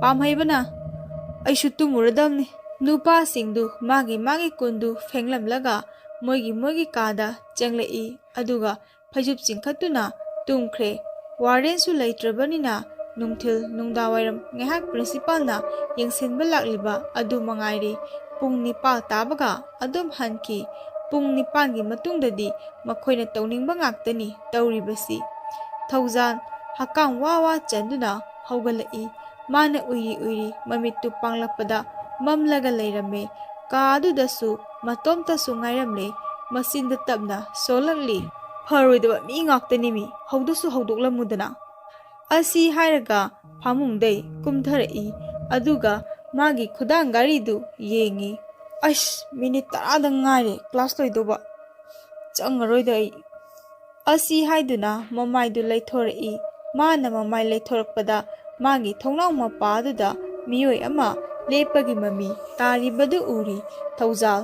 ꯄꯥꯝꯍꯩꯕꯅ, "ꯑꯩꯁꯨ ꯇꯨꯝꯃꯨꯔꯗꯝꯅꯤ꯫" ꯅꯨꯄꯥꯁꯤꯡꯗꯨ ꯃꯥꯒꯤ ꯃꯥꯒꯤ ꯀꯨꯟꯗꯨ ꯐꯦꯡꯂꯝꯂꯒ ꯃꯣꯏꯒꯤ ꯃꯣꯏꯒꯤ ꯀꯥꯗ ꯆꯪꯂꯛꯏ꯫ ꯑꯗꯨꯒ ꯐꯩꯖꯨꯞ ꯆꯤꯡꯈꯠꯇꯨꯅ ꯇꯨꯝꯈ꯭ꯔꯦ꯫ ꯋꯥꯔꯗꯦꯟꯁꯨ ꯂꯩꯇ꯭ꯔꯕꯅꯤꯅ ꯅꯨꯡꯊꯤꯜ ꯅꯨꯡꯗꯥꯡꯋꯥꯏꯔꯝ ꯉꯥꯏꯍꯥꯛ ꯄ꯭ꯔꯤꯟꯁꯤꯄꯥꯜꯅ ꯌꯦꯡꯁꯤꯟꯕ ꯂꯥꯛꯂꯤꯕ ꯑꯗꯨ ꯃꯉꯥꯏꯔꯦ꯫ ꯄꯨꯡ ꯅꯤꯄꯥꯜ ꯇꯥꯕꯒ ꯑꯗꯨꯝ ꯍꯟꯈꯤ꯫ ꯄꯨꯡ ꯅꯤꯄꯥꯜꯒꯤ ꯃꯇꯨꯡꯗꯗꯤ ꯃꯈꯣꯏꯅ ꯇꯧꯅꯤꯡꯕ ꯉꯥꯛꯇꯅꯤ ꯇꯧꯔꯤꯕꯁꯤ꯫ ꯊꯧꯖꯥꯜ ꯍꯛꯀꯥꯝ ꯋꯥ ꯋꯥ ꯆꯟꯗꯨꯅ ꯍꯧꯒꯠꯂꯛꯏ꯫ ꯃꯥꯅ ꯎꯏꯔꯤ ꯎꯏꯔꯤ ꯃꯃꯤꯠꯇꯨ ꯄꯥꯡꯂꯛꯄꯗ ꯃꯝꯂꯒ ꯂꯩꯔꯝꯃꯦ꯫ ꯀꯥ ꯑꯗꯨꯗꯁꯨ ꯃꯇꯣꯝꯇꯁꯨ ꯉꯥꯏꯔꯝꯂꯦ꯫ ꯃꯆꯤꯟꯗ ꯇꯞꯅ ꯁꯣꯜꯂꯛꯂꯤ꯫ "ꯐꯔꯣꯏꯗꯕ ꯃꯤ ꯉꯥꯛꯇꯅꯤꯃꯤ, ꯍꯧꯗꯁꯨ ꯍꯧꯗꯣꯛꯂꯝꯃꯨꯗꯅ꯫" ꯑꯁꯤ ꯍꯥꯏꯔꯒ ꯐꯃꯨꯡꯗꯩ ꯀꯨꯝꯊꯔꯛꯏ꯫ ꯑꯗꯨꯒ ꯃꯥꯒꯤ ꯈꯨꯗꯥꯡ ꯒꯥꯔꯤꯗꯨ ꯌꯦꯡꯉꯤ꯫ "ꯑꯁ, ꯃꯤꯅꯤꯠ ꯇꯔꯥꯗ ꯉꯥꯏꯔꯦ ꯀ꯭ꯂꯥꯁ ꯂꯣꯏꯗꯧꯕ꯫ ꯆꯪꯉꯔꯣꯏꯗ ꯑꯩ꯫" ꯑꯁꯤ ꯍꯥꯏꯗꯨꯅ ꯃꯃꯥꯏꯗꯨ ꯂꯩꯊꯣꯔꯛꯏ꯫ ꯃꯥꯅ ꯃꯃꯥꯏ ꯂꯩꯊꯣꯔꯛꯄꯗ ꯃꯥꯒꯤ ꯊꯣꯡꯅꯥꯎ ꯃꯄꯥ ꯑꯗꯨꯗ ꯃꯤꯑꯣꯏ ꯑꯃ ꯂꯦꯞꯄꯒꯤ ꯃꯃꯤ ꯇꯥꯔꯤꯕꯗꯨ ꯎꯔꯤ꯫ ꯊꯧꯖꯥꯜ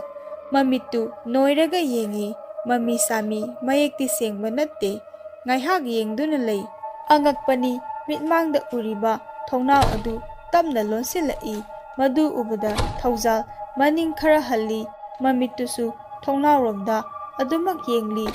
ꯃꯃꯤꯠꯇꯨ ꯅꯣꯏꯔꯒ ꯌꯦꯡꯉꯤ꯫ ꯃꯃꯤ ꯁꯥꯃꯤ ꯃꯌꯦꯛꯇꯤ ꯁꯦꯡꯕ ꯅꯠꯇꯦ꯫ ꯉꯥꯏꯍꯥꯛ ꯌꯦꯡꯗꯨꯅ ꯂꯩ꯫ ꯑꯉꯛꯄꯅꯤ, ꯃꯤꯠꯃꯥꯡꯗ ꯎꯔꯤꯕ ꯊꯣꯡꯅꯥꯎ ꯑꯗꯨ ꯇꯞꯅ ꯂꯣꯟꯁꯤꯜꯂꯛꯏ꯫ ꯃꯗꯨ ꯎꯕꯗ ꯊꯧꯖꯥꯜ ꯃꯅꯤꯡ ꯈꯔ ꯍꯜꯂꯤ꯫ ꯃꯃꯤꯠꯇꯨꯁꯨ ꯊꯣꯡꯅꯥꯎꯔꯣꯝꯗ ꯑꯗꯨꯃꯛ ꯌꯦꯡꯂꯤ꯫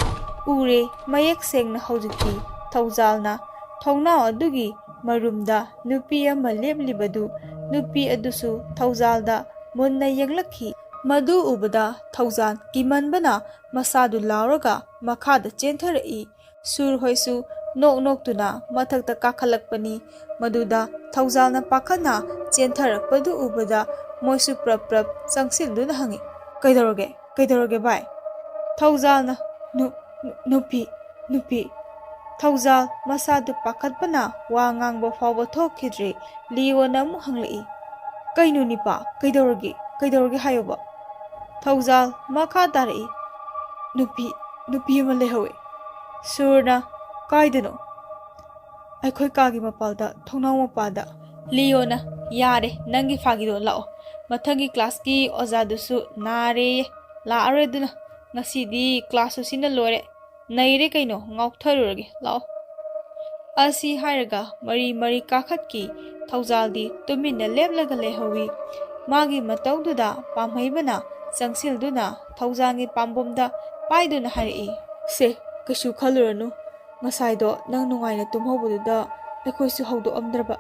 ꯎꯔꯦ, ꯃꯌꯦꯛ ꯁꯦꯡꯅ ꯍꯧꯖꯤꯛꯇꯤ꯫ ꯊꯧꯖꯥꯜꯅ ꯊꯣꯡꯅꯥꯎ ꯑꯗꯨꯒꯤ ꯃꯔꯨꯝꯗ ꯅꯨꯄꯤ ꯑꯃ ꯂꯦꯞꯂꯤꯕꯗꯨ, ꯅꯨꯄꯤ ꯑꯗꯨꯁꯨ ꯊꯧꯖꯥꯜꯗ ꯃꯨꯟꯅ ꯌꯦꯡꯂꯛꯈꯤ꯫ ꯃꯗꯨ ꯎꯕꯗ ꯊꯧꯖꯥꯜ ꯀꯤꯃꯟꯕꯅ ꯃꯁꯥꯗꯨ ꯂꯥꯎꯔꯒ ꯃꯈꯥꯗ ꯆꯦꯟꯊꯔꯛꯏ꯫ ꯁꯨꯔ ꯍꯣꯏꯁꯨ ꯅꯣꯛ ꯅꯣꯛꯇꯨꯅ ꯃꯊꯛꯇ ꯀꯥꯈꯠꯂꯛꯄꯅꯤ꯫ ꯃꯗꯨꯗ ꯊꯧꯖꯥꯜꯅ ꯄꯥꯈꯠꯅ ꯆꯦꯟꯊꯔꯛꯄꯗꯨ ꯎꯕꯗ ꯃꯣꯏꯁꯨ ꯄ꯭ꯔꯞ ꯄ꯭ꯔꯞ ꯆꯪꯁꯤꯟꯗꯨꯅ ꯍꯪꯉꯤ, "ꯀꯩꯗꯧꯔꯒꯦ? ꯀꯩꯗꯧꯔꯒꯦ ꯚꯥꯏ?" ꯊꯧꯖꯥꯜꯅ, "ꯅꯨ-, ꯅꯨ-, ꯅꯨꯄꯤ, ꯅꯨꯄꯤ꯫" ꯊꯧꯖꯥꯜ ꯃꯁꯥꯗꯨ ꯄꯥꯈꯠꯄꯅ ꯋꯥ ꯉꯥꯡꯕ ꯐꯥꯎꯕ ꯊꯣꯛꯈꯤꯗ꯭ꯔꯦ꯫ ꯂꯤꯌꯣꯅ ꯑꯃꯨꯛ ꯍꯪꯂꯛꯏ, "ꯀꯩꯅꯣ ꯅꯤꯄꯥ? ꯀꯩꯗꯧꯔꯒꯦ? ꯀꯩꯗꯧꯔꯒꯦ ꯍꯥꯏꯌꯣꯕ?" ꯊꯧꯖꯥꯜ ꯃꯈꯥ ꯇꯥꯔꯛꯏ, "ꯅꯨꯄꯤ, ꯅꯨꯄꯤ ꯑꯃ ꯂꯩꯍꯧꯋꯤ꯫" ꯁꯨꯔꯅ, "ꯀꯥꯏꯗꯅꯣ?" "ꯑꯩꯈꯣꯏ ꯀꯥꯒꯤ ꯃꯄꯥꯜꯗ, ꯊꯣꯡꯅꯥꯎ ꯃꯄꯥꯜꯗ꯫" ꯂꯤꯌꯣꯅ, "ꯌꯥꯔꯦ, ꯅꯪꯒꯤ ꯐꯥꯒꯤꯗꯣ ꯂꯥꯛꯑꯣ꯫ ꯃꯊꯪꯒꯤ ꯀ꯭ꯂꯥꯁꯀꯤ ꯑꯣꯖꯥꯗꯨꯁꯨ ꯅꯥꯔꯦꯌꯦ, ꯂꯥꯛꯑꯔꯣꯏ꯫ ꯑꯗꯨꯅ ꯉꯁꯤꯗꯤ ꯀ꯭ꯂꯥꯁꯁꯨ ꯁꯤꯅ ꯂꯣꯏꯔꯦ꯫ ꯅꯩꯔꯦ ꯀꯩꯅꯣ, ꯉꯥꯎꯊꯔꯨꯔꯒꯦ, ꯂꯥꯛꯑꯣ꯫" ꯑꯁꯤ ꯍꯥꯏꯔꯒ ꯃꯔꯤ ꯃꯔꯤ ꯀꯥꯈꯠꯈꯤ꯫ ꯊꯧꯖꯥꯜꯗꯤ ꯇꯨꯃꯤꯟꯅ ꯂꯦꯞꯂꯒ ꯂꯩꯍꯧꯏ꯫ ꯃꯥꯒꯤ ꯃꯇꯧꯗꯨꯗ ꯄꯥꯝꯍꯩꯕꯅ ꯆꯪꯁꯤꯜꯗꯨꯅ ꯊꯧꯖꯥꯜꯒꯤ ꯄꯥꯝꯕꯣꯝꯗ ꯄꯥꯏꯗꯨꯅ ꯍꯥꯏꯔꯛꯏ, "ꯁꯦ, ꯀꯩꯁꯨ ꯈꯜꯂꯨꯔꯅꯨ꯫ ꯉꯁꯥꯏꯗꯣ ꯅꯪ ꯅꯨꯡꯉꯥꯏꯅ ꯇꯨꯝꯍꯧꯕꯗꯨꯗ ꯑꯩꯈꯣꯏꯁꯨ ꯍꯧꯗꯣꯛꯑꯝꯗ꯭ꯔꯕ꯫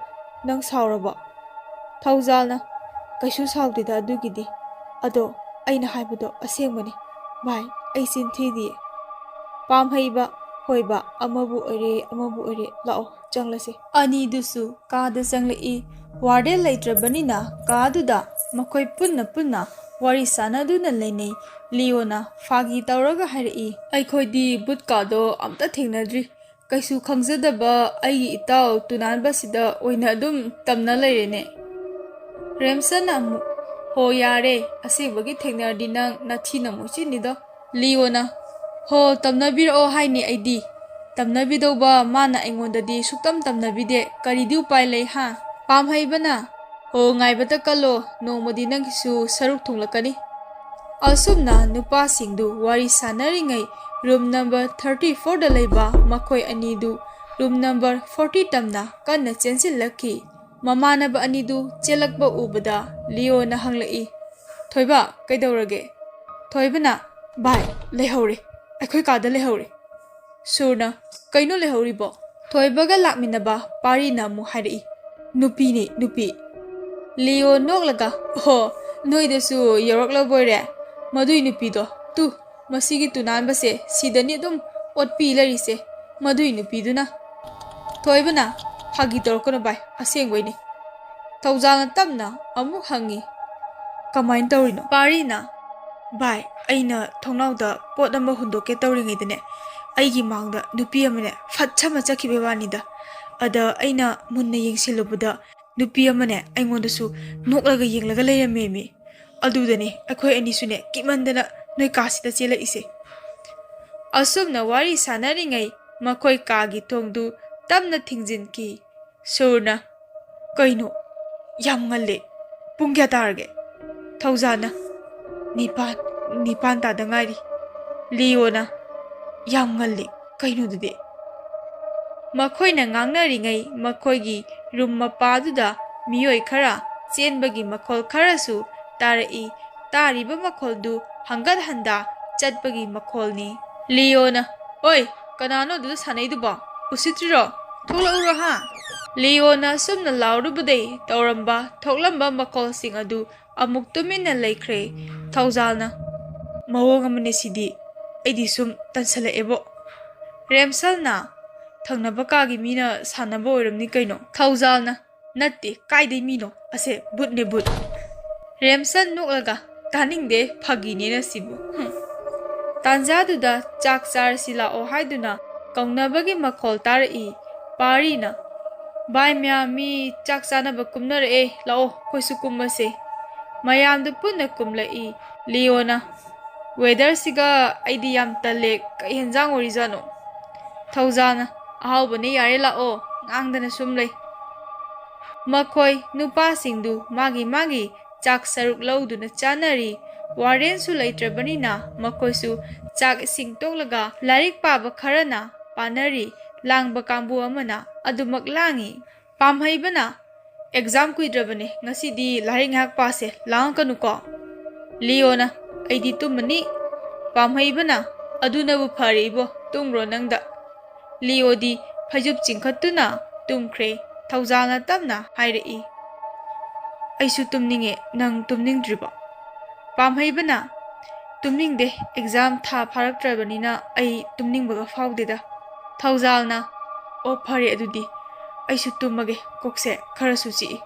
ꯅꯪ ꯁꯥꯎꯔꯕꯣ?" ꯊꯧꯖꯥꯜꯅ, "ꯀꯩꯁꯨ ꯁꯥꯎꯗꯦꯗ ꯑꯗꯨꯒꯤꯗꯤ꯫ ꯑꯗꯣ ꯑꯩꯅ ꯍꯥꯏꯕꯗꯣ ꯑꯁꯦꯡꯕꯅꯤ꯫ ꯚꯥꯏ, ꯑꯩ ꯆꯤꯟ ꯊꯤꯗꯤꯌꯦ꯫" ꯄꯥꯝꯍꯩꯕ, ꯍꯣꯏꯕ, ꯑꯃꯕꯨ ꯑꯣꯏꯔꯦ, ꯑꯃꯕꯨ ꯑꯣꯏꯔꯦ, ꯂꯥꯛꯑꯣ, ꯆꯪꯂꯁꯦ꯫ ꯑꯅꯤꯗꯨꯁꯨ ꯀꯥꯗ ꯆꯪꯂꯛꯏ꯫ ꯋꯥꯔꯗꯦꯟ ꯂꯩꯇ꯭ꯔꯕꯅꯤꯅ ꯀꯥꯗꯨꯗ ꯃꯈꯣꯏ ꯄꯨꯟꯅ ꯄꯨꯟꯅ ꯋꯥꯔꯤ ꯁꯥꯟꯅꯗꯨꯅ ꯂꯩꯅꯩ꯫ ꯂꯤꯌꯣꯅ ꯐꯥꯒꯤ ꯇꯧꯔꯒ ꯍꯥꯏꯔꯛꯏ, "ꯑꯩꯈꯣꯏꯗꯤ ꯕꯨꯠ ꯀꯥꯗꯣ ꯑꯝꯇ ꯊꯦꯡꯅꯗ꯭ꯔꯤ꯫ ꯀꯩꯁꯨ ꯈꯪꯖꯗꯕ ꯑꯩꯒꯤ ꯏꯇꯥꯎ ꯇꯨꯅꯥꯟꯕꯁꯤꯗ ꯑꯣꯏꯅ ꯑꯗꯨꯝ ꯇꯝꯅ ꯂꯩꯔꯦꯅꯦ꯫" ꯔꯦꯝꯁꯟꯅ ꯑꯃꯨꯛ, "ꯍꯣ ꯌꯥꯔꯦ, ꯑꯁꯦꯡꯕꯒꯤ ꯊꯦꯡꯅꯔꯗꯤ ꯅꯪ ꯅꯊꯤꯅ ꯑꯃꯨꯛ ꯆꯤꯠꯅꯤꯗꯣ꯫" ꯂꯤꯌꯣꯅ, "ꯍꯣ, ꯇꯝꯅꯕꯤꯔꯛꯑꯣ ꯍꯥꯏꯅꯤ ꯑꯩꯗꯤ꯫ ꯇꯝꯅꯕꯤꯗꯧꯕ ꯃꯥꯅ ꯑꯩꯉꯣꯟꯗꯗꯤ ꯁꯨꯛꯇꯝ ꯇꯝꯅꯕꯤꯗꯦ꯫ ꯀꯔꯤꯗꯤ ꯎꯄꯥꯏ ꯂꯩ, ꯍꯥ?" ꯄꯥꯝꯍꯩꯕꯅ, "ꯍꯣ, ꯉꯥꯏꯕꯇ ꯀꯜꯂꯣ, ꯅꯣꯡꯃꯗꯤ ꯅꯪꯒꯤꯁꯨ ꯁꯔꯨꯛ ꯊꯨꯡꯂꯛꯀꯅꯤ꯫" ꯑꯁꯨꯝꯅ ꯅꯨꯄꯥꯁꯤꯡꯗꯨ ꯋꯥꯔꯤ ꯁꯥꯟꯅꯔꯤꯉꯩ ꯔꯨꯝ ꯅꯝꯕꯔ ꯊꯥꯔꯇꯤ ꯐꯣꯔꯗ ꯂꯩꯕ ꯃꯈꯣꯏ ꯑꯅꯤꯗꯨ ꯔꯨꯝ ꯅꯝꯕꯔ ꯐꯣꯔꯇꯤ ꯇꯝꯅ ꯀꯟꯅ ꯆꯦꯟꯁꯤꯜꯂꯛꯈꯤ꯫ ꯃꯃꯥꯟꯅꯕ ꯑꯅꯤꯗꯨ ꯆꯦꯜꯂꯛꯄ ꯎꯕꯗ ꯂꯤꯌꯣꯅ ꯍꯪꯂꯛꯏ, "ꯊꯣꯏꯕ, ꯀꯩꯗꯧꯔꯒꯦ?" ꯊꯣꯏꯕꯅ, "ꯚꯥꯏ, ꯂꯩꯍꯧꯔꯦ, ꯑꯩꯈꯣꯏ ꯀꯥꯗ ꯂꯩꯍꯧꯔꯦ꯫" ꯁꯨꯔꯅ, "ꯀꯩꯅꯣ ꯂꯩꯍꯧꯔꯤꯕꯣ?" ꯊꯣꯏꯕꯒ ꯂꯥꯛꯃꯤꯟꯅꯕ ꯄꯥꯔꯤꯅ ꯑꯃꯨꯛ ꯍꯥꯏꯔꯛꯏ, "ꯅꯨꯄꯤꯅꯤ, ꯅꯨꯄꯤ꯫" ꯂꯤꯌꯣ ꯅꯣꯛꯂꯒ, "ꯑꯣ, ꯅꯣꯏꯗꯁꯨ ꯌꯧꯔꯛꯂꯕꯣꯏꯔꯦ? ꯃꯗꯨꯏ ꯅꯨꯄꯤꯗꯣ, ꯇꯨ, ꯃꯁꯤꯒꯤ ꯇꯨꯅꯥꯟꯕꯁꯦ ꯁꯤꯗꯅꯤ ꯑꯗꯨꯝ ꯑꯣꯠꯄꯤ ꯂꯩꯔꯤꯁꯦ, ꯃꯗꯨꯏ ꯅꯨꯄꯤꯗꯨꯅ꯫" ꯊꯣꯏꯕꯅ, "ꯐꯥꯒꯤ ꯇꯧꯔꯛꯀꯅꯨ ꯚꯥꯏ, ꯑꯁꯦꯡꯕꯩꯅꯦ꯫" ꯊꯧꯖꯥꯜꯅ ꯇꯞꯅ ꯑꯃꯨꯛ ꯍꯪꯉꯤ, "ꯀꯃꯥꯏꯅ ꯇꯧꯔꯤꯅꯣ?" ꯄꯥꯔꯤꯅ, "ꯚꯥꯏ, ꯑꯩꯅ ꯊꯣꯡꯅꯥꯎꯗ ꯄꯣꯠ ꯑꯃ ꯍꯨꯟꯗꯣꯛꯀꯦ ꯇꯧꯔꯤꯉꯩꯗꯅꯦ, ꯑꯩꯒꯤ ꯃꯥꯡꯗ ꯅꯨꯄꯤ ꯑꯃꯅꯦ ꯐꯠ ꯁꯝꯃ ꯆꯠꯈꯤꯕꯩ ꯋꯥꯅꯤꯗ꯫ ꯑꯗ ꯑꯩꯅ ꯃꯨꯟꯅ ꯌꯦꯡꯁꯤꯜꯂꯨꯕꯗ ꯅꯨꯄꯤ ꯑꯃꯅꯦ ꯑꯩꯉꯣꯟꯗꯁꯨ ꯅꯣꯛꯂꯒ ꯌꯦꯡꯂꯒ ꯂꯩꯔꯝꯃꯦꯃꯤ꯫ ꯑꯗꯨꯗꯅꯦ ꯑꯩꯈꯣꯏ ꯑꯅꯤꯁꯨꯅꯦ ꯀꯤꯃꯟꯗꯅ ꯅꯣꯏ ꯀꯥꯁꯤꯗ ꯆꯦꯜꯂꯛꯏꯁꯦ꯫ ꯑꯁꯨꯝꯅ ꯋꯥꯔꯤ ꯁꯥꯟꯅꯔꯤꯉꯩ ꯃꯈꯣꯏ ꯀꯥꯒꯤ ꯊꯣꯡꯗꯨ ꯇꯞꯅ ꯊꯤꯡꯖꯤꯟꯈꯤ꯫ ꯁꯨꯔꯅ, "ꯀꯩꯅꯣ? ꯌꯥꯝ ꯉꯜꯂꯦ꯫ ꯄꯨꯡ ꯀꯌꯥ ꯇꯥꯔꯒꯦ?" ꯊꯧꯖꯥꯜꯅ, "ꯅꯤꯄꯥꯟ, ꯅꯤꯄꯥꯟ ꯇꯥꯗ ꯉꯥꯏꯔꯤ꯫" ꯂꯤꯌꯣꯅ, "ꯌꯥꯝ ꯉꯜꯂꯤ꯫ ꯀꯩꯅꯣꯗꯨꯗꯤ?" ꯃꯈꯣꯏꯅ ꯉꯥꯡꯅꯔꯤꯉꯩ ꯃꯈꯣꯏꯒꯤ ꯔꯨꯝ ꯃꯄꯥꯗꯨꯗ ꯃꯤꯑꯣꯏ ꯈꯔ ꯆꯦꯟꯕꯒꯤ ꯃꯈꯣꯜ ꯈꯔꯁꯨ ꯇꯥꯔꯛꯏ꯫ ꯇꯥꯔꯤꯕ ꯃꯈꯣꯜꯗꯨ ꯍꯪꯒꯠ ꯍꯟꯗ ꯆꯠꯄꯒꯤ ꯃꯈꯣꯜꯅꯤ꯫ ꯂꯤꯌꯣꯅ, "ꯑꯣꯏ, ꯀꯅꯥꯅꯣ ꯑꯗꯨꯗ ꯁꯥꯟꯅꯩꯗꯨꯕꯣ? ꯎꯁꯤꯠꯇ꯭ꯔꯤꯔꯣ? ꯊꯣꯛꯂꯛꯎꯔꯣ ꯍꯥ?" ꯂꯤꯌꯣꯅ ꯑꯁꯨꯝꯅ ꯂꯥꯎꯔꯨꯕꯗꯩ ꯇꯧꯔꯝꯕ ꯊꯣꯛꯂꯝꯕ ꯃꯈꯣꯜꯁꯤꯡ ꯑꯗꯨ ꯑꯃꯨꯛ ꯇꯨꯃꯤꯟꯅ ꯂꯩꯈ꯭ꯔꯦ꯫ ꯊꯧꯖꯥꯜꯅ, "ꯃꯑꯣꯡ ꯑꯃꯅꯦ ꯁꯤꯗꯤ꯫ ꯑꯩꯗꯤ ꯁꯨꯝ ꯇꯟꯁꯜꯂꯛꯑꯦꯕꯣ꯫" ꯔꯦꯝꯁꯜꯅ, "ꯊꯪꯅꯕ ꯀꯥꯒꯤ ꯃꯤꯅ ꯁꯥꯟꯅꯕ ꯑꯣꯏꯔꯝꯅꯤ ꯀꯩꯅꯣ꯫" ꯊꯧꯖꯥꯜꯅ, "ꯅꯠꯇꯦ, ꯀꯥꯏꯗꯩ ꯃꯤꯅꯣ? ꯑꯁꯦ ꯚꯨꯠꯅꯦ, ꯚꯨꯠ꯫" ꯔꯦꯝꯁꯜ ꯅꯣꯛꯂꯒ, "ꯇꯥꯅꯤꯡꯗꯦ, ꯐꯥꯒꯤꯅꯦꯅ ꯁꯤꯕꯨ꯫ ꯍꯨꯝ꯫" ꯇꯥꯟꯖꯥꯗꯨꯗ ꯆꯥꯛ ꯆꯥꯔꯁꯤ ꯂꯥꯛꯑꯣ ꯍꯥꯏꯗꯨꯅ ꯀꯧꯅꯕꯒꯤ ꯃꯈꯣꯜ ꯇꯥꯔꯛꯏ꯫ ꯄꯥꯔꯤꯅ, "ꯚꯥꯏ ꯃꯌꯥꯝ, ꯃꯤ ꯆꯥꯛ ꯆꯥꯅꯕ ꯀꯨꯝꯅꯔꯛꯑꯦ, ꯂꯥꯛꯑꯣ, ꯑꯩꯈꯣꯏꯁꯨ ꯀꯨꯝꯃꯁꯦ꯫" ꯃꯌꯥꯝꯗꯨ ꯄꯨꯟꯅ ꯀꯨꯝꯂꯛꯏ꯫ ꯂꯤꯌꯣꯅ, "ꯋꯦꯗꯔꯁꯤꯒ ꯑꯩꯗꯤ ꯌꯥꯝ ꯇꯜꯂꯦ, ꯀꯩ ꯍꯦꯟꯖꯥꯡ ꯑꯣꯏꯔꯤꯖꯥꯠꯅꯣ?" ꯊꯧꯖꯥꯜꯅ, "ꯑꯍꯥꯎꯕꯅꯦ, ꯌꯥꯔꯦ, ꯂꯥꯛꯑꯣ, ꯉꯥꯡꯗꯅ ꯁꯨꯝ ꯂꯩ꯫" ꯃꯈꯣꯏ ꯅꯨꯄꯥꯁꯤꯡꯗꯨ ꯃꯥꯒꯤ ꯃꯥꯒꯤ ꯆꯥꯛ ꯁꯔꯨꯛ ꯂꯧꯗꯨꯅ ꯆꯥꯅꯔꯤ꯫ ꯋꯥꯔꯗꯦꯟꯁꯨ ꯂꯩꯇ꯭ꯔꯕꯅꯤꯅ ꯃꯈꯣꯏꯁꯨ ꯆꯥꯛ ꯏꯁꯤꯡ ꯇꯣꯛꯂꯒ ꯂꯥꯏꯔꯤꯛ ꯄꯥꯕ ꯈꯔꯅ ꯄꯥꯅꯔꯤ, ꯂꯥꯡꯕ ꯀꯥꯡꯕꯨ ꯑꯃꯅ ꯑꯗꯨꯃꯛ ꯂꯥꯡꯉꯤ꯫ ꯄꯥꯝꯍꯩꯕꯅ, "ꯑꯦꯛꯖꯥꯝ ꯀꯨꯏꯗ꯭ꯔꯕꯅꯦ, ꯉꯁꯤꯗꯤ ꯂꯥꯏꯔꯤꯛ ꯉꯥꯏꯍꯥꯛ ꯄꯥꯁꯦ, ꯂꯥꯡꯉꯛꯀꯅꯨꯀꯣ꯫" ꯂꯤꯌꯣꯅ, "ꯑꯩꯗꯤ ꯇꯨꯝꯃꯅꯤ꯫" ꯄꯥꯝꯍꯩꯕꯅ, "ꯑꯗꯨꯅꯕꯨ ꯐꯔꯦ ꯏꯕꯣ, ꯇꯨꯝꯈ꯭ꯔꯣ ꯅꯪꯗ꯫" ꯂꯤꯌꯣꯗꯤ ꯐꯩꯖꯨꯞ ꯆꯤꯡꯈꯠꯇꯨꯅ ꯇꯨꯝꯈ꯭ꯔꯦ꯫ ꯊꯧꯖꯥꯜꯅ ꯇꯞꯅ ꯍꯥꯏꯔꯛꯏ, "ꯑꯩꯁꯨ ꯇꯨꯝꯅꯤꯡꯉꯦ, ꯅꯪ ꯇꯨꯝꯅꯤꯡꯗ꯭ꯔꯤꯕꯣ?" ꯄꯥꯝꯍꯩꯕꯅ, "ꯇꯨꯝꯅꯤꯡꯗꯦ, ꯑꯦꯛꯖꯥꯝ ꯊꯥ ꯐꯥꯔꯛꯇ꯭ꯔꯕꯅꯤꯅ ꯑꯩ ꯇꯨꯝꯅꯤꯡꯕꯒ ꯐꯥꯎꯗꯦꯗ꯫" ꯊꯧꯖꯥꯜꯅ, "ꯑꯣ, ꯐꯔꯦ ꯑꯗꯨꯗꯤ, ꯑꯩꯁꯨ ꯇꯨꯝꯃꯒꯦ, ꯀꯣꯛꯁꯦ ꯈꯔꯁꯨ ꯆꯤꯛꯏ꯫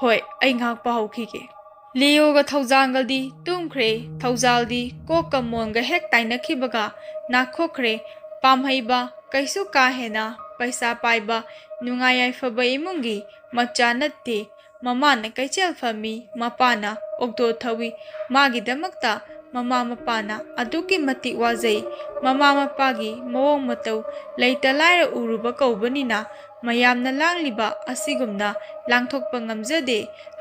ꯍꯣꯏ, ꯑꯩ ꯉꯥꯏꯍꯥꯛ ꯄꯥꯍꯧꯈꯤꯒꯦ꯫" ꯂꯤꯌꯣꯒ ꯊꯧꯖꯥꯜꯒꯗꯤ ꯇꯨꯝꯈ꯭ꯔꯦ꯫ ꯊꯧꯖꯥꯜꯗꯤ ꯀꯣꯛꯀ ꯃꯣꯟꯒ ꯍꯦꯛ ꯇꯥꯏꯅꯈꯤꯕꯒ ꯅꯥꯈꯣꯛꯈ꯭ꯔꯦ꯫ ꯄꯥꯝꯍꯩꯕ ꯀꯩꯁꯨ ꯀꯥ ꯍꯦꯟꯅ ꯄꯩꯁꯥ ꯄꯥꯏꯕ, ꯅꯨꯡꯉꯥꯏ ꯌꯥꯏꯐꯕ ꯏꯃꯨꯡꯒꯤ ꯃꯆꯥ ꯅꯠꯇꯦ꯫ ꯃꯃꯥꯅ ꯀꯩꯊꯦꯜ ꯐꯝꯃꯤ, ꯃꯄꯥꯅ ꯑꯣꯛꯇꯣ ꯊꯧꯏ꯫ ꯃꯥꯒꯤꯗꯃꯛꯇ ꯃꯃꯥ ꯃꯄꯥꯅ ꯑꯗꯨꯛꯀꯤ ꯃꯇꯤꯛ ꯋꯥꯖꯩ꯫ ꯃꯃꯥ ꯃꯄꯥꯒꯤ ꯃꯑꯣꯡ ꯃꯇꯧ ꯂꯩꯇ ꯂꯥꯏꯔ ꯎꯔꯨꯕ ꯀꯧꯕꯅꯤꯅ ꯃꯌꯥꯝꯅ ꯂꯥꯡꯂꯤꯕ ꯑꯁꯤꯒꯨꯝꯅ ꯂꯥꯡꯊꯣꯛꯄ ꯉꯝꯖꯗꯦ꯫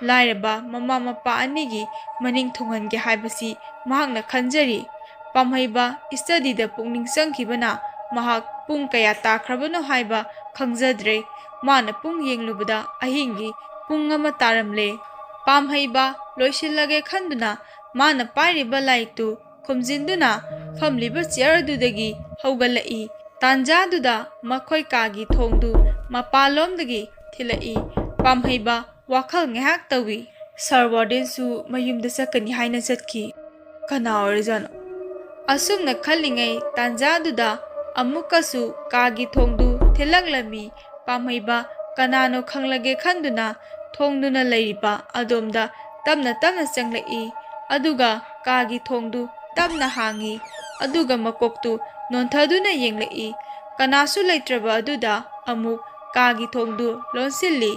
ꯂꯥꯏꯔꯕ ꯃꯃꯥ ꯃꯄꯥ ꯑꯅꯤꯒꯤ ꯃꯅꯤꯡ ꯊꯨꯡꯍꯟꯒꯦ ꯍꯥꯏꯕꯁꯤ ꯃꯍꯥꯛꯅ ꯈꯟꯖꯔꯤ꯫ ꯄꯥꯝꯍꯩꯕ ꯁ꯭ꯇꯗꯤꯗ ꯄꯨꯛꯅꯤꯡ ꯆꯪꯈꯤꯕꯅ ꯃꯍꯥꯛ ꯄꯨꯡ ꯀꯌꯥ ꯇꯥꯈ꯭ꯔꯕꯅꯣ ꯍꯥꯏꯕ ꯈꯪꯖꯗ꯭ꯔꯦ꯫ ꯃꯥꯅ ꯄꯨꯡ ꯌꯦꯡꯂꯨꯕꯗ ꯑꯍꯤꯡꯒꯤ ꯄꯨꯡ ꯑꯃ ꯇꯥꯔꯝꯂꯦ꯫ ꯄꯥꯝꯍꯩꯕ ꯂꯣꯏꯁꯤꯜꯂꯒꯦ ꯈꯟꯗꯨꯅ ꯃꯥꯅ ꯄꯥꯏꯔꯤꯕ ꯂꯥꯏꯔꯤꯛꯇꯨ ꯈꯨꯝꯖꯤꯟꯗꯨꯅ ꯐꯝꯂꯤꯕ ꯆꯤꯌꯔ ꯑꯗꯨꯗꯒꯤ ꯍꯧꯒꯠꯂꯛꯏ꯫ ꯇꯥꯟꯖꯥꯗꯨꯗ ꯃꯈꯣꯏ ꯀꯥꯒꯤ ꯊꯣꯡꯗꯨ ꯃꯄꯥꯟꯂꯣꯝꯗꯒꯤ ꯊꯤꯜꯂꯛꯏ꯫ ꯄꯥꯝꯍꯩꯕ ꯋꯥꯈꯜ ꯉꯥꯏꯍꯥꯛ ꯇꯧꯏ꯫ "ꯁꯥꯔ ꯋꯥꯔꯗꯦꯟꯁꯨ ꯃꯌꯨꯝꯗ ꯆꯠꯀꯅꯤ ꯍꯥꯏꯅ ꯆꯠꯈꯤ꯫ ꯀꯅꯥ ꯑꯣꯏꯔꯖꯥꯠꯅꯣ?" ꯑꯁꯨꯝꯅ ꯈꯜꯂꯤꯉꯩ ꯇꯥꯟꯖꯥꯗꯨꯗ ꯑꯃꯨꯛꯀꯁꯨ ꯀꯥꯒꯤ ꯊꯣꯡꯗꯨ ꯊꯤꯜꯂꯛꯂꯝꯃꯤ꯫ ꯄꯥꯝꯍꯩꯕ ꯀꯅꯥꯅꯣ ꯈꯪꯂꯒꯦ ꯈꯟꯗꯨꯅ ꯊꯣꯡꯗꯨꯅ ꯂꯩꯔꯤꯕ ꯑꯗꯣꯝꯗ ꯇꯞꯅ ꯇꯞꯅ ꯆꯪꯂꯛꯏ꯫ ꯑꯗꯨꯒ ꯀꯥꯒꯤ ꯊꯣꯡꯗꯨ ꯇꯞꯅ ꯍꯥꯡꯏ꯫ ꯑꯗꯨꯒ ꯃꯀꯣꯛꯇꯨ ꯅꯣꯟꯊꯗꯨꯅ ꯌꯦꯡꯂꯛꯏ꯫ ꯀꯅꯥꯁꯨ ꯂꯩꯇ꯭ꯔꯕ ꯑꯗꯨꯗ ꯑꯃꯨꯛ ꯀꯥꯒꯤ ꯊꯣꯡꯗꯨ ꯂꯣꯟꯁꯤꯜꯂꯤ꯫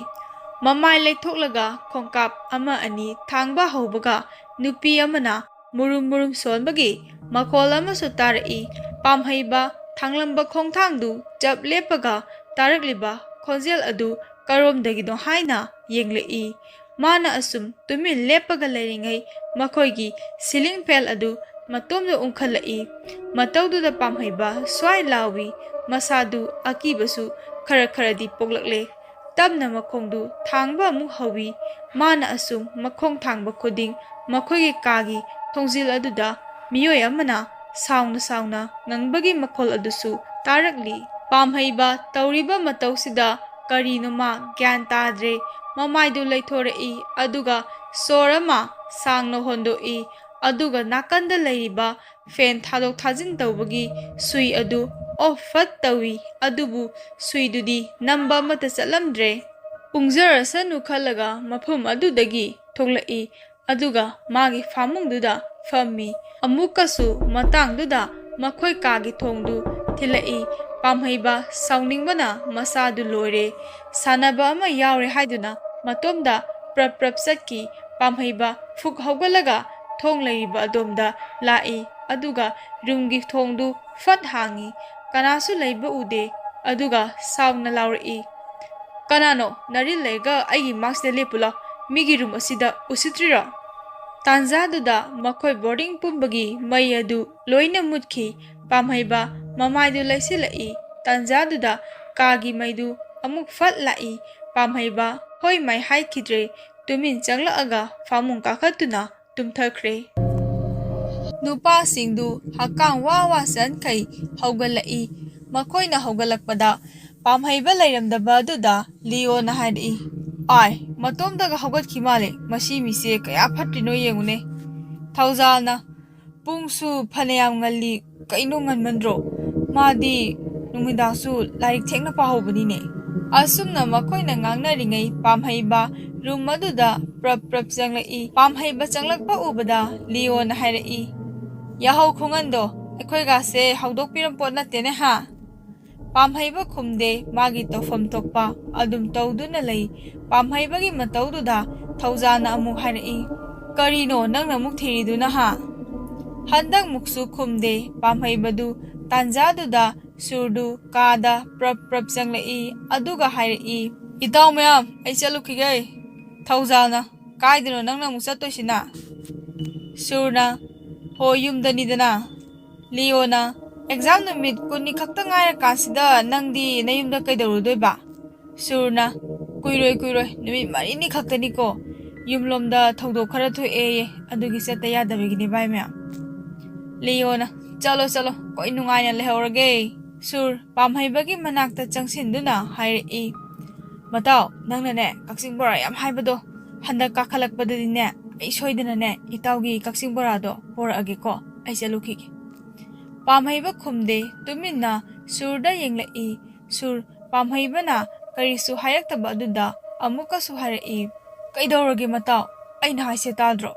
ꯃꯃꯥꯏ ꯂꯩꯊꯣꯛꯂꯒ ꯈꯣꯡꯀꯥꯞ ꯑꯃ ꯑꯅꯤ ꯊꯥꯡꯕ ꯍꯧꯕꯒ ꯅꯨꯄꯤ ꯑꯃꯅ ꯃꯨꯔꯨꯝ ꯃꯨꯔꯨꯝ ꯁꯣꯟꯕꯒꯤ ꯃꯈꯣꯜ ꯑꯃꯁꯨ ꯇꯥꯔꯛꯏ꯫ ꯄꯥꯝꯍꯩꯕ ꯊꯥꯡꯂꯝꯕ ꯈꯣꯡꯊꯥꯡꯗꯨ ꯆꯞ ꯂꯦꯞꯄꯒ ꯇꯥꯔꯛꯂꯤꯕ ꯈꯣꯟꯖꯦꯜ ꯑꯗꯨ ꯀꯔꯣꯝꯗꯒꯤꯅꯣ ꯍꯥꯏꯅ ꯌꯦꯡꯂꯛꯏ꯫ ꯃꯥꯅ ꯑꯁꯨꯝ ꯇꯨꯃꯤꯟ ꯂꯦꯞꯄꯒ ꯂꯩꯔꯤꯉꯩ ꯃꯈꯣꯏꯒꯤ ꯁꯤꯂꯤꯡ ꯐꯦꯟ ꯑꯗꯨ ꯃꯇꯣꯝꯗ ꯎꯪꯈꯠꯂꯛꯏ꯫ ꯃꯇꯧꯗꯨꯗ ꯄꯥꯝꯍꯩꯕ ꯁ꯭ꯋꯥꯏ ꯂꯥꯎꯏ꯫ ꯃꯁꯥꯗꯨ ꯑꯀꯤꯕꯁꯨ ꯈꯔ ꯈꯔꯗꯤ ꯄꯣꯛꯂꯛꯂꯦ꯫ ꯇꯞꯅ ꯃꯈꯣꯡꯗꯨ ꯊꯥꯡꯕ ꯑꯃꯨꯛ ꯍꯧꯏ꯫ ꯃꯥꯅ ꯑꯁꯨꯝ ꯃꯈꯣꯡ ꯊꯥꯡꯕ ꯈꯨꯗꯤꯡ ꯃꯈꯣꯏꯒꯤ ꯀꯥꯒꯤ ꯊꯣꯡꯖꯤꯜ ꯑꯗꯨꯗ ꯃꯤꯑꯣꯏ ꯑꯃꯅ ꯁꯥꯎꯅ ꯁꯥꯎꯅ ꯉꯪꯕꯒꯤ ꯃꯈꯣꯜ ꯑꯗꯨꯁꯨ ꯇꯥꯔꯛꯂꯤ꯫ ꯄꯥꯝꯍꯩꯕ ꯇꯧꯔꯤꯕ ꯃꯇꯧꯁꯤꯗ ꯀꯔꯤꯅꯣ ꯃꯥ ꯒ꯭ꯌꯥꯟ ꯇꯥꯗ꯭ꯔꯦ꯫ ꯃꯃꯥꯏꯗꯨ ꯂꯩꯊꯣꯔꯛꯏ, ꯑꯗꯨꯒ ꯁꯣꯔ ꯑꯃ ꯁꯥꯡꯅ ꯍꯣꯟꯗꯣꯛꯏ꯫ ꯑꯗꯨꯒ ꯅꯥꯀꯟꯗ ꯂꯩꯔꯤꯕ ꯐꯦꯟ ꯊꯥꯗꯣꯛ ꯊꯥꯖꯤꯟ ꯇꯧꯕꯒꯤ ꯁꯨꯏ ꯑꯗꯨ ꯑꯣꯐ ꯐꯠ ꯇꯧꯏ, ꯑꯗꯨꯕꯨ ꯁꯨꯏꯗꯨꯗꯤ ꯅꯝꯕ ꯑꯃꯠꯇ ꯆꯠꯂꯝꯗ꯭ꯔꯦ꯫ ꯎꯪꯖꯔꯁꯅꯨ ꯈꯜꯂꯒ ꯃꯐꯝ ꯑꯗꯨꯗꯒꯤ ꯊꯣꯛꯂꯛꯏ, ꯑꯗꯨꯒ ꯃꯥꯒꯤ ꯐꯥꯃꯨꯡꯗꯨꯗ ꯐꯝꯃꯤ꯫ ꯑꯃꯨꯛꯀꯁꯨ ꯃꯇꯥꯡꯗꯨꯗ ꯃꯈꯣꯏ ꯀꯥꯒꯤ ꯊꯣꯡꯗꯨ ꯊꯤꯜꯂꯛꯏ꯫ ꯄꯥꯝꯍꯩꯕ ꯁꯥꯎꯅꯤꯡꯕꯅ ꯃꯁꯥꯗꯨ ꯂꯣꯏꯔꯦ꯫ ꯁꯥꯟꯅꯕ ꯑꯃ ꯌꯥꯎꯔꯦ ꯍꯥꯏꯗꯨꯅ ꯃꯇꯣꯝꯗ ꯄ꯭ꯔꯞ ꯄ꯭ꯔꯞ ꯆꯠꯈꯤ꯫ ꯄꯥꯝꯍꯩꯕ ꯐꯨꯛ ꯍꯧꯒꯠꯂꯒ ꯊꯣꯡ ꯂꯩꯔꯤꯕ ꯑꯗꯣꯝꯗ ꯂꯥꯛꯏ, ꯑꯗꯨꯒ ꯔꯨꯝꯒꯤ ꯊꯣꯡꯗꯨ ꯐꯠ ꯍꯥꯡꯏ꯫ ꯀꯅꯥꯁꯨ ꯂꯩꯕ ꯎꯗꯦ꯫ ꯑꯗꯨꯒ ꯁꯥꯎꯅ ꯂꯥꯎꯔꯛꯏ, "ꯀꯅꯥꯅꯣ ꯅꯔꯤꯜ ꯂꯩꯔꯒ ꯑꯩꯒꯤ ꯃꯥꯡꯁꯤꯗ ꯂꯦꯞꯄꯨ ꯂꯥꯎ? ꯃꯤꯒꯤ ꯔꯨꯝ ꯑꯁꯤꯗ ꯎꯁꯤꯠꯇ꯭ꯔꯤꯔꯣ?" ꯇꯥꯟꯖꯥꯗꯨꯗ ꯃꯈꯣꯏ ꯕꯣꯔꯗꯤꯡ ꯄꯨꯝꯕꯒꯤ ꯃꯩ ꯑꯗꯨ ꯂꯣꯏꯅ ꯃꯨꯠꯈꯤ꯫ ꯄꯥꯝꯍꯩꯕ ꯃꯃꯥꯏꯗꯨ ꯂꯩꯁꯤꯜꯂꯛꯏ꯫ ꯇꯥꯟꯖꯥꯗꯨꯗ ꯀꯥꯒꯤ ꯃꯩꯗꯨ ꯑꯃꯨꯛ ꯐꯠ ꯂꯥꯛꯏ꯫ ꯄꯥꯝꯍꯩꯕ ꯍꯣꯏ ꯃꯥꯏ ꯍꯥꯏꯈꯤꯗ꯭ꯔꯦ꯫ ꯇꯨꯃꯤꯟ ꯆꯪꯂꯛꯑꯒ ꯐꯃꯨꯡ ꯀꯥꯈꯠꯇꯨꯅ ꯇꯨꯝꯊꯈ꯭ꯔꯦ꯫ ꯅꯨꯄꯥꯁꯤꯡꯗꯨ ꯍꯛꯀꯥꯝ ꯋꯥ ꯋꯥ ꯆꯟꯈꯩ ꯍꯧꯒꯠꯂꯛꯏ꯫ ꯃꯈꯣꯏꯅ ꯍꯧꯒꯠꯂꯛꯄꯗ ꯄꯥꯝꯍꯩꯕ ꯂꯩꯔꯝꯗꯕ ꯑꯗꯨꯗ ꯂꯤꯌꯣꯅ ꯍꯥꯏꯔꯛꯏ, "ꯑꯥꯏ, ꯃꯇꯣꯝꯇꯒ ꯍꯧꯒꯠꯈꯤ ꯃꯥꯜꯂꯦ꯫ ꯃꯁꯤ ꯃꯤꯁꯦ ꯀꯌꯥ ꯐꯠꯇ꯭ꯔꯤꯅꯣ ꯌꯦꯡꯉꯨꯅꯦ꯫" ꯊꯧꯖꯥꯜꯅ, "ꯄꯨꯡꯁꯨ ꯐꯅꯌꯥꯝ ꯉꯜꯂꯤ, ꯀꯩꯅꯣ ꯉꯟꯃꯟꯗ꯭ꯔꯣ? ꯃꯥꯗꯤ ꯅꯨꯃꯤꯗꯥꯡꯁꯨ ꯂꯥꯏꯔꯤꯛ ꯊꯦꯡꯅ ꯄꯥꯍꯧꯕꯅꯤꯅꯦ꯫" ꯑꯁꯨꯝꯅ ꯃꯈꯣꯏꯅ ꯉꯥꯡꯅꯔꯤꯉꯩ ꯄꯥꯝꯍꯩꯕ ꯔꯨꯝ ꯑꯗꯨꯗ ꯄ꯭ꯔꯞ ꯄ꯭ꯔꯞ ꯆꯪꯂꯛꯏ꯫ ꯄꯥꯝꯍꯩꯕ ꯆꯪꯂꯛꯄ ꯎꯕꯗ ꯂꯤꯌꯣꯅ ꯍꯥꯏꯔꯛꯏ, "ꯌꯥꯍꯧ ꯈꯣꯡꯉꯟꯗꯣ ꯑꯩꯈꯣꯏꯒꯥꯁꯦ ꯍꯧꯗꯣꯛꯄꯤꯔꯝ ꯄꯣꯠ ꯅꯠꯇꯦꯅꯦ ꯍꯥ?" ꯄꯥꯝꯍꯩꯕ ꯈꯨꯝꯗꯦ, ꯃꯥꯒꯤ ꯇꯧꯐꯝ ꯊꯣꯛꯄ ꯑꯗꯨꯝ ꯇꯧꯗꯨꯅ ꯂꯩ꯫ ꯄꯥꯝꯍꯩꯕꯒꯤ ꯃꯇꯧꯗꯨꯗ ꯊꯧꯖꯥꯅ ꯑꯃꯨꯛ ꯍꯥꯏꯔꯛꯏ, "ꯀꯔꯤꯅꯣ ꯅꯪꯅ ꯑꯃꯨꯛ ꯊꯤꯔꯤꯗꯨꯅ ꯍꯥ?" ꯍꯟꯗꯛꯃꯨꯛꯁꯨ ꯈꯨꯝꯗꯦ꯫ ꯄꯥꯝꯍꯩꯕꯗꯨ ꯇꯥꯟꯖꯥꯗꯨꯗ ꯁꯨꯔꯗꯨ ꯀꯥꯗ ꯄ꯭ꯔꯞ ꯄ꯭ꯔꯞ ꯆꯪꯂꯛꯏ, ꯑꯗꯨꯒ ꯍꯥꯏꯔꯛꯏ, "ꯏꯇꯥꯎ ꯃꯌꯥꯝ, ꯑꯩ ꯆꯠꯂꯨꯈꯤꯒꯦ꯫" ꯊꯧꯖꯥꯜꯅ, "ꯀꯥꯏꯗꯅꯣ ꯅꯪꯅ ꯑꯃꯨꯛ ꯆꯠꯇꯣꯏꯁꯤꯅ?" ꯁꯨꯔꯅ, "ꯍꯣ, ꯌꯨꯝꯗꯅꯤꯗꯅ꯫" ꯂꯤꯌꯣꯅ, "ꯑꯦꯛꯖꯥꯝ ꯅꯨꯃꯤꯠ ꯀꯨꯟꯅꯤ ꯈꯛꯇ ꯉꯥꯏꯔꯀꯥꯟꯁꯤꯗ ꯅꯪꯗꯤ ꯅꯌꯨꯝꯗ ꯀꯩꯗꯧꯔꯨꯗꯣꯏꯕ?" ꯁꯨꯔꯅ, "ꯀꯨꯏꯔꯣꯏ, ꯀꯨꯏꯔꯣꯏ, ꯅꯨꯃꯤꯠ ꯃꯔꯤꯅꯤ ꯈꯛꯇꯅꯤꯀꯣ꯫ ꯌꯨꯝꯂꯣꯝꯗ ꯊꯧꯗꯣꯛ ꯈꯔ ꯊꯣꯛꯑꯦꯌꯦ, ꯑꯗꯨꯒꯤ ꯆꯠꯇ ꯌꯥꯗꯕꯒꯤꯅꯦ ꯚꯥꯏ ꯃꯌꯥꯝ꯫" ꯂꯤꯌꯣꯅ, "ꯆꯠꯂꯣ, ꯆꯠꯂꯣ, ꯀꯣꯏ ꯅꯨꯡꯉꯥꯏꯅ ꯂꯩꯍꯧꯔꯒꯦ꯫" ꯁꯨꯔ ꯄꯥꯝꯍꯩꯕꯒꯤ ꯃꯅꯥꯛꯇ ꯆꯪꯁꯤꯟꯗꯨꯅ ꯍꯥꯏꯔꯛꯏ, "ꯃꯇꯥꯎ, ꯅꯪꯅꯅꯦ ꯀꯛꯆꯤꯡ ꯕꯣꯔꯥ ꯌꯥꯝ ꯍꯥꯏꯕꯗꯣ, ꯍꯟꯗꯛ ꯀꯥꯈꯠꯂꯛꯄꯗꯗꯤꯅꯦ ꯑꯩ ꯁꯣꯏꯗꯅꯅꯦ ꯏꯇꯥꯎꯒꯤ ꯀꯛꯆꯤꯡ ꯕꯣꯔꯥꯗꯣ ꯄꯣꯔꯛꯑꯒꯦꯀꯣ꯫ ꯑꯩ ꯆꯠꯂꯨꯈꯤꯒꯦ꯫" ꯄꯥꯝꯍꯩꯕ ꯈꯨꯝꯗꯦ, ꯇꯨꯃꯤꯟꯅ ꯁꯨꯔꯗ ꯌꯦꯡꯂꯛꯏ꯫ ꯁꯨꯔ ꯄꯥꯝꯍꯩꯕꯅ ꯀꯔꯤꯁꯨ ꯍꯥꯏꯔꯛꯇꯕ ꯑꯗꯨꯗ ꯑꯃꯨꯛꯀꯁꯨ ꯍꯥꯏꯔꯛꯏ, "ꯀꯩꯗꯧꯔꯒꯦ ꯃꯇꯥꯎ? ꯑꯩꯅ ꯍꯥꯏꯁꯦ ꯇꯥꯗ꯭ꯔꯣ?"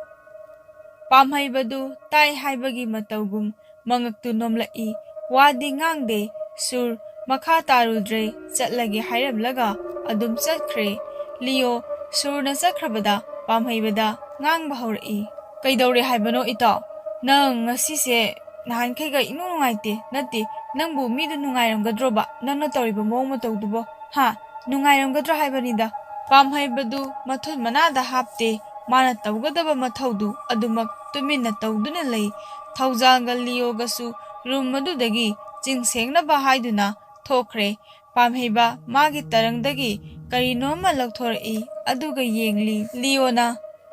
ꯄꯥꯝꯍꯩꯕꯗꯨ ꯇꯥꯏ ꯍꯥꯏꯕꯒꯤ ꯃꯇꯧꯒꯨꯝ ꯃꯉꯛꯇꯨ ꯅꯣꯝꯂꯛꯏ꯫ ꯋꯥꯗꯤ ꯉꯥꯡꯗꯦ꯫ ꯁꯨꯔ ꯃꯈꯥ ꯇꯥꯔꯨꯗ꯭ꯔꯦ, ꯆꯠꯂꯒꯦ ꯍꯥꯏꯔꯝꯂꯒ ꯑꯗꯨꯝ ꯆꯠꯈ꯭ꯔꯦ꯫ ꯂꯤꯌꯣ ꯁꯨꯔꯅ ꯆꯠꯈ꯭ꯔꯕꯗ ꯄꯥꯝꯍꯩꯕꯗ ꯉꯥꯡꯕ ꯍꯧꯔꯛꯏ꯫ "ꯀꯩꯗꯧꯔꯦ ꯍꯥꯏꯕꯅꯣ ꯏꯇꯥꯎ? ꯅꯪ ꯉꯁꯤꯁꯦ ꯅꯍꯥꯟꯈꯩꯒ ꯏꯅꯨꯡ ꯅꯨꯡꯉꯥꯏꯇꯦ꯫ ꯅꯠꯇꯦ, ꯅꯪꯕꯨ ꯃꯤꯗꯨ ꯅꯨꯡꯉꯥꯏꯔꯝꯒꯗ꯭ꯔꯣꯕ, ꯅꯪꯅ ꯇꯧꯔꯤꯕ ꯃꯑꯣꯡ ꯃꯇꯧꯗꯨꯕꯣ? ꯍꯥ? ꯅꯨꯡꯉꯥꯏꯔꯝꯒꯗ꯭ꯔꯣ ꯍꯥꯏꯕꯅꯤꯗ?" ꯄꯥꯝꯍꯩꯕꯗꯨ ꯃꯊꯨꯟ ꯃꯅꯥꯗ ꯍꯥꯞꯇꯦ꯫ ꯃꯥꯅ ꯇꯧꯒꯗꯕ ꯃꯊꯧꯗꯨ ꯑꯗꯨꯃꯛ ꯇꯨꯃꯤꯟꯅ ꯇꯧꯗꯨꯅ ꯂꯩ꯫ ꯊꯧꯖꯥꯜꯒ ꯂꯤꯌꯣꯒꯁꯨ ꯔꯨꯝ ꯑꯗꯨꯗꯒꯤ ꯆꯤꯡ ꯁꯦꯡꯅꯕ ꯍꯥꯏꯗꯨꯅ ꯊꯣꯛꯈ꯭ꯔꯦ꯫ ꯄꯥꯝꯍꯩꯕ ꯃꯥꯒꯤ ꯇꯔꯪꯗꯒꯤ ꯀꯔꯤꯅꯣꯃ ꯂꯧꯊꯣꯔꯛꯏ, ꯑꯗꯨꯒ ꯌꯦꯡꯂꯤ꯫ ꯂꯤꯌꯣꯅ,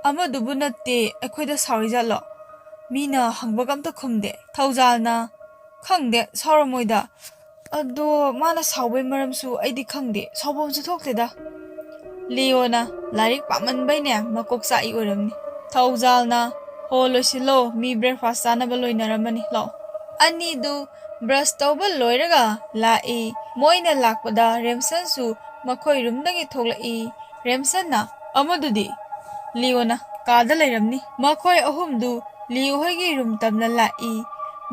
"ꯑꯃꯗꯨꯕꯨ ꯅꯠꯇꯦ ꯑꯩꯈꯣꯏꯗ ꯁꯥꯎꯔꯤꯖꯥꯠꯂꯣ? ꯃꯤꯅ ꯍꯪꯕꯒ ꯑꯝꯇ ꯈꯨꯝꯗꯦ꯫" ꯊꯧꯖꯥꯜꯅ, "ꯈꯪꯗꯦ, ꯁꯥꯎꯔꯝꯃꯣꯏꯗ꯫ ꯑꯗꯣ ꯃꯥꯅ ꯁꯥꯎꯕꯩ ꯃꯔꯝꯁꯨ ꯑꯩꯗꯤ ꯈꯪꯗꯦ, ꯁꯥꯎꯐꯝꯁꯨ ꯊꯣꯛꯇꯦꯗ꯫" ꯂꯤꯌꯣꯅ, "ꯂꯥꯏꯔꯤꯛ ꯄꯥꯃꯟꯕꯩꯅꯦ ꯃꯀꯣꯛ ꯆꯥꯛꯏ ꯑꯣꯏꯔꯝꯅꯤ꯫" ꯊꯧꯖꯥꯜꯅ, "ꯍꯣ, ꯂꯣꯏꯁꯤꯜꯂꯣ, ꯃꯤ ꯕ꯭ꯔꯦꯛꯐꯥꯁ ꯆꯥꯅꯕ ꯂꯣꯏꯅꯔꯝꯃꯅꯤ, ꯂꯥꯛꯑꯣ꯫" ꯑꯅꯤꯗꯨ ꯕ꯭ꯔꯁ ꯇꯧꯕ ꯂꯣꯏꯔꯒ ꯂꯥꯛꯏ꯫ ꯃꯣꯏꯅ ꯂꯥꯛꯄꯗ ꯔꯦꯝꯁꯟꯁꯨ ꯃꯈꯣꯏ ꯔꯨꯝꯗꯒꯤ ꯊꯣꯛꯂꯛꯏ꯫ ꯔꯦꯝꯁꯟꯅ, "ꯑꯃꯗꯨꯗꯤ?" ꯂꯤꯌꯣꯅ, "ꯀꯥꯗ ꯂꯩꯔꯝꯅꯤ꯫" ꯃꯈꯣꯏ ꯑꯍꯨꯝꯗꯨ ꯂꯤꯌꯣ ꯍꯣꯏꯒꯤ ꯔꯨꯝ ꯇꯝꯅ ꯂꯥꯛꯏ꯫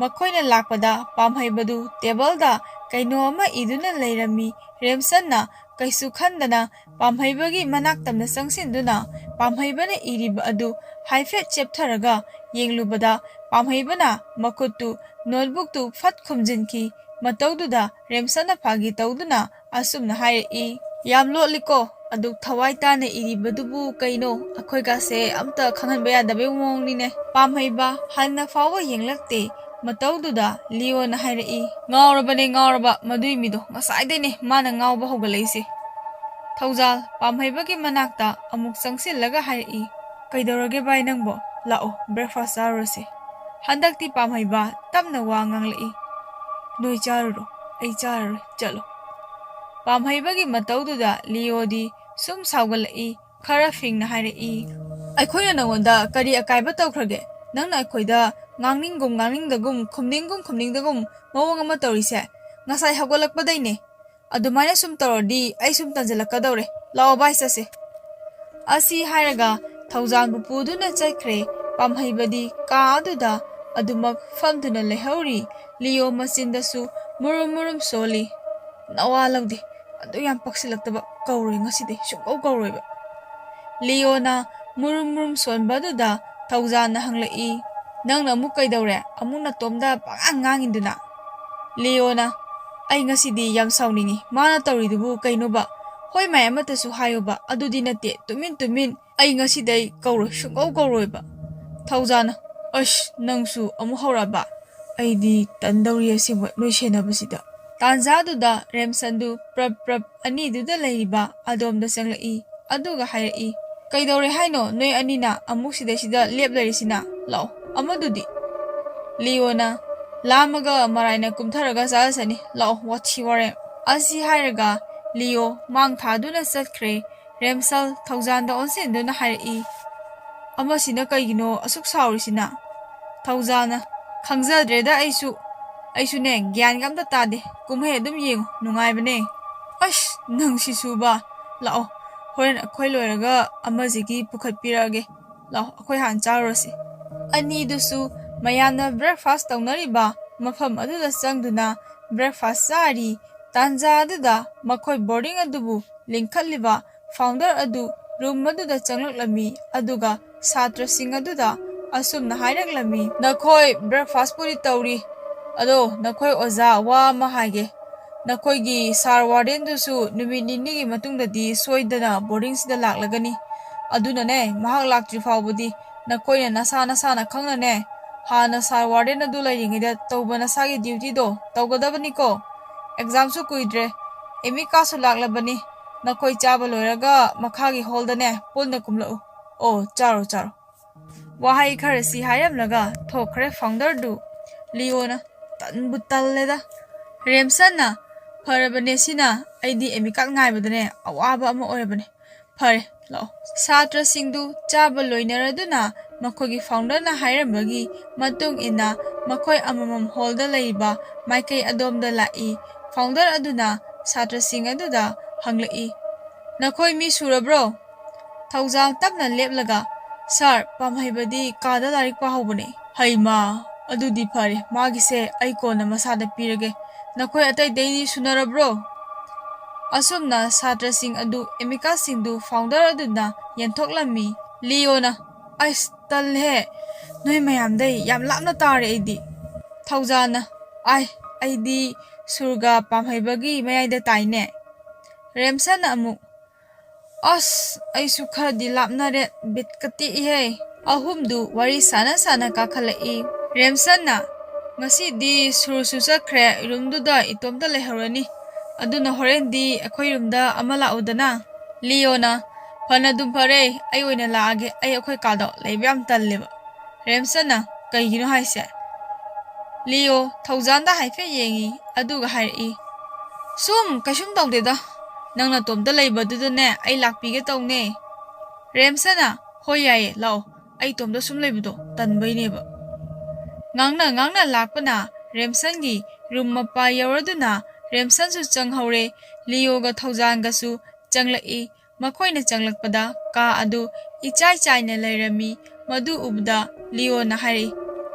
ꯃꯈꯣꯏꯅ ꯂꯥꯛꯄꯗ ꯄꯥꯝꯍꯩꯕꯗꯨ ꯇꯦꯕꯜꯗ ꯀꯩꯅꯣ ꯑꯃ ꯏꯗꯨꯅ ꯂꯩꯔꯝꯃꯤ꯫ ꯔꯦꯝꯁꯟꯅ ꯀꯩꯁꯨ ꯈꯟꯗꯅ ꯄꯥꯝꯍꯩꯕꯒꯤ ꯃꯅꯥꯛ ꯇꯝꯅ ꯆꯪꯁꯤꯟꯗꯨꯅ ꯄꯥꯝꯍꯩꯕꯅ ꯏꯔꯤꯕ ꯑꯗꯨ ꯍꯥꯏꯐꯦꯠ ꯆꯦꯞꯊꯔꯒ ꯌꯦꯡꯂꯨꯕꯗ ꯄꯥꯝꯍꯩꯕꯅ ꯃꯈꯨꯠꯇꯨ ꯅꯣꯠꯕꯨꯛꯇꯨ ꯐꯠ ꯈꯨꯝꯖꯤꯟꯈꯤ꯫ ꯃꯇꯧꯗꯨꯗ ꯔꯦꯝꯁꯟꯅ ꯐꯥꯒꯤ ꯇꯧꯗꯨꯅ ꯑꯁꯨꯝꯅ ꯍꯥꯏꯔꯛꯏ, "ꯌꯥꯝ ꯂꯣꯠꯂꯤꯀꯣ, ꯑꯗꯨꯛ ꯊꯋꯥꯏ ꯇꯥꯅ ꯏꯔꯤꯕꯗꯨꯕꯨ ꯀꯩꯅꯣ? ꯑꯩꯈꯣꯏꯒꯁꯦ ꯑꯝꯇ ꯈꯪꯍꯟꯕ ꯌꯥꯗꯕꯩ ꯃꯑꯣꯡꯅꯤꯅꯦ꯫" ꯄꯥꯝꯍꯩꯕ ꯍꯟꯅ ꯐꯥꯎꯕ ꯌꯦꯡꯂꯛꯇꯦ꯫ ꯃꯇꯧꯗꯨꯗ ꯂꯤꯌꯣꯅ ꯍꯥꯏꯔꯛꯏ, "ꯉꯥꯎꯔꯕꯅꯦ, ꯉꯥꯎꯔꯕ ꯃꯗꯨꯏ ꯃꯤꯗꯣ꯫ ꯉꯁꯥꯏꯗꯩꯅꯦ ꯃꯥꯅ ꯉꯥꯎꯕ ꯍꯧꯒꯠꯂꯛꯏꯁꯦ꯫" ꯊꯧꯖꯥꯜ ꯄꯥꯝꯍꯩꯕꯒꯤ ꯃꯅꯥꯛꯇ ꯑꯃꯨꯛ ꯆꯪꯁꯤꯜꯂꯒ ꯍꯥꯏꯔꯛꯏ, "ꯀꯩꯗꯧꯔꯒꯦ ꯚꯥꯏ ꯅꯪꯕꯣ? ꯂꯥꯛꯑꯣ, ꯕ꯭ꯔꯦꯛꯐꯥꯁ ꯆꯥꯔꯨꯔꯁꯦ꯫" ꯍꯟꯗꯛꯇꯤ ꯄꯥꯝꯍꯩꯕ ꯇꯞꯅ ꯋꯥ ꯉꯥꯡꯂꯛꯏ, "ꯅꯣꯏ ꯆꯥꯔꯨꯔꯣ, ꯑꯩ ꯆꯥꯔꯔꯣꯏ, ꯆꯠꯂꯣ꯫" ꯄꯥꯝꯍꯩꯕꯒꯤ ꯃꯇꯧꯗꯨꯗ ꯂꯤꯌꯣꯗꯤ ꯁꯨꯝ ꯁꯥꯎꯒꯠꯂꯛꯏ꯫ ꯈꯔ ꯐꯤꯡꯅ ꯍꯥꯏꯔꯛꯏ, "ꯑꯩꯈꯣꯏꯅ ꯅꯉꯣꯟꯗ ꯀꯔꯤ ꯑꯀꯥꯏꯕ ꯇꯧꯈ꯭ꯔꯒꯦ? ꯅꯪꯅ ꯑꯩꯈꯣꯏꯗ ꯉꯥꯡꯅꯤꯡꯒꯨꯝ ꯉꯥꯡꯅꯤꯡꯗꯒꯨꯝ, ꯈꯨꯝꯅꯤꯡꯒꯨꯝ ꯈꯨꯝꯅꯤꯡꯗꯒꯨꯝ ꯃꯑꯣꯡ ꯑꯃ ꯇꯧꯔꯤꯁꯦ? ꯉꯁꯥꯏ ꯍꯧꯒꯠꯂꯛꯄꯗꯩꯅꯦ꯫ ꯑꯗꯨꯃꯥꯏꯅ ꯁꯨꯝ ꯇꯧꯔꯗꯤ ꯑꯩ ꯁꯨꯝ ꯇꯟꯖꯜꯂꯛꯀꯗꯧꯔꯦ꯫ ꯂꯥꯛꯑꯣ ꯚꯥꯏ, ꯆꯠꯁꯦ꯫" ꯑꯁꯤ ꯍꯥꯏꯔꯒ ꯊꯧꯖꯥꯜꯕꯨ ꯄꯨꯗꯨꯅ ꯆꯠꯈ꯭ꯔꯦ꯫ ꯄꯥꯝꯍꯩꯕꯗꯤ ꯀꯥ ꯑꯗꯨꯗ ꯑꯗꯨꯃꯛ ꯐꯝꯗꯨꯅ ꯂꯩꯍꯧꯔꯤ꯫ ꯂꯤꯌꯣ ꯃꯆꯤꯟꯗꯁꯨ ꯃꯨꯔꯨꯝ ꯃꯨꯔꯨꯝ ꯁꯣꯜꯂꯤ꯫ "ꯅꯋꯥ ꯂꯧꯗꯦ꯫ ꯑꯗꯨ ꯌꯥꯝ ꯄꯛꯁꯤꯜꯂꯛꯇꯕ꯫ ꯀꯧꯔꯣꯏ ꯉꯁꯤꯗꯤ, ꯁꯨꯡꯀꯧ ꯀꯧꯔꯣꯏꯕ꯫" ꯂꯤꯌꯣꯅ ꯃꯨꯔꯨꯝ ꯃꯨꯔꯨꯝ ꯁꯣꯟꯕꯗꯨꯗ ꯊꯧꯖꯥꯜꯅ ꯍꯪꯂꯛꯏ, "ꯅꯪꯅ ꯑꯃꯨꯛ ꯀꯩꯗꯧꯔꯦ? ꯑꯃꯨꯛ ꯅꯇꯣꯝꯗ ꯄꯉꯥꯡ ꯉꯥꯡꯉꯤꯗꯨꯅ?" ꯂꯤꯌꯣꯅ, "ꯑꯩ ꯉꯁꯤꯗꯤ ꯌꯥꯝ ꯁꯥꯎꯅꯤꯡꯉꯤ꯫ ꯃꯥꯅ ꯇꯧꯔꯤꯗꯨꯕꯨ ꯀꯩꯅꯣꯕ? ꯍꯣꯏ ꯃꯥꯏ ꯑꯃꯠꯇꯁꯨ ꯍꯥꯏꯌꯣꯕ꯫ ꯑꯗꯨꯗꯤ ꯅꯠꯇꯦ, ꯇꯨꯃꯤꯟ ꯇꯨꯃꯤꯟ꯫ ꯑꯩ ꯉꯁꯤꯗꯩ ꯀꯧꯔꯣꯏ, ꯁꯨꯡꯀꯧ ꯀꯧꯔꯣꯏꯕ꯫" ꯊꯧꯖꯥꯜꯅ, "ꯑꯁ, ꯅꯪꯁꯨ ꯑꯃꯨꯛ ꯍꯧꯔꯛꯑꯕ? ꯑꯩꯗꯤ ꯇꯟꯗꯧꯔꯤ ꯑꯁꯦꯡꯕ ꯅꯣꯏ ꯁꯦꯟꯅꯕꯁꯤꯗ꯫" ꯇꯥꯟꯖꯥꯗꯨꯗ ꯔꯦꯝꯁꯟꯗꯨ ꯄ꯭ꯔꯞ ꯄ꯭ꯔꯞ ꯑꯅꯤꯗꯨꯗ ꯂꯩꯔꯤꯕ ꯑꯗꯣꯝꯗ ꯆꯪꯂꯛꯏ꯫ ꯑꯗꯨꯒ ꯍꯥꯏꯔꯛꯏ, "ꯀꯩꯗꯧꯔꯦ ꯍꯥꯏꯅꯣ ꯅꯣꯏ ꯑꯅꯤꯅ ꯑꯃꯨꯛ ꯁꯤꯗꯩꯁꯤꯗ ꯂꯦꯞ ꯂꯩꯔꯤꯁꯤꯅ? ꯂꯥꯛꯑꯣ, ꯑꯃꯗꯨꯗꯤ?" ꯂꯤꯌꯣꯅ, "ꯂꯥꯝꯃꯒ ꯃꯔꯥꯏꯅ ꯀꯨꯝꯊꯔꯒ ꯆꯥꯖꯁꯅꯤ, ꯂꯥꯛꯑꯣ, ꯋꯥꯊꯤ ꯋꯥꯔꯦꯝ꯫" ꯑꯁꯤ ꯍꯥꯏꯔꯒ ꯂꯤꯌꯣ ꯃꯥꯡ ꯊꯥꯗꯨꯅ ꯆꯠꯈ꯭ꯔꯦ꯫ ꯔꯦꯝꯁꯜ ꯊꯧꯖꯥꯟꯗ ꯑꯣꯟꯁꯤꯟꯗꯨꯅ ꯍꯥꯏꯔꯛꯏ, "ꯑꯃꯁꯤꯅ ꯀꯩꯒꯤꯅꯣ ꯑꯁꯨꯛ ꯁꯥꯎꯔꯤꯁꯤꯅ?" ꯊꯧꯖꯥꯜꯅ, "ꯈꯪꯖꯗ꯭ꯔꯦꯗ ꯑꯩꯁꯨ꯫ ꯑꯩꯁꯨꯅꯦ, ꯒ꯭ꯌꯥꯟꯒ ꯑꯝꯇ ꯇꯥꯗꯦ꯫ ꯀꯨꯝꯍꯩ ꯑꯗꯨꯝ ꯌꯦꯡꯉꯨ, ꯅꯨꯡꯉꯥꯏꯕꯅꯦ꯫" "ꯑꯁ, ꯅꯪꯁꯤꯁꯨꯕ꯫ ꯂꯥꯛꯑꯣ, ꯍꯣꯔꯦꯟ ꯑꯩꯈꯣꯏ ꯂꯣꯏꯔꯒ ꯑꯃꯁꯤꯒꯤ ꯄꯨꯈꯠꯄꯤꯔꯛꯑꯒꯦ꯫ ꯂꯥꯛꯑꯣ, ꯑꯩꯈꯣꯏ ꯍꯥꯟꯅ ꯆꯥꯔꯨꯔꯁꯤ꯫" ꯑꯅꯤꯗꯨꯁꯨ ꯃꯌꯥꯝꯅ breakfast ꯇꯧꯅꯔꯤꯕ ꯃꯐꯝ ꯑꯗꯨꯗ ꯆꯪꯗꯨꯅ breakfast ꯆꯥꯔꯤ꯫ ꯇꯥꯟꯖꯥ ꯑꯗꯨꯗ ꯃꯈꯣꯏ boarding ꯑꯗꯨꯕꯨ ꯂꯤꯡꯈꯠꯂꯤꯕ founder ꯑꯗꯨ room ꯑꯗꯨꯗ ꯆꯪꯂꯛꯂꯝꯃꯤ, ꯑꯗꯨꯒ ꯁꯥꯇ꯭ꯔꯁꯤꯡ ꯑꯗꯨꯗ ꯑꯁꯨꯝꯅ ꯍꯥꯏꯔꯛꯂꯝꯃꯤ, "ꯅꯈꯣꯏ breakfastꯄꯨꯗꯤ ꯇꯧꯔꯤ, ꯑꯗꯣ ꯅꯈꯣꯏ ꯑꯣꯖꯥ ꯋꯥ ꯑꯃ ꯍꯥꯏꯒꯦ꯫ ꯅꯈꯣꯏꯒꯤ sir wardenꯗꯨꯁꯨ ꯅꯨꯃꯤꯠ ꯅꯤꯅꯤꯒꯤ ꯃꯇꯨꯡꯗꯗꯤ ꯁꯣꯏꯗꯅ boardingꯁꯤꯗ ꯂꯥꯛꯂꯒꯅꯤ꯫ ꯑꯗꯨꯅꯅꯦ, ꯃꯍꯥꯛ ꯂꯥꯛꯇ꯭ꯔꯤ ꯐꯥꯎꯕꯗꯤ ꯅꯈꯣꯏꯅ ꯅꯁꯥ ꯅꯁꯥꯅ ꯈꯪꯅꯅꯦ, ꯍꯥꯟꯅ sir warden ꯑꯗꯨ ꯂꯩꯔꯤꯉꯩꯗ ꯇꯧꯕ ꯅꯁꯥꯒꯤ dutyꯗꯣ ꯇꯧꯒꯗꯕꯅꯤꯀꯣ꯫ Examꯁꯨ ꯀꯨꯏꯗ꯭ꯔꯦ, amicasꯁꯨ ꯂꯥꯛꯂꯕꯅꯤ꯫ ꯅꯈꯣꯏ ꯆꯥꯕ ꯂꯣꯏꯔꯒ ꯃꯈꯥꯒꯤ hallꯗꯅꯦ ꯄꯨꯟꯅ ꯀꯨꯝꯂꯛꯎ꯫ ꯑꯣ, ꯆꯥꯔꯣ, ꯆꯥꯔꯣ꯫" ꯋꯥꯍꯩ ꯈꯔꯁꯤ ꯍꯥꯏꯔꯝꯂꯒ ꯊꯣꯛꯈ꯭ꯔꯦ founderꯗꯨ꯫ ꯂꯤꯌꯣꯅ, "ꯇꯟꯕꯨ ꯇꯜꯂꯦꯗ꯫" ꯔꯦꯝꯁꯟꯅ, "ꯐꯔꯕꯅꯦ ꯁꯤꯅ, ꯑꯩꯗꯤ amicas ꯉꯥꯏꯕꯗꯅꯦ ꯑꯋꯥꯕ ꯑꯃ ꯑꯣꯏꯔꯕꯅꯦ꯫ ꯐꯔꯦ, ꯂꯥꯛꯑꯣ꯫" ꯁꯥꯇ꯭ꯔꯁꯤꯡꯗꯨ ꯆꯥꯕ ꯂꯣꯏꯅꯔꯗꯨꯅ ꯃꯈꯣꯏꯒꯤ founderꯅ ꯍꯥꯏꯔꯝꯕꯒꯤ ꯃꯇꯨꯡ ꯏꯟꯅ ꯃꯈꯣꯏ ꯑꯃꯃꯝ hallꯗ ꯂꯩꯔꯤꯕ ꯃꯥꯏꯀꯩ ꯑꯗꯣꯝꯗ ꯂꯥꯛꯏ꯫ Founder ꯑꯗꯨꯅ ꯁꯥꯇ꯭ꯔꯁꯤꯡ ꯑꯗꯨꯗ ꯍꯪꯂꯛꯏ, "ꯅꯈꯣꯏ ꯃꯤ ꯁꯨꯔꯕ꯭ꯔꯣ?" ꯊꯧꯖꯥꯜ ꯇꯞꯅ ꯂꯦꯞꯂꯒ, "Sir, ꯄꯥꯝꯍꯩꯕꯗꯤ ꯀꯥꯗ ꯂꯥꯏꯔꯤꯛ ꯄꯥꯍꯧꯕꯅꯦ꯫" "ꯍꯩꯃꯥ, ꯑꯗꯨꯗꯤ ꯐꯔꯦ, ꯃꯥꯒꯤꯁꯦ ꯑꯩ ꯀꯣꯟꯅ ꯃꯁꯥꯗ ꯄꯤꯔꯒꯦ꯫ ꯅꯈꯣꯏ ꯑꯇꯩ ꯑꯇꯩꯗꯤ ꯁꯨꯅꯔꯕ꯭ꯔꯣ?" ꯑꯁꯨꯝꯅ ꯁꯥꯇ꯭ꯔꯁꯤꯡ ꯑꯗꯨ ꯑꯦꯃꯤꯀꯥꯁꯤꯡꯗꯨ ꯐꯥꯎꯟꯗꯔ ꯑꯗꯨꯅ ꯌꯦꯟꯊꯣꯛꯂꯝꯃꯤ꯫ ꯂꯤꯑꯣꯅ, "ꯑꯩꯁ, ꯇꯜꯂꯦꯍꯦ, ꯅꯣꯏ ꯃꯌꯥꯝꯗꯩ ꯌꯥꯝ ꯂꯥꯞꯅ ꯇꯥꯔꯦ ꯑꯩꯗꯤ"꯫ ꯊꯧꯖꯥꯜꯅ, "ꯑꯥꯏ, ꯑꯩꯗꯤ ꯁꯨꯔꯒ ꯄꯥꯝꯍꯩꯕꯒꯤ ꯃꯌꯥꯏꯗ ꯇꯥꯏꯅꯦ"꯫ ꯔꯦꯝꯁꯟꯅ ꯑꯃꯨꯛ, "ꯑꯁ, ꯑꯩꯁꯨ ꯈꯔꯗꯤ ꯂꯥꯞꯅꯔꯦ, ꯕꯤꯠꯀ ꯇꯦꯛꯏꯍꯦ"꯫ ꯑꯍꯨꯝꯗꯨ ꯋꯥꯔꯤ ꯁꯥꯟꯅ ꯁꯥꯟꯅ ꯀꯥꯈꯠꯂꯛꯏ꯫ ꯔꯦꯝꯁꯟꯅ, "ꯉꯁꯤꯗꯤ ꯁꯨꯔꯁꯨ ꯆꯠꯈ꯭ꯔꯦ, ꯔꯨꯝꯗꯨꯗ ꯏꯇꯣꯝꯇ ꯂꯩꯍꯧꯔꯅꯤ, ꯑꯗꯨꯅ ꯍꯣꯔꯦꯟꯗꯤ ꯑꯩꯈꯣꯏ ꯔꯨꯝꯗ ꯑꯃ ꯂꯥꯛꯎꯗꯅ"꯫ ꯂꯤꯑꯣꯅ, "ꯐꯅꯗꯨꯝ ꯐꯔꯦ, ꯑꯩ ꯑꯣꯏꯅ ꯂꯥꯛꯑꯒꯦ, ꯑꯩ ꯑꯩꯈꯣꯏ ꯀꯥꯗꯣ ꯂꯩꯕ ꯌꯥꯝ ꯇꯜꯂꯦꯕ"꯫ ꯔꯦꯝꯁꯟꯅ, "ꯀꯩꯒꯤꯅꯣ ꯍꯥꯏꯁꯦ?" ꯂꯤꯑꯣ ꯊꯧꯖꯥꯟꯗ ꯍꯥꯏꯐꯦꯠ ꯌꯦꯡꯉꯤ, ꯑꯗꯨꯒ ꯍꯥꯏꯔꯛꯏ, "ꯁꯨꯝ ꯀꯩꯁꯨꯝ ꯇꯧꯗꯦꯗ, ꯅꯪ ꯅꯇꯣꯝꯇ ꯂꯩꯕꯗꯨꯗꯅꯦ ꯑꯩ ꯂꯥꯛꯄꯤꯒꯦ ꯇꯧꯅꯦ"꯫ ꯔꯦꯝꯁꯟꯅ, "ꯍꯣꯏ ꯌꯥꯏꯌꯦ, ꯂꯥꯛꯑꯣ, ꯑꯩ ꯏꯇꯣꯝꯇ ꯁꯨꯝ ꯂꯩꯕꯗꯣ ꯇꯟꯕꯩꯅꯦꯕ"꯫ ꯉꯥꯡꯅ ꯉꯥꯡꯅ ꯂꯥꯛꯄꯅ ꯔꯦꯝꯁꯟꯒꯤ ꯔꯨꯝ ꯃꯄꯥ ꯌꯧꯔꯗꯨꯅ ꯔꯦꯝꯁꯟꯁꯨ ꯆꯪꯍꯧꯔꯦ꯫ ꯂꯤꯑꯣꯒ ꯊꯧꯖꯥꯟꯒꯁꯨ ꯆꯪꯂꯛꯏ꯫ ꯃꯈꯣꯏꯅ ꯆꯪꯂꯛꯄꯗ ꯀꯥ ꯑꯗꯨ ꯏꯆꯥꯏ ꯆꯥꯏꯅ ꯂꯩꯔꯝꯃꯤ꯫ ꯃꯗꯨ ꯎꯕꯗ ꯂꯤꯑꯣꯅ ꯍꯥꯏꯔꯛꯏ,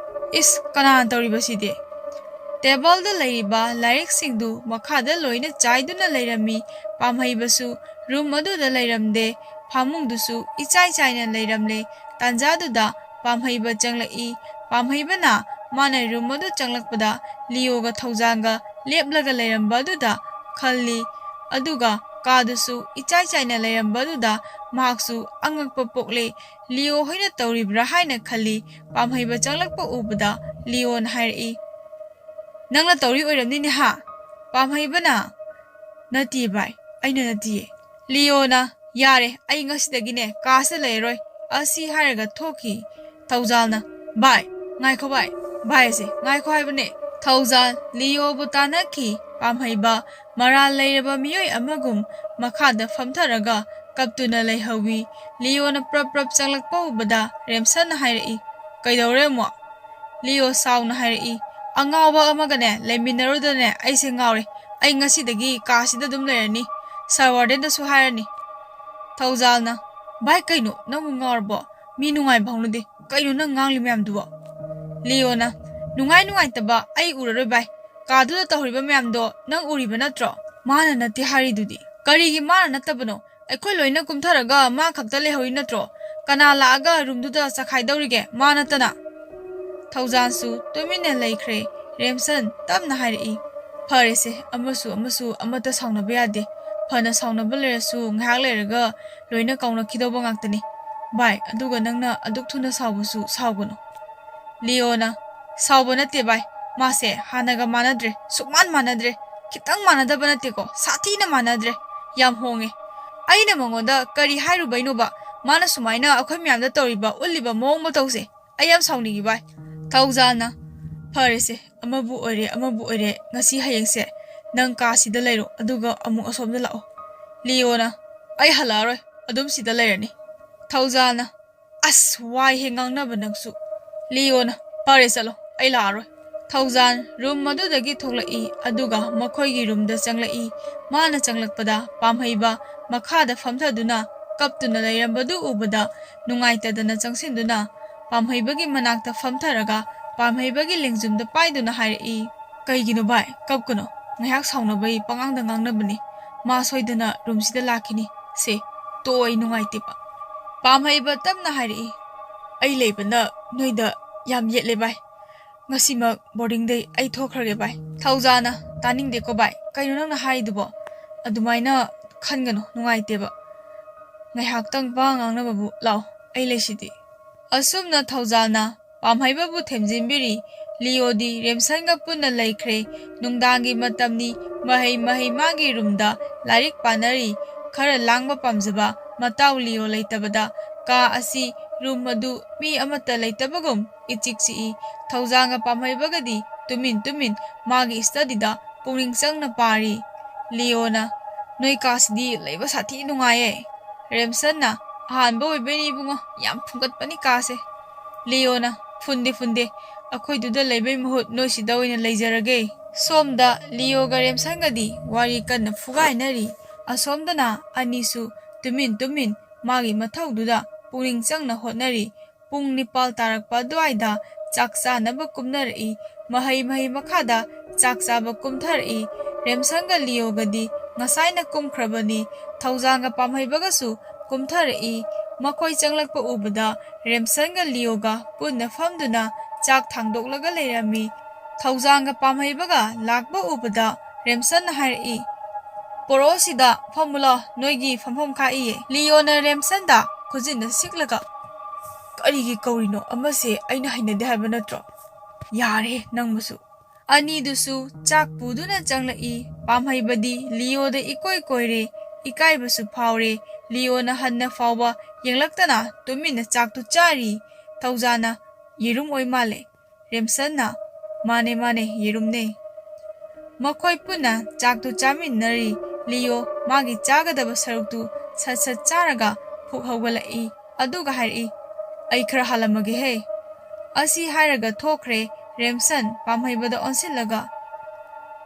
"ꯏꯁ, ꯀꯅꯥꯅ ꯇꯧꯔꯤꯕꯁꯤꯗꯤ?" ꯇꯦꯕꯜꯗ ꯂꯩꯔꯤꯕ ꯂꯥꯏꯔꯤꯛꯁꯤꯡꯗꯨ ꯃꯈꯥꯗ ꯂꯣꯏꯅ ꯆꯥꯏꯗꯨꯅ ꯂꯩꯔꯝꯃꯤ꯫ ꯄꯥꯝꯍꯩꯕꯁꯨ ꯔꯨꯝ ꯑꯗꯨꯗ ꯂꯩꯔꯝꯗꯦ꯫ ꯐꯃꯨꯡꯗꯨꯁꯨ ꯏꯆꯥꯏ ꯆꯥꯏꯅ ꯂꯩꯔꯝꯂꯦ꯫ ꯇꯥꯟꯖꯥꯗꯨꯗ ꯄꯥꯝꯍꯩꯕ ꯆꯪꯂꯛꯏ꯫ ꯄꯥꯝꯍꯩꯕꯅ ꯃꯥꯅ ꯔꯨꯝ ꯑꯗꯨ ꯆꯪꯂꯛꯄꯗ ꯂꯤꯑꯣꯒ ꯊꯧꯖꯥꯟꯒ ꯂꯦꯞꯂꯒ ꯂꯩꯔꯝꯕ ꯑꯗꯨꯗ ꯈꯜꯂꯤ꯫ ꯑꯗꯨꯒ ꯀꯥꯗꯨꯁꯨ ꯏꯆꯥꯏ ꯆꯥꯏꯅ ꯂꯩꯔꯝꯕ ꯑꯗꯨꯗ ꯃꯍꯥꯛꯁꯨ ꯑꯉꯛꯄ ꯄꯣꯛꯂꯦ꯫ ꯂꯤꯑꯣ ꯍꯣꯏꯅ ꯇꯧꯔꯤꯕ꯭ꯔꯥ ꯍꯥꯏꯅ ꯈꯜꯂꯤ꯫ ꯄꯥꯝꯍꯩꯕ ꯆꯪꯂꯛꯄ ꯎꯕꯗ ꯂꯤꯑꯣꯅ ꯍꯥꯏꯔꯛꯏ, "ꯅꯪꯅ ꯇꯧꯔꯤ ꯑꯣꯏꯔꯝꯅꯤꯅꯦ ꯍꯥ?" ꯄꯥꯝꯍꯩꯕꯅ, "ꯅꯠꯇꯤꯌꯦ ꯚꯥꯏ, ꯑꯩꯅ ꯅꯠꯇꯤꯌꯦ"꯫ ꯂꯤꯑꯣꯅ, "ꯌꯥꯔꯦ, ꯑꯩ ꯉꯁꯤꯗꯒꯤꯅꯦ ꯀꯥꯁꯤꯗ ꯂꯩꯔꯔꯣꯏ", ꯑꯁꯤ ꯍꯥꯏꯔꯒ ꯊꯣꯛꯈꯤ꯫ ꯊꯧꯖꯥꯜꯅ, "ꯚꯥꯏ, ꯉꯥꯏꯈꯣ ꯚꯥꯏ, ꯚꯥꯏ ꯑꯁꯦ ꯉꯥꯏꯈꯣ ꯍꯥꯏꯕꯅꯦ"꯫ ꯊꯧꯖꯥꯜ ꯂꯤꯑꯣꯕꯨ ꯇꯥꯟꯅꯈꯤ꯫ ꯄꯥꯝꯍꯩꯕ ꯃꯔꯥꯜ ꯂꯩꯔꯕ ꯃꯤꯑꯣꯏ ꯑꯃꯒꯨꯝ ꯃꯈꯥꯗ ꯐꯝꯊꯔꯒ ꯀꯞꯇꯨꯅ ꯂꯩꯍꯧꯋꯤ꯫ ꯂꯤꯑꯣꯅ ꯄ꯭ꯔꯞ ꯄ꯭ꯔꯞ ꯆꯪꯂꯛꯄ ꯎꯕꯗ ꯔꯦꯝꯁꯟꯅ ꯍꯥꯏꯔꯛꯏ, "ꯀꯩꯗꯧꯔꯦ ꯑꯃꯨꯛ?" ꯂꯤꯑꯣ ꯁꯥꯎꯅ ꯍꯥꯏꯔꯛꯏ, "ꯑꯉꯥꯎꯕ ꯑꯃꯒꯅꯦ ꯂꯩꯃꯤꯟꯅꯔꯨꯗꯅꯦ ꯑꯩꯁꯦ ꯉꯥꯎꯔꯦ꯫ ꯑꯩ ꯉꯁꯤꯗꯒꯤ ꯀꯥꯁꯤꯗ ꯑꯗꯨꯝ ꯂꯩꯔꯅꯤ꯫ ꯁꯥꯔ ꯋꯥꯔꯗꯦꯟꯗꯁꯨ ꯍꯥꯏꯔꯅꯤ"꯫ ꯊꯧꯖꯥꯜꯅ, "ꯚꯥꯏ, ꯀꯩꯅꯣ, ꯅꯪꯕꯨ ꯉꯥꯎꯔꯕꯣ? ꯃꯤ ꯅꯨꯡꯉꯥꯏꯕ ꯍꯧꯅꯗꯦ꯫ ꯀꯩꯅꯣ ꯅꯪ ꯉꯥꯡꯂꯤ ꯃꯌꯥꯝꯗꯨꯕꯣ?" ꯂꯤꯑꯣꯅ, "ꯅꯨꯡꯉꯥꯏ ꯅꯨꯡꯉꯥꯏꯇꯕ ꯑꯩ ꯎꯔꯔꯣꯏ ꯚꯥꯏ꯫ ꯀꯥꯗꯨꯗ ꯇꯧꯔꯤꯕ ꯃꯌꯥꯝꯗꯣ ꯅꯪ ꯎꯔꯤꯕ ꯅꯠꯇ꯭ꯔꯣ? ꯃꯥꯅ ꯅꯠꯇꯦ ꯍꯥꯏꯔꯤꯗꯨꯗꯤ꯫ ꯀꯔꯤꯒꯤ ꯃꯥꯅ ꯅꯠꯇꯕꯅꯣ? ꯑꯩꯈꯣꯏ ꯂꯣꯏꯅ ꯀꯨꯝꯊꯔꯒ ꯃꯥ ꯈꯛꯇ ꯂꯩꯍꯧꯔꯤ ꯅꯠꯇ꯭ꯔꯣ? ꯀꯅꯥ ꯂꯥꯛꯑꯒ ꯔꯨꯝꯗꯨꯗ ꯆꯈꯥꯏꯗꯧꯔꯤꯒꯦ, ꯃꯥ ꯅꯠꯇꯅ? ꯊꯧꯖꯥꯜꯁꯨ ꯇꯨꯃꯤꯟꯅ ꯂꯩꯈ꯭ꯔꯦ꯫ ꯔꯦꯝꯁꯟ ꯇꯞꯅ ꯍꯥꯏꯔꯛꯏ, "ꯐꯔꯦꯁꯦ, ꯑꯃꯁꯨ ꯑꯃꯁꯨ ꯑꯃꯠꯇ ꯁꯥꯎꯅꯕ ꯌꯥꯗꯦ꯫ ꯐꯅ ꯁꯥꯎꯅꯕ ꯂꯩꯔꯁꯨ ꯉꯥꯏꯍꯥꯛ ꯂꯩꯔꯒ ꯂꯣꯏꯅ ꯀꯥꯎꯅꯈꯤꯗꯧꯕ ꯉꯥꯛꯇꯅꯤ꯫ ꯚꯥꯏ, ꯑꯗꯨꯒ ꯅꯪꯅ ꯑꯗꯨꯛ ꯊꯨꯅ ꯁꯥꯎꯕꯁꯨ ꯁꯥꯎꯒꯅꯨ꯫" ꯂꯤꯌꯣꯅ, "ꯁꯥꯎꯕ ꯅꯠꯇꯦ ꯚꯥꯏ, ꯃꯥꯁꯦ ꯍꯥꯟꯅꯒ ꯃꯥꯟꯅꯗ꯭ꯔꯦ, ꯁꯨꯛꯃꯥꯟ ꯃꯥꯟꯅꯗ꯭ꯔꯦ꯫ ꯈꯤꯇꯪ ꯃꯥꯟꯅꯗꯕ ꯅꯠꯇꯦꯀꯣ, ꯁꯥꯊꯤꯅ ꯃꯥꯟꯅꯗ꯭ꯔꯦ꯫ ꯌꯥꯝ ꯍꯣꯡꯉꯦ꯫ ꯑꯩꯅ ꯃꯉꯣꯟꯗ ꯀꯔꯤ ꯍꯥꯏꯔꯨꯕꯩꯅꯣꯕ? ꯃꯥꯅ ꯁꯨꯃꯥꯏꯅ ꯑꯩꯈꯣꯏ ꯃꯌꯥꯝꯗ ꯇꯧꯔꯤꯕ, ꯎꯠꯂꯤꯕ ꯃꯑꯣꯡ ꯃꯇꯧꯁꯦ? ꯑꯩ ꯌꯥꯝ ꯁꯥꯎꯅꯤꯡꯉꯤ ꯚꯥꯏ꯫" ꯊꯧꯖꯥꯜꯅ, "ꯐꯔꯦꯁꯦ, ꯑꯃꯕꯨ ꯑꯣꯏꯔꯦ, ꯑꯃꯕꯨ ꯑꯣꯏꯔꯦ, ꯉꯁꯤ ꯍꯌꯦꯡꯁꯦ ꯅꯪ ꯀꯥꯁꯤꯗ ꯂꯩꯔꯣ, ꯑꯗꯨꯒ ꯑꯃꯨꯛ ꯑꯁꯣꯝꯗ ꯂꯥꯛꯑꯣ꯫" ꯂꯤꯌꯣꯅ, "ꯑꯩ ꯍꯜꯂꯛꯑꯔꯣꯏ, ꯑꯗꯨꯝ ꯁꯤꯗ ꯂꯩꯔꯅꯤ꯫" ꯊꯧꯖꯥꯜꯅ, "ꯑꯁ, ꯋꯥꯏꯍꯦ ꯉꯥꯡꯅꯕ ꯅꯪꯁꯨ꯫" ꯂꯤꯌꯣꯅ, "ꯐꯔꯦ, ꯆꯠꯂꯣ, ꯑꯩ ꯂꯥꯛꯑꯔꯣꯏ꯫" ꯊꯧꯖꯥꯜ ꯔꯨꯝ ꯑꯗꯨꯗꯒꯤ ꯊꯣꯛꯂꯛꯏ, ꯑꯗꯨꯒ ꯃꯈꯣꯏꯒꯤ ꯔꯨꯝꯗ ꯆꯪꯂꯛꯏ꯫ ꯃꯥꯅ ꯆꯪꯂꯛꯄꯗ ꯄꯥꯝꯍꯩꯕ ꯃꯈꯥꯗ ꯐꯝꯊꯗꯨꯅ ꯀꯞꯇꯨꯅ ꯂꯩꯔꯝꯕꯗꯨ ꯎꯕꯗ ꯅꯨꯡꯉꯥꯏꯇꯗꯅ ꯆꯪꯁꯤꯟꯗꯨꯅ ꯄꯥꯝꯍꯩꯕꯒꯤ ꯃꯅꯥꯛꯇ ꯐꯝꯊꯔꯒ ꯄꯥꯝꯍꯩꯕꯒꯤ ꯂꯦꯡꯖꯨꯝꯗ ꯄꯥꯏꯗꯨꯅ ꯍꯥꯏꯔꯛꯏ, "ꯀꯩꯒꯤꯅꯣ ꯚꯥꯏ? ꯀꯞꯀꯅꯣ꯫ ꯉꯥꯏꯍꯥꯛ ꯁꯥꯎꯅꯕꯩ ꯄꯉꯥꯡꯗ ꯉꯥꯡꯅꯕꯅꯤ꯫ ꯃꯥ ꯁꯣꯏꯗꯅ ꯔꯨꯝꯁꯤꯗ ꯂꯥꯛꯈꯤꯅꯤ꯫ ꯁꯦ, ꯇꯣꯛꯑꯣ, ꯑꯩ ꯅꯨꯡꯉꯥꯏꯇꯦꯕ꯫" ꯄꯥꯝꯍꯩꯕ ꯇꯞꯅ ꯍꯥꯏꯔꯛꯏ, "ꯑꯩ ꯂꯩꯕꯅ ꯅꯣꯏꯗ ꯌꯥꯝ ꯌꯦꯠꯂꯦ ꯚꯥꯏ꯫ ꯉꯁꯤꯃꯛ ꯕꯣꯔꯗꯤꯡꯗꯩ ꯑꯩ ꯊꯣꯛꯈ꯭ꯔꯒꯦ ꯚꯥꯏ꯫" ꯊꯧꯖꯥꯅ, "ꯇꯥꯅꯤꯡꯗꯦꯀꯣ ꯚꯥꯏ, ꯀꯩꯅꯣ ꯅꯪꯅ ꯍꯥꯏꯔꯤꯗꯨꯕꯣ? ꯑꯗꯨꯃꯥꯏꯅ ꯈꯟꯒꯅꯨ, ꯅꯨꯡꯉꯥꯏꯇꯦꯕ꯫ ꯉꯥꯏꯍꯥꯛꯇꯪ ꯄꯉꯥꯡ ꯉꯥꯡꯅꯕꯕꯨ ꯂꯥꯛꯑꯣ, ꯑꯩ ꯂꯩꯁꯤꯗꯤ꯫" ꯑꯁꯨꯝꯅ ꯊꯧꯖꯥꯜꯅ ꯄꯥꯝꯍꯩꯕꯕꯨ ꯊꯦꯝꯖꯤꯟꯕꯤꯔꯤ꯫ ꯂꯤꯑꯣꯗꯤ ꯔꯦꯝꯁꯟꯒ ꯄꯨꯟꯅ ꯂꯩꯈ꯭ꯔꯦ꯫ ꯅꯨꯡꯗꯥꯡꯒꯤ ꯃꯇꯝꯅꯤ꯫ ꯃꯍꯩ ꯃꯍꯩ ꯃꯥꯒꯤ ꯔꯨꯝꯗ ꯂꯥꯏꯔꯤꯛ ꯄꯥꯅꯔꯤ꯫ ꯈꯔ ꯂꯥꯡꯕ ꯄꯥꯝꯖꯕ ꯃꯇꯥꯎ ꯂꯤꯑꯣ ꯂꯩꯇꯕꯗ ꯀꯥ ꯑꯁꯤ, ꯔꯨꯝ ꯑꯗꯨ ꯃꯤ ꯑꯃꯠꯇ ꯂꯩꯇꯕꯒꯨꯝ ꯏꯆꯤꯛ ꯆꯤꯛꯏ꯫ ꯊꯧꯖꯥꯜꯒ ꯄꯥꯝꯍꯩꯕꯒꯗꯤ ꯇꯨꯃꯤꯟ ꯇꯨꯃꯤꯟ ꯃꯥꯒꯤ ꯁ꯭ꯇꯗꯤꯗ ꯄꯨꯛꯅꯤꯡ ꯆꯪꯅ ꯄꯥꯔꯤ꯫ ꯂꯤꯑꯣꯅ, "ꯅꯣꯏ ꯀꯥꯁꯤꯗꯤ ꯂꯩꯕ ꯁꯥꯊꯤ ꯅꯨꯡꯉꯥꯏꯌꯦ꯫" ꯔꯦꯝꯁꯟꯅ, "ꯑꯍꯥꯟꯕ ꯑꯣꯏꯕꯩꯅꯤ ꯏꯕꯨꯡꯉꯣ, ꯌꯥꯝ ꯐꯨꯡꯒꯠꯄꯅꯤ ꯀꯥꯁꯦ꯫" ꯂꯤꯑꯣꯅ, "ꯐꯨꯟꯗꯦ ꯐꯨꯟꯗꯦ, ꯑꯩꯈꯣꯏꯗꯨꯗ ꯂꯩꯕꯩ ꯃꯍꯨꯠ ꯅꯣꯏꯁꯤꯗ ꯑꯣꯏꯅ ꯂꯩꯖꯔꯒꯦ꯫" ꯁꯣꯝꯗ ꯂꯤꯑꯣꯒ ꯔꯦꯝꯁꯟꯒꯗꯤ ꯋꯥꯔꯤ ꯀꯟꯅ ꯐꯨꯒꯥꯏꯅꯔꯤ꯫ ꯑꯁꯣꯝꯗꯅ ꯑꯅꯤꯁꯨ ꯇꯨꯃꯤꯟ ꯇꯨꯃꯤꯟ ꯃꯥꯒꯤ ꯃꯊꯧꯗꯨꯗ ꯄꯨꯛꯅꯤꯡ ꯆꯪꯅ ꯍꯣꯠꯅꯔꯤ꯫ ꯄꯨꯡ ꯅꯤꯄꯥꯜ ꯇꯥꯔꯛꯄ ꯑꯗꯨꯋꯥꯏꯗ ꯆꯥꯛ ꯆꯥꯅꯕ ꯀꯨꯝꯅꯔꯛꯏ꯫ ꯃꯍꯩ ꯃꯍꯩ ꯃꯈꯥꯗ ꯆꯥꯛ ꯆꯥꯕ ꯀꯨꯝꯊꯔꯛꯏ꯫ ꯔꯦꯝꯁꯟꯒ ꯂꯤꯌꯣꯒꯗꯤ ꯉꯁꯥꯏꯅ ꯀꯨꯝꯈ꯭ꯔꯕꯅꯤ꯫ ꯊꯧꯖꯥꯜꯒ ꯄꯥꯝꯍꯩꯕꯒꯁꯨ ꯀꯨꯝꯊꯔꯛꯏ꯫ ꯃꯈꯣꯏ ꯆꯪꯂꯛꯄ ꯎꯕꯗ ꯔꯦꯝꯁꯟꯒ ꯂꯤꯌꯣꯒ ꯄꯨꯟꯅ ꯐꯝꯗꯨꯅ ꯆꯥꯛ ꯊꯥꯡꯗꯣꯛꯂꯒ ꯂꯩꯔꯝꯃꯤ꯫ ꯊꯧꯖꯥꯜꯒ ꯄꯥꯝꯍꯩꯕꯒ ꯂꯥꯛꯄ ꯎꯕꯗ ꯔꯦꯝꯁꯟꯅ ꯍꯥꯏꯔꯛꯏ, "ꯄꯣꯔꯛꯑꯣ ꯁꯤꯗ ꯐꯝꯃꯨ ꯂꯥꯎ, ꯅꯣꯏꯒꯤ ꯐꯝꯐꯝ ꯈꯥꯛꯏꯌꯦ꯫" ꯂꯤꯌꯣꯅ ꯔꯦꯝꯁꯟꯗ ꯈꯨꯖꯤꯟꯅ ꯁꯤꯛꯂꯒ, "ꯀꯔꯤꯒꯤ ꯀꯧꯔꯤꯅꯣ? ꯑꯃꯁꯦ ꯑꯩꯅ ꯍꯩꯅꯗꯦ ꯍꯥꯏꯕ ꯅꯠꯇ꯭ꯔꯣ? ꯌꯥꯔꯦ ꯅꯪꯕꯨꯁꯨ꯫" ꯑꯅꯤꯗꯨꯁꯨ ꯆꯥꯛ ꯄꯨꯗꯨꯅ ꯆꯪꯂꯛꯏ꯫ ꯄꯥꯝꯍꯩꯕꯗꯤ ꯂꯤꯌꯣꯗ ꯏꯀꯣꯏ ꯀꯣꯏꯔꯦ, ꯏꯀꯥꯏꯕꯁꯨ ꯐꯥꯎꯔꯦ꯫ ꯂꯤꯌꯣꯅ ꯍꯟꯅ ꯐꯥꯎꯕ ꯌꯦꯡꯂꯛꯇꯅ ꯇꯨꯃꯤꯟꯅ ꯆꯥꯛꯇꯨ ꯆꯥꯔꯤ꯫ ꯊꯧꯖꯥꯜꯅ, "ꯌꯦꯔꯨꯝ ꯑꯣꯏ ꯃꯥꯜꯂꯦ꯫" ꯔꯦꯝꯁꯟꯅ, "ꯃꯥꯅꯦ, ꯃꯥꯅꯦ, ꯌꯦꯔꯨꯝꯅꯦ꯫" ꯃꯈꯣꯏ ꯄꯨꯟꯅ ꯆꯥꯛꯇꯨ ꯆꯥꯃꯤꯟꯅꯔꯤ꯫ ꯂꯤꯌꯣ ꯃꯥꯒꯤ ꯆꯥꯒꯗꯕ ꯁꯔꯨꯛꯇꯨ ꯁꯠ ꯁꯠ ꯆꯥꯔꯒ ꯐꯨꯛ ꯍꯧꯒꯠꯂꯛꯏ꯫ ꯑꯗꯨꯒ ꯍꯥꯏꯔꯛꯏ, "ꯑꯩ ꯈꯔ ꯍꯥꯜꯂꯝꯃꯒꯦꯍꯦ꯫" ꯑꯁꯤ ꯍꯥꯏꯔꯒ ꯊꯣꯛꯈ꯭ꯔꯦ꯫ ꯔꯦꯝꯁꯟ ꯄꯥꯝꯍꯩꯕꯗ ꯑꯣꯟꯁꯤꯜꯂꯒ,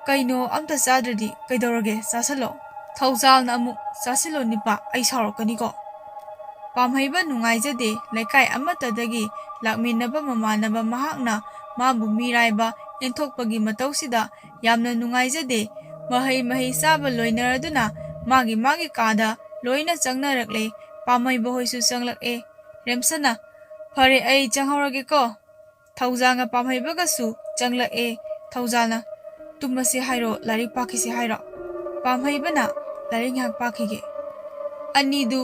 "ꯀꯩꯅꯣ, ꯑꯝꯇ ꯆꯥꯗ꯭ꯔꯗꯤ ꯀꯩꯗꯧꯔꯒꯦ? ꯆꯥꯁꯤꯜꯂꯣ꯫" ꯊꯧꯖꯥꯜꯅ ꯑꯃꯨꯛ, "ꯆꯥꯁꯤꯜꯂꯣ ꯅꯤꯄꯥ, ꯑꯩ ꯁꯥꯎꯔꯛꯀꯅꯤꯀꯣ꯫" ꯄꯥꯝꯍꯩꯕ ꯅꯨꯡꯉꯥꯏꯖꯗꯦ꯫ ꯂꯩꯀꯥꯏ ꯑꯃꯠꯇꯗꯒꯤ ꯂꯥꯛꯃꯤꯟꯅꯕ ꯃꯃꯥꯟꯅꯕ ꯃꯍꯥꯛꯅ ꯃꯥꯕꯨ ꯃꯤꯔꯥꯏꯕ ꯏꯟꯊꯣꯛꯄꯒꯤ ꯃꯇꯧꯁꯤꯗ ꯌꯥꯝꯅ ꯅꯨꯡꯉꯥꯏꯖꯗꯦ꯫ ꯃꯍꯩ ꯃꯍꯩ ꯆꯥꯕ ꯂꯣꯏꯅꯔꯗꯨꯅ ꯃꯥꯒꯤ ꯃꯥꯒꯤ ꯀꯥꯗ ꯂꯣꯏꯅ ꯆꯪꯅꯔꯛꯂꯦ꯫ ꯄꯥꯝꯍꯩꯕ ꯍꯣꯏꯁꯨ ꯆꯪꯂꯛꯑꯦ꯫ ꯔꯦꯝꯁꯟꯅ, "ꯐꯔꯦ, ꯑꯩ ꯆꯪꯍꯧꯔꯒꯦꯀꯣ꯫" ꯊꯧꯖꯥꯜꯒ ꯄꯥꯝꯍꯩꯕꯒꯁꯨ ꯆꯪꯂꯛꯑꯦ꯫ ꯊꯧꯖꯥꯜꯅ, "ꯇꯨꯝꯃꯁꯤ ꯍꯥꯏꯔꯣ, ꯂꯥꯏꯔꯤꯛ ꯄꯥꯈꯤꯁꯤ ꯍꯥꯏꯔꯣ?" ꯄꯥꯝꯍꯩꯕꯅ, "ꯂꯥꯏꯔꯤꯛ ꯉꯥꯏꯍꯥꯛ ꯄꯥꯈꯤꯒꯦ꯫" ꯑꯅꯤꯗꯨ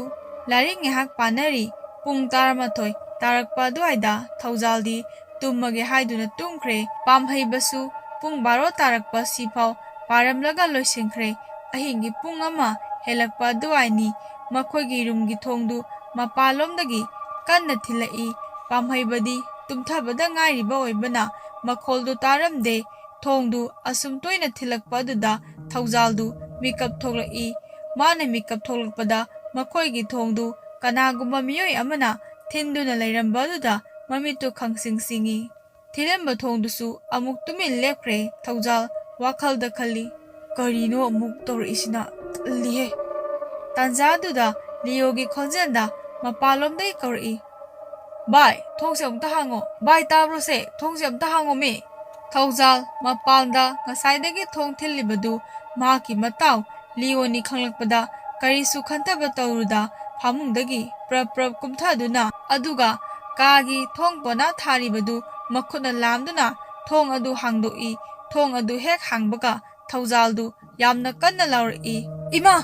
ꯂꯥꯏꯔꯤꯛ ꯉꯥꯏꯍꯥꯛ ꯄꯥꯅꯔꯤ꯫ ꯄꯨꯡ ꯇꯔꯥꯃꯥꯊꯣꯏ ꯇꯥꯔꯛꯄ ꯑꯗꯨꯋꯥꯏꯗ ꯊꯧꯖꯥꯜꯗꯤ ꯇꯨꯝꯃꯒꯦ ꯍꯥꯏꯗꯨꯅ ꯇꯨꯝꯈ꯭ꯔꯦ꯫ ꯄꯥꯝꯍꯩꯕꯁꯨ ꯄꯨꯡ ꯕꯥꯔꯣ ꯇꯥꯔꯛꯄ ꯁꯤꯐꯥꯎ ꯄꯥꯔꯝꯂꯒ ꯂꯣꯏꯁꯤꯟꯈ꯭ꯔꯦ꯫ ꯑꯍꯤꯡꯒꯤ ꯄꯨꯡ ꯑꯃ ꯍꯦꯜꯂꯛꯄ ꯑꯗꯨꯋꯥꯏꯅꯤ꯫ ꯃꯈꯣꯏꯒꯤ ꯔꯨꯝꯒꯤ ꯊꯣꯡꯗꯨ ꯃꯄꯥꯟꯂꯣꯝꯗꯒꯤ ꯀꯟꯅ ꯊꯤꯜꯂꯛꯏ꯫ ꯄꯥꯝꯍꯩꯕꯗꯤ ꯇꯨꯝꯊꯕꯗ ꯉꯥꯏꯔꯤꯕ ꯑꯣꯏꯕꯅ ꯃꯈꯣꯜꯗꯨ ꯇꯥꯔꯝꯗꯦ꯫ ꯊꯣꯡꯗꯨ ꯑꯁꯨꯝ ꯇꯣꯏꯅ ꯊꯤꯜꯂꯛꯄ ꯑꯗꯨꯗ ꯊꯧꯖꯥꯜꯗꯨ ꯃꯤꯀꯞ ꯊꯣꯛꯂꯛꯏ꯫ ꯃꯥꯅ ꯃꯤꯀꯞ ꯊꯣꯛꯂꯛꯄꯗ ꯃꯈꯣꯏꯒꯤ ꯊꯣꯡꯗꯨ ꯀꯅꯥꯒꯨꯝꯕ ꯃꯤꯑꯣꯏ ꯑꯃꯅ ꯊꯤꯟꯗꯨꯅ ꯂꯩꯔꯝꯕ ꯑꯗꯨꯗ ꯃꯃꯤꯠꯇꯨ ꯈꯪꯁꯤꯡ ꯁꯤꯡꯏ꯫ ꯊꯤꯜꯂꯝꯕ ꯊꯣꯡꯗꯨꯁꯨ ꯑꯃꯨꯛ ꯇꯨꯃꯤꯟ ꯂꯦꯞꯈ꯭ꯔꯦ꯫ ꯊꯧꯖꯥꯜ ꯋꯥꯈꯜꯗ ꯈꯜꯂꯤ, "ꯀꯔꯤꯅꯣ ꯑꯃꯨꯛ ꯇꯧꯔꯛꯏꯁꯤꯅ? ꯇꯜꯂꯤꯍꯦ!" ꯇꯥꯟꯖꯥꯗꯨꯗ ꯂꯤꯌꯣꯒꯤ ꯈꯣꯟꯖꯦꯜꯗ ꯃꯄꯥꯟꯂꯣꯝꯗꯒꯤ ꯀꯧꯔꯛꯏ, "ꯚꯥꯏ, ꯊꯣꯡꯁꯦ ꯑꯃꯨꯛꯇ ꯍꯥꯡꯉꯣ꯫ ꯚꯥꯏ, ꯇꯥꯕ꯭ꯔꯣꯁꯦ? ꯊꯣꯡꯁꯦ ꯑꯃꯨꯛꯇ ꯍꯥꯡꯉꯣꯃꯤ!" ꯊꯧꯖꯥꯜ ꯃꯄꯥꯟꯗ ꯉꯁꯥꯏꯗꯒꯤ ꯊꯣꯡ ꯊꯤꯜꯂꯤꯕꯗꯨ ꯃꯍꯥꯛꯀꯤ ꯃꯇꯥꯎ ꯂꯤꯑꯣꯅꯤ ꯈꯪꯂꯛꯄꯗ ꯀꯔꯤꯁꯨ ꯈꯟꯊꯕ ꯇꯧꯔꯨꯗ ꯐꯃꯨꯡꯗꯒꯤ ꯄ꯭ꯔꯞ ꯄ꯭ꯔꯞ ꯀꯨꯝꯊꯗꯨꯅ ꯑꯗꯨꯒ ꯀꯥꯒꯤ ꯊꯣꯡ ꯄꯣꯅꯥ ꯊꯥꯔꯤꯕꯗꯨ ꯃꯈꯨꯠꯅ ꯂꯥꯝꯗꯨꯅ ꯊꯣꯡ ꯑꯗꯨ ꯍꯥꯡꯗꯣꯛꯏ꯫ ꯊꯣꯡ ꯑꯗꯨ ꯍꯦꯛ ꯍꯥꯡꯕꯒ ꯊꯧꯖꯥꯜꯗꯨ ꯌꯥꯝꯅ ꯀꯟꯅ ꯂꯥꯎꯔꯛꯏ, "ꯏꯃꯥ!"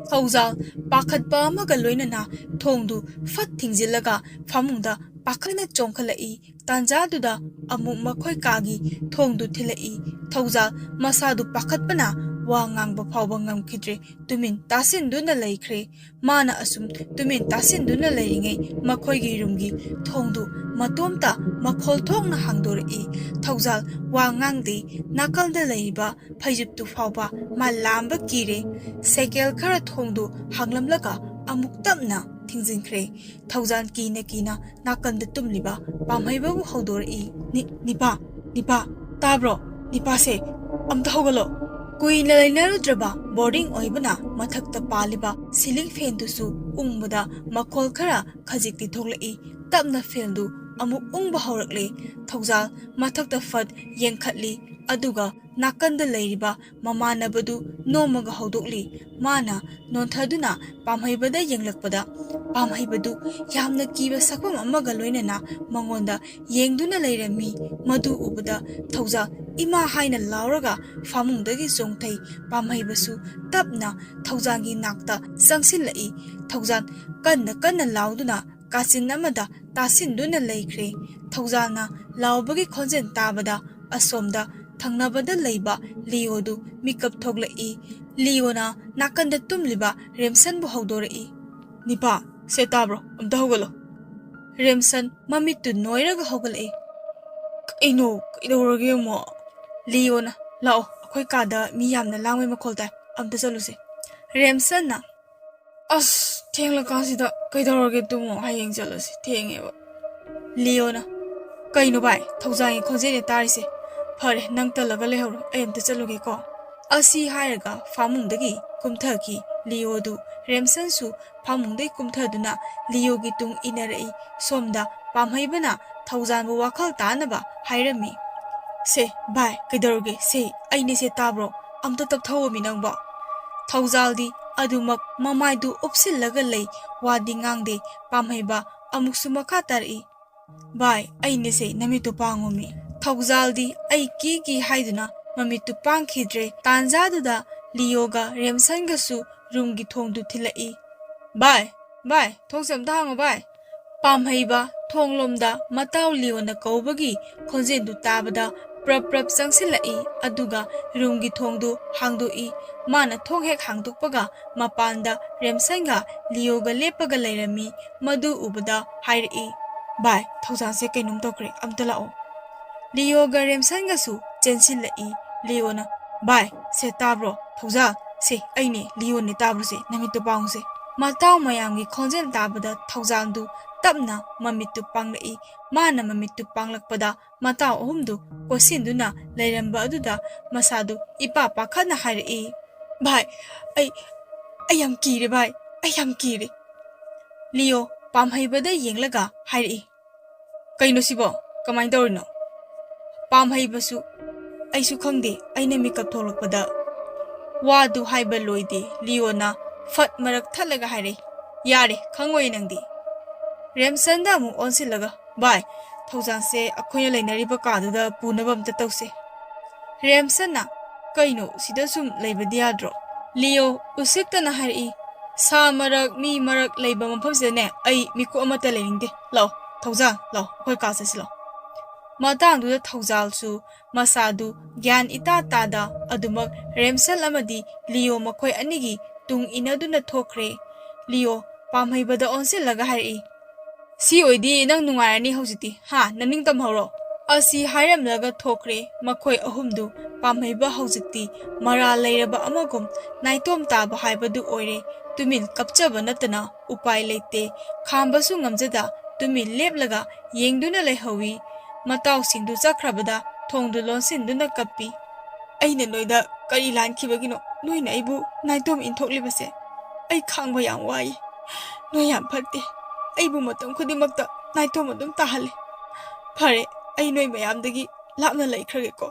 ꯊꯧꯖꯥꯜ ꯄꯥꯈꯠꯄ ꯑꯃꯒ ꯂꯣꯏꯅꯅ ꯊꯣꯡꯗꯨ ꯐꯠ ꯊꯤꯡꯖꯤꯜꯂꯒ ꯐꯃꯨꯡꯗ ꯄꯥꯈꯠꯅ ꯆꯣꯡꯈꯠꯂꯛꯏ꯫ ꯇꯥꯟꯖꯥꯗꯨꯗ ꯑꯃꯨꯛ ꯃꯈꯣꯏ ꯀꯥꯒꯤ ꯊꯣꯡꯗꯨ ꯊꯤꯜꯂꯛꯏ꯫ ꯊꯧꯖꯥꯜ ꯃꯁꯥꯗꯨ ꯄꯥꯈꯠꯄꯅ ꯋꯥ ꯉꯥꯡꯕ ꯐꯥꯎꯕ ꯉꯝꯈꯤꯗ꯭ꯔꯦ꯫ ꯇꯨꯃꯤꯟ ꯇꯥꯁꯤꯟꯗꯨꯅ ꯂꯩꯈ꯭ꯔꯦ꯫ ꯃꯥꯅ ꯑꯁꯨꯝ ꯇꯨꯃꯤꯟ ꯇꯥꯁꯤꯟꯗꯨꯅ ꯂꯩꯔꯤꯉꯩ ꯃꯈꯣꯏꯒꯤ ꯔꯨꯝꯒꯤ ꯊꯣꯡꯗꯨ ꯃꯇꯣꯝꯇ ꯃꯈꯣꯜ ꯊꯣꯛꯅ ꯍꯥꯡꯗꯣꯔꯛꯏ꯫ ꯊꯧꯖꯥꯜ ꯋꯥ ꯉꯥꯡꯗꯦ꯫ ꯅꯥꯀꯜꯗ ꯂꯩꯔꯤꯕ ꯐꯩꯖꯨꯞꯇꯨ ꯐꯥꯎꯕ ꯃꯥ ꯂꯥꯝꯕ ꯀꯤꯔꯦ꯫ ꯁꯦꯀꯦꯜ ꯈꯔ ꯊꯣꯡꯗꯨ ꯍꯥꯡꯂꯝꯂꯒ ꯑꯃꯨꯛ ꯇꯞꯅ ꯊꯤꯡꯖꯤꯟꯈ꯭ꯔꯦ꯫ ꯊꯧꯖꯥꯜ ꯀꯤꯅ ꯀꯤꯅ ꯅꯥꯀꯟꯗ ꯇꯨꯝꯂꯤꯕ ꯄꯥꯝꯍꯩꯕꯕꯨ ꯍꯧꯗꯣꯔꯛꯏ꯫ "ꯅꯤ-, ꯅꯤꯄꯥ, ꯅꯤꯄꯥ, ꯇꯥꯕ꯭ꯔꯣ? ꯅꯤꯄꯥꯁꯦ, ꯑꯝꯇ ꯍꯧꯒꯠꯂꯣ!" ꯀꯨꯏꯅ ꯂꯩꯅꯔꯨꯗ꯭ꯔꯕ ꯕꯣꯔꯗꯤꯡ ꯑꯣꯏꯕꯅ ꯃꯊꯛꯇ ꯄꯥꯜꯂꯤꯕ ꯁꯤꯂꯤꯡ ꯐꯦꯟꯗꯨꯁꯨ ꯎꯪꯕꯗ ꯃꯈꯣꯜ ꯈꯔ ꯈꯖꯤꯛꯇꯤ ꯊꯣꯛꯂꯛꯏ꯫ ꯇꯞꯅ ꯐꯦꯟꯗꯨ ꯑꯃꯨꯛ ꯎꯪꯕ ꯍꯧꯔꯛꯂꯦ꯫ ꯊꯧꯖꯥꯜ ꯃꯊꯛꯇ ꯐꯠ ꯌꯦꯡꯈꯠꯂꯤ, ꯑꯗꯨꯒ ꯅꯥꯀꯟꯗ ꯂꯩꯔꯤꯕ ꯃꯃꯥꯟꯅꯕꯗꯨ ꯅꯣꯝꯃꯒ ꯍꯧꯗꯣꯛꯂꯤ꯫ ꯃꯥꯅ ꯅꯣꯟꯊꯗꯨꯅ ꯄꯥꯝꯍꯩꯕꯗ ꯌꯦꯡꯂꯛꯄꯗ, ꯄꯥꯝꯍꯩꯕꯗꯨ ꯌꯥꯝꯅ ꯀꯤꯕ ꯁꯛꯐꯝ ꯑꯃꯒ ꯂꯣꯏꯅꯅ ꯃꯉꯣꯟꯗ ꯌꯦꯡꯗꯨꯅ ꯂꯩꯔꯝꯃꯤ꯫ ꯃꯗꯨ ꯎꯕꯗ ꯊꯧꯖꯥꯜ "ꯏꯃꯥ" ꯍꯥꯏꯅ ꯂꯥꯎꯔꯒ ꯐꯃꯨꯡꯗꯒꯤ ꯆꯣꯡꯊꯩ꯫ ꯄꯥꯝꯍꯩꯕꯁꯨ ꯇꯞꯅ ꯊꯧꯖꯥꯜꯒꯤ ꯅꯥꯛꯇ ꯆꯪꯁꯤꯜꯂꯛꯏ꯫ ꯊꯧꯖꯥꯜ ꯀꯟꯅ ꯀꯟꯅ ꯂꯥꯎꯗꯨꯅ ꯀꯥꯆꯤꯟ ꯑꯃꯗ ꯇꯥꯁꯤꯟꯗꯨꯅ ꯂꯩꯈ꯭ꯔꯦ꯫ ꯊꯧꯖꯥꯜꯅ ꯂꯥꯎꯕꯒꯤ ꯈꯣꯟꯖꯦꯜ ꯇꯥꯕꯗ ꯑꯁꯣꯝꯗ ꯊꯪꯅꯕꯗ ꯂꯩꯕ ꯂꯤꯑꯣꯗꯨ ꯃꯤꯀꯞ ꯊꯣꯛꯂꯛꯏ꯫ ꯂꯤꯑꯣꯅ ꯅꯥꯀꯟꯗ ꯇꯨꯝꯂꯤꯕ ꯔꯦꯝꯁꯟꯕꯨ ꯍꯧꯗꯣꯔꯛꯏ꯫ "ꯅꯤꯄꯥ, ꯁꯦ ꯇꯥꯕ꯭ꯔꯣ? ꯑꯝꯇ ꯍꯧꯒꯠꯂꯣ!" ꯔꯦꯝꯁꯟ ꯃꯃꯤꯠꯇꯨ ꯅꯣꯏꯔꯒ ꯍꯧꯒꯠꯂꯛꯏ꯫ "ꯀꯩꯅꯣ? ꯀꯩꯗꯧꯔꯒꯦ ꯑꯃꯨꯛ?" ꯂꯤꯑꯣꯅ, "ꯂꯥꯛꯑꯣ, ꯑꯩꯈꯣꯏ ꯀꯥꯗ ꯃꯤ ꯌꯥꯝꯅ ꯂꯥꯡꯕꯩ ꯃꯈꯣꯜ ꯇꯥꯏ, ꯑꯝꯇ ꯆꯠꯂꯨꯁꯦ꯫" ꯔꯦꯝꯁꯟꯅ, "ꯑꯁ, ꯊꯦꯡꯂꯀꯥꯟꯁꯤꯗ ꯀꯩꯗꯧꯔꯒꯦ? ꯇꯨꯝꯃꯣ, ꯍꯌꯦꯡ ꯆꯠꯂꯁꯤ, ꯊꯦꯡꯉꯦꯕ꯫" ꯂꯤꯑꯣꯅ, "ꯀꯩꯅꯣ ꯚꯥꯏ, ꯊꯧꯖꯥꯜꯒꯤ ꯈꯣꯟꯖꯦꯜꯅꯦ ꯇꯥꯔꯤꯁꯦ꯫ ꯐꯔꯦ, ꯅꯪ ꯇꯜꯂꯒ ꯂꯩꯍꯧꯔꯣ, ꯑꯩ ꯑꯝꯇ ꯆꯠꯂꯨꯒꯦꯀꯣ꯫" ꯑꯁꯤ ꯍꯥꯏꯔꯒ ꯐꯃꯨꯡꯗꯒꯤ ꯀꯨꯝꯊꯈꯤ꯫ ꯂꯤꯑꯣꯗꯨ ꯔꯦꯝꯁꯟꯁꯨ ꯐꯃꯨꯡꯗꯒꯤ ꯀꯨꯝꯊꯗꯨꯅ ꯂꯤꯑꯣꯒꯤ ꯇꯨꯡ ꯏꯟꯅꯔꯛꯏ꯫ ꯁꯣꯝꯗ ꯄꯥꯝꯍꯩꯕꯅ ꯊꯧꯖꯥꯜꯕꯨ ꯋꯥꯈꯜ ꯇꯥꯅꯕ ꯍꯥꯏꯔꯝꯃꯤ꯫ "ꯁꯦ, ꯚꯥꯏ, ꯀꯩꯗꯧꯔꯒꯦ? ꯁꯦ, ꯑꯩꯅꯦꯁꯦ, ꯇꯥꯕ꯭ꯔꯣ? ꯑꯝꯇ ꯇꯞꯊꯧꯑꯣꯃꯤ ꯅꯪꯕꯣ꯫" ꯊꯧꯖꯥꯜꯗꯤ ꯑꯗꯨꯃꯛ ꯃꯃꯥꯏꯗꯨ ꯎꯞꯁꯤꯜꯂꯒ ꯂꯩ, ꯋꯥꯗꯤ ꯉꯥꯡꯗꯦ꯫ ꯄꯥꯝꯍꯩꯕ ꯑꯃꯨꯛꯁꯨ ꯃꯈꯥ ꯇꯥꯔꯛꯏ, "ꯚꯥꯏ, ꯑꯩꯅꯦꯁꯦ, ꯅꯃꯤꯠꯇꯨ ꯄꯥꯡꯉꯣꯃꯤ꯫" ꯊꯧꯖꯥꯜꯗꯤ "ꯑꯩ ꯀꯤꯒꯤ" ꯍꯥꯏꯗꯨꯅ ꯃꯃꯤꯠꯇꯨ ꯄꯥꯡꯈꯤꯗ꯭ꯔꯦ꯫ ꯇꯥꯟꯖꯥꯗꯨꯗ ꯂꯤꯌꯣꯒ ꯔꯦꯝꯁꯟꯒꯁꯨ ꯔꯨꯝꯒꯤ ꯊꯣꯡꯗꯨ ꯊꯤꯜꯂꯛꯏ꯫ "ꯚꯥꯏ, ꯚꯥꯏ, ꯊꯣꯡꯁꯦ ꯑꯝꯇ ꯍꯥꯡꯉꯣ ꯚꯥꯏ꯫" ꯄꯥꯝꯍꯩꯕ ꯊꯣꯡꯂꯣꯝꯗ ꯃꯇꯥꯎ ꯂꯤꯌꯣꯅ ꯀꯧꯕꯒꯤ ꯈꯣꯟꯖꯦꯜꯗꯨ ꯇꯥꯕꯗ ꯄ꯭ꯔꯞ ꯄ꯭ꯔꯞ ꯆꯪꯁꯤꯜꯂꯛꯏ, ꯑꯗꯨꯒ ꯔꯨꯝꯒꯤ ꯊꯣꯡꯗꯨ ꯍꯥꯡꯗꯣꯛꯏ꯫ ꯃꯥꯅ ꯊꯣꯡ ꯍꯦꯛ ꯍꯥꯡꯗꯣꯛꯄꯒ ꯃꯄꯥꯟꯗ ꯔꯦꯝꯁꯟꯒ ꯂꯤꯌꯣꯒ ꯂꯦꯞꯄꯒ ꯂꯩꯔꯝꯃꯤ꯫ ꯃꯗꯨ ꯎꯕꯗ ꯍꯥꯏꯔꯛꯏ, "ꯚꯥꯏ, ꯊꯧꯖꯥꯜꯁꯦ ꯀꯩꯅꯣꯝ ꯇꯧꯈ꯭ꯔꯦ, ꯑꯝꯇ ꯂꯥꯛꯑꯣ꯫" ꯂꯤꯌꯣꯒ ꯔꯦꯝꯁꯟꯒꯁꯨ ꯆꯦꯟꯁꯤꯜꯂꯛꯏ꯫ ꯂꯤꯌꯣꯅ, "ꯚꯥꯏ, ꯁꯦ ꯇꯥꯕ꯭ꯔꯣ? ꯊꯧꯖꯥꯜ, ꯁꯦ ꯑꯩꯅꯦ, ꯂꯤꯌꯣꯅꯦ, ꯇꯥꯕ꯭ꯔꯣ ꯁꯦ? ꯅꯃꯤꯠꯇꯨ ꯄꯥꯡꯉꯨꯁꯦ꯫" ꯃꯇꯥꯎ ꯃꯌꯥꯝꯒꯤ ꯈꯣꯟꯖꯦꯜ ꯇꯥꯕꯗ ꯊꯧꯖꯥꯜꯗꯨ ꯇꯞꯅ ꯃꯃꯤꯠꯇꯨ ꯄꯥꯡꯂꯛꯏ꯫ ꯃꯥꯅ ꯃꯃꯤꯠꯇꯨ ꯄꯥꯡꯂꯛꯄꯗ ꯃꯇꯥꯎ ꯑꯍꯨꯝꯗꯨ ꯀꯣꯏꯁꯤꯟꯗꯨꯅ ꯂꯩꯔꯝꯕ ꯑꯗꯨꯗ ꯃꯁꯥꯗꯨ ꯏꯄꯥ ꯄꯥꯈꯠꯅ ꯍꯥꯏꯔꯛꯏ, "ꯚꯥꯏ, ꯑꯩ, ꯑꯩ ꯌꯥꯝ ꯀꯤꯔꯦ ꯚꯥꯏ, ꯑꯩ ꯌꯥꯝ ꯀꯤꯔꯦ꯫" ꯂꯤꯌꯣ ꯄꯥꯝꯍꯩꯕꯗ ꯌꯦꯡꯂꯒ ꯍꯥꯏꯔꯛꯏ, "ꯀꯩꯅꯣ ꯁꯤꯕꯣ? ꯀꯃꯥꯏꯅ ꯇꯧꯔꯤꯅꯣ?" ꯄꯥꯝꯍꯩꯕꯁꯨ, "ꯑꯩꯁꯨ ꯈꯪꯗꯦ, ꯑꯩꯅ ꯃꯤꯀꯞ ꯊꯣꯛꯂꯛꯄꯗ꯫" ꯋꯥꯗꯨ ꯍꯥꯏꯕ ꯂꯣꯏꯗꯦ, ꯂꯤꯌꯣꯅ ꯐꯠ ꯃꯔꯛ ꯊꯠꯂꯒ ꯍꯥꯏꯔꯛꯏ, "ꯌꯥꯔꯦ, ꯈꯪꯉꯣꯏ ꯅꯪꯗꯤ꯫" ꯔꯦꯝꯁꯟꯗ ꯑꯃꯨꯛ ꯑꯣꯟꯁꯤꯜꯂꯒ, "ꯚꯥꯏ, ꯊꯧꯖꯥꯜꯁꯦ ꯑꯩꯈꯣꯏꯅ ꯂꯩꯅꯔꯤꯕ ꯀꯥꯗꯨꯗ ꯄꯨꯅꯕ ꯑꯝꯇ ꯇꯧꯁꯦ꯫" ꯔꯦꯝꯁꯟꯅ, "ꯀꯩꯅꯣ, ꯁꯤꯗ ꯁꯨꯝ ꯂꯩꯕꯗꯤ ꯌꯥꯗ꯭ꯔꯣ?" ꯂꯤꯌꯣ ꯎꯁꯤꯠꯇꯅ ꯍꯥꯏꯔꯛꯏ, "ꯁꯥ ꯃꯔꯛ, ꯃꯤ ꯃꯔꯛ ꯂꯩꯕ ꯃꯐꯝꯁꯤꯗꯅꯦ ꯑꯩ ꯃꯤꯀꯨꯞ ꯑꯃꯠꯇ ꯂꯩꯅꯤꯡꯗꯦ꯫ ꯂꯥꯛꯑꯣ, ꯊꯧꯖꯥꯜ, ꯂꯥꯛꯑꯣ, ꯑꯩꯈꯣꯏ ꯀꯥ ꯆꯠꯁꯤ ꯂꯥꯛꯑꯣ꯫" ꯃꯇꯥꯡꯗꯨꯗ ꯊꯧꯖꯥꯜꯁꯨ ꯃꯁꯥꯗꯨ ꯒ꯭ꯌꯥꯟ ꯏꯇꯥ ꯇꯥꯗ ꯑꯗꯨꯃꯛ ꯔꯦꯝꯁꯟ ꯑꯃꯗꯤ ꯂꯤꯌꯣ ꯃꯈꯣꯏ ꯑꯅꯤꯒꯤ ꯇꯨꯡ ꯏꯟꯅꯗꯨꯅ ꯊꯣꯛꯈ꯭ꯔꯦ꯫ ꯂꯤꯌꯣ ꯄꯥꯝꯍꯩꯕꯗ ꯑꯣꯟꯁꯤꯜꯂꯒ ꯍꯥꯏꯔꯛꯏ, "ꯁꯤ ꯑꯣꯏꯗꯤ ꯅꯪ ꯅꯨꯡꯉꯥꯏꯔꯅꯤ ꯍꯧꯖꯤꯛꯇꯤ, ꯍꯥ? ꯅꯅꯤꯡ ꯇꯝꯍꯧꯔꯣ꯫" ꯑꯁꯤ ꯍꯥꯏꯔꯝꯂꯒ ꯊꯣꯛꯈ꯭ꯔꯦ꯫ ꯃꯈꯣꯏ ꯑꯍꯨꯝꯗꯨ ꯄꯥꯝꯍꯩꯕ ꯍꯧꯖꯤꯛꯇꯤ ꯃꯔꯥꯜ ꯂꯩꯔꯕ ꯑꯃꯒꯨꯝ ꯅꯥꯏꯇꯣꯝ ꯇꯥꯕ ꯍꯥꯏꯕꯗꯨ ꯑꯣꯏꯔꯦ꯫ ꯇꯨꯃꯤꯟ ꯀꯞꯆꯕ ꯅꯠꯇꯅ ꯎꯄꯥꯏ ꯂꯩꯇꯦ꯫ ꯈꯥꯝꯕꯁꯨ ꯉꯝꯖꯗ ꯇꯨꯃꯤꯟ ꯂꯦꯞꯂꯒ ꯌꯦꯡꯗꯨꯅ ꯂꯩꯍꯧꯏ꯫ ꯃꯇꯥꯎꯁꯤꯡꯗꯨ ꯆꯠꯈ꯭ꯔꯕꯗ ꯊꯣꯡꯗꯨ ꯂꯣꯟꯁꯤꯟꯗꯨꯅ ꯀꯞꯄꯤ꯫ "ꯑꯩꯅ ꯅꯣꯏꯗ ꯀꯔꯤ ꯂꯥꯟꯈꯤꯕꯒꯤꯅꯣ ꯅꯣꯏꯅ ꯑꯩꯕꯨ ꯅꯥꯏꯇꯣꯝ ꯏꯟꯊꯣꯛꯂꯤꯕꯁꯦ? ꯑꯩ ꯈꯥꯡꯕ ꯌꯥꯝ ꯋꯥꯏ꯫ ꯅꯣꯏ ꯌꯥꯝ ꯐꯠꯇꯦ꯫ ꯑꯩꯕꯨ ꯃꯇꯝ ꯈꯨꯗꯤꯡꯃꯛꯇ ꯅꯥꯏꯇꯣꯝ ꯑꯗꯨꯝ ꯇꯥꯍꯜꯂꯤ꯫ "ꯐꯔꯦ, ꯑꯩ ꯅꯣꯏ ꯃꯌꯥꯝꯗꯒꯤ ꯂꯥꯞꯅ ꯂꯩꯈ꯭ꯔꯒꯦꯀꯣ"꯫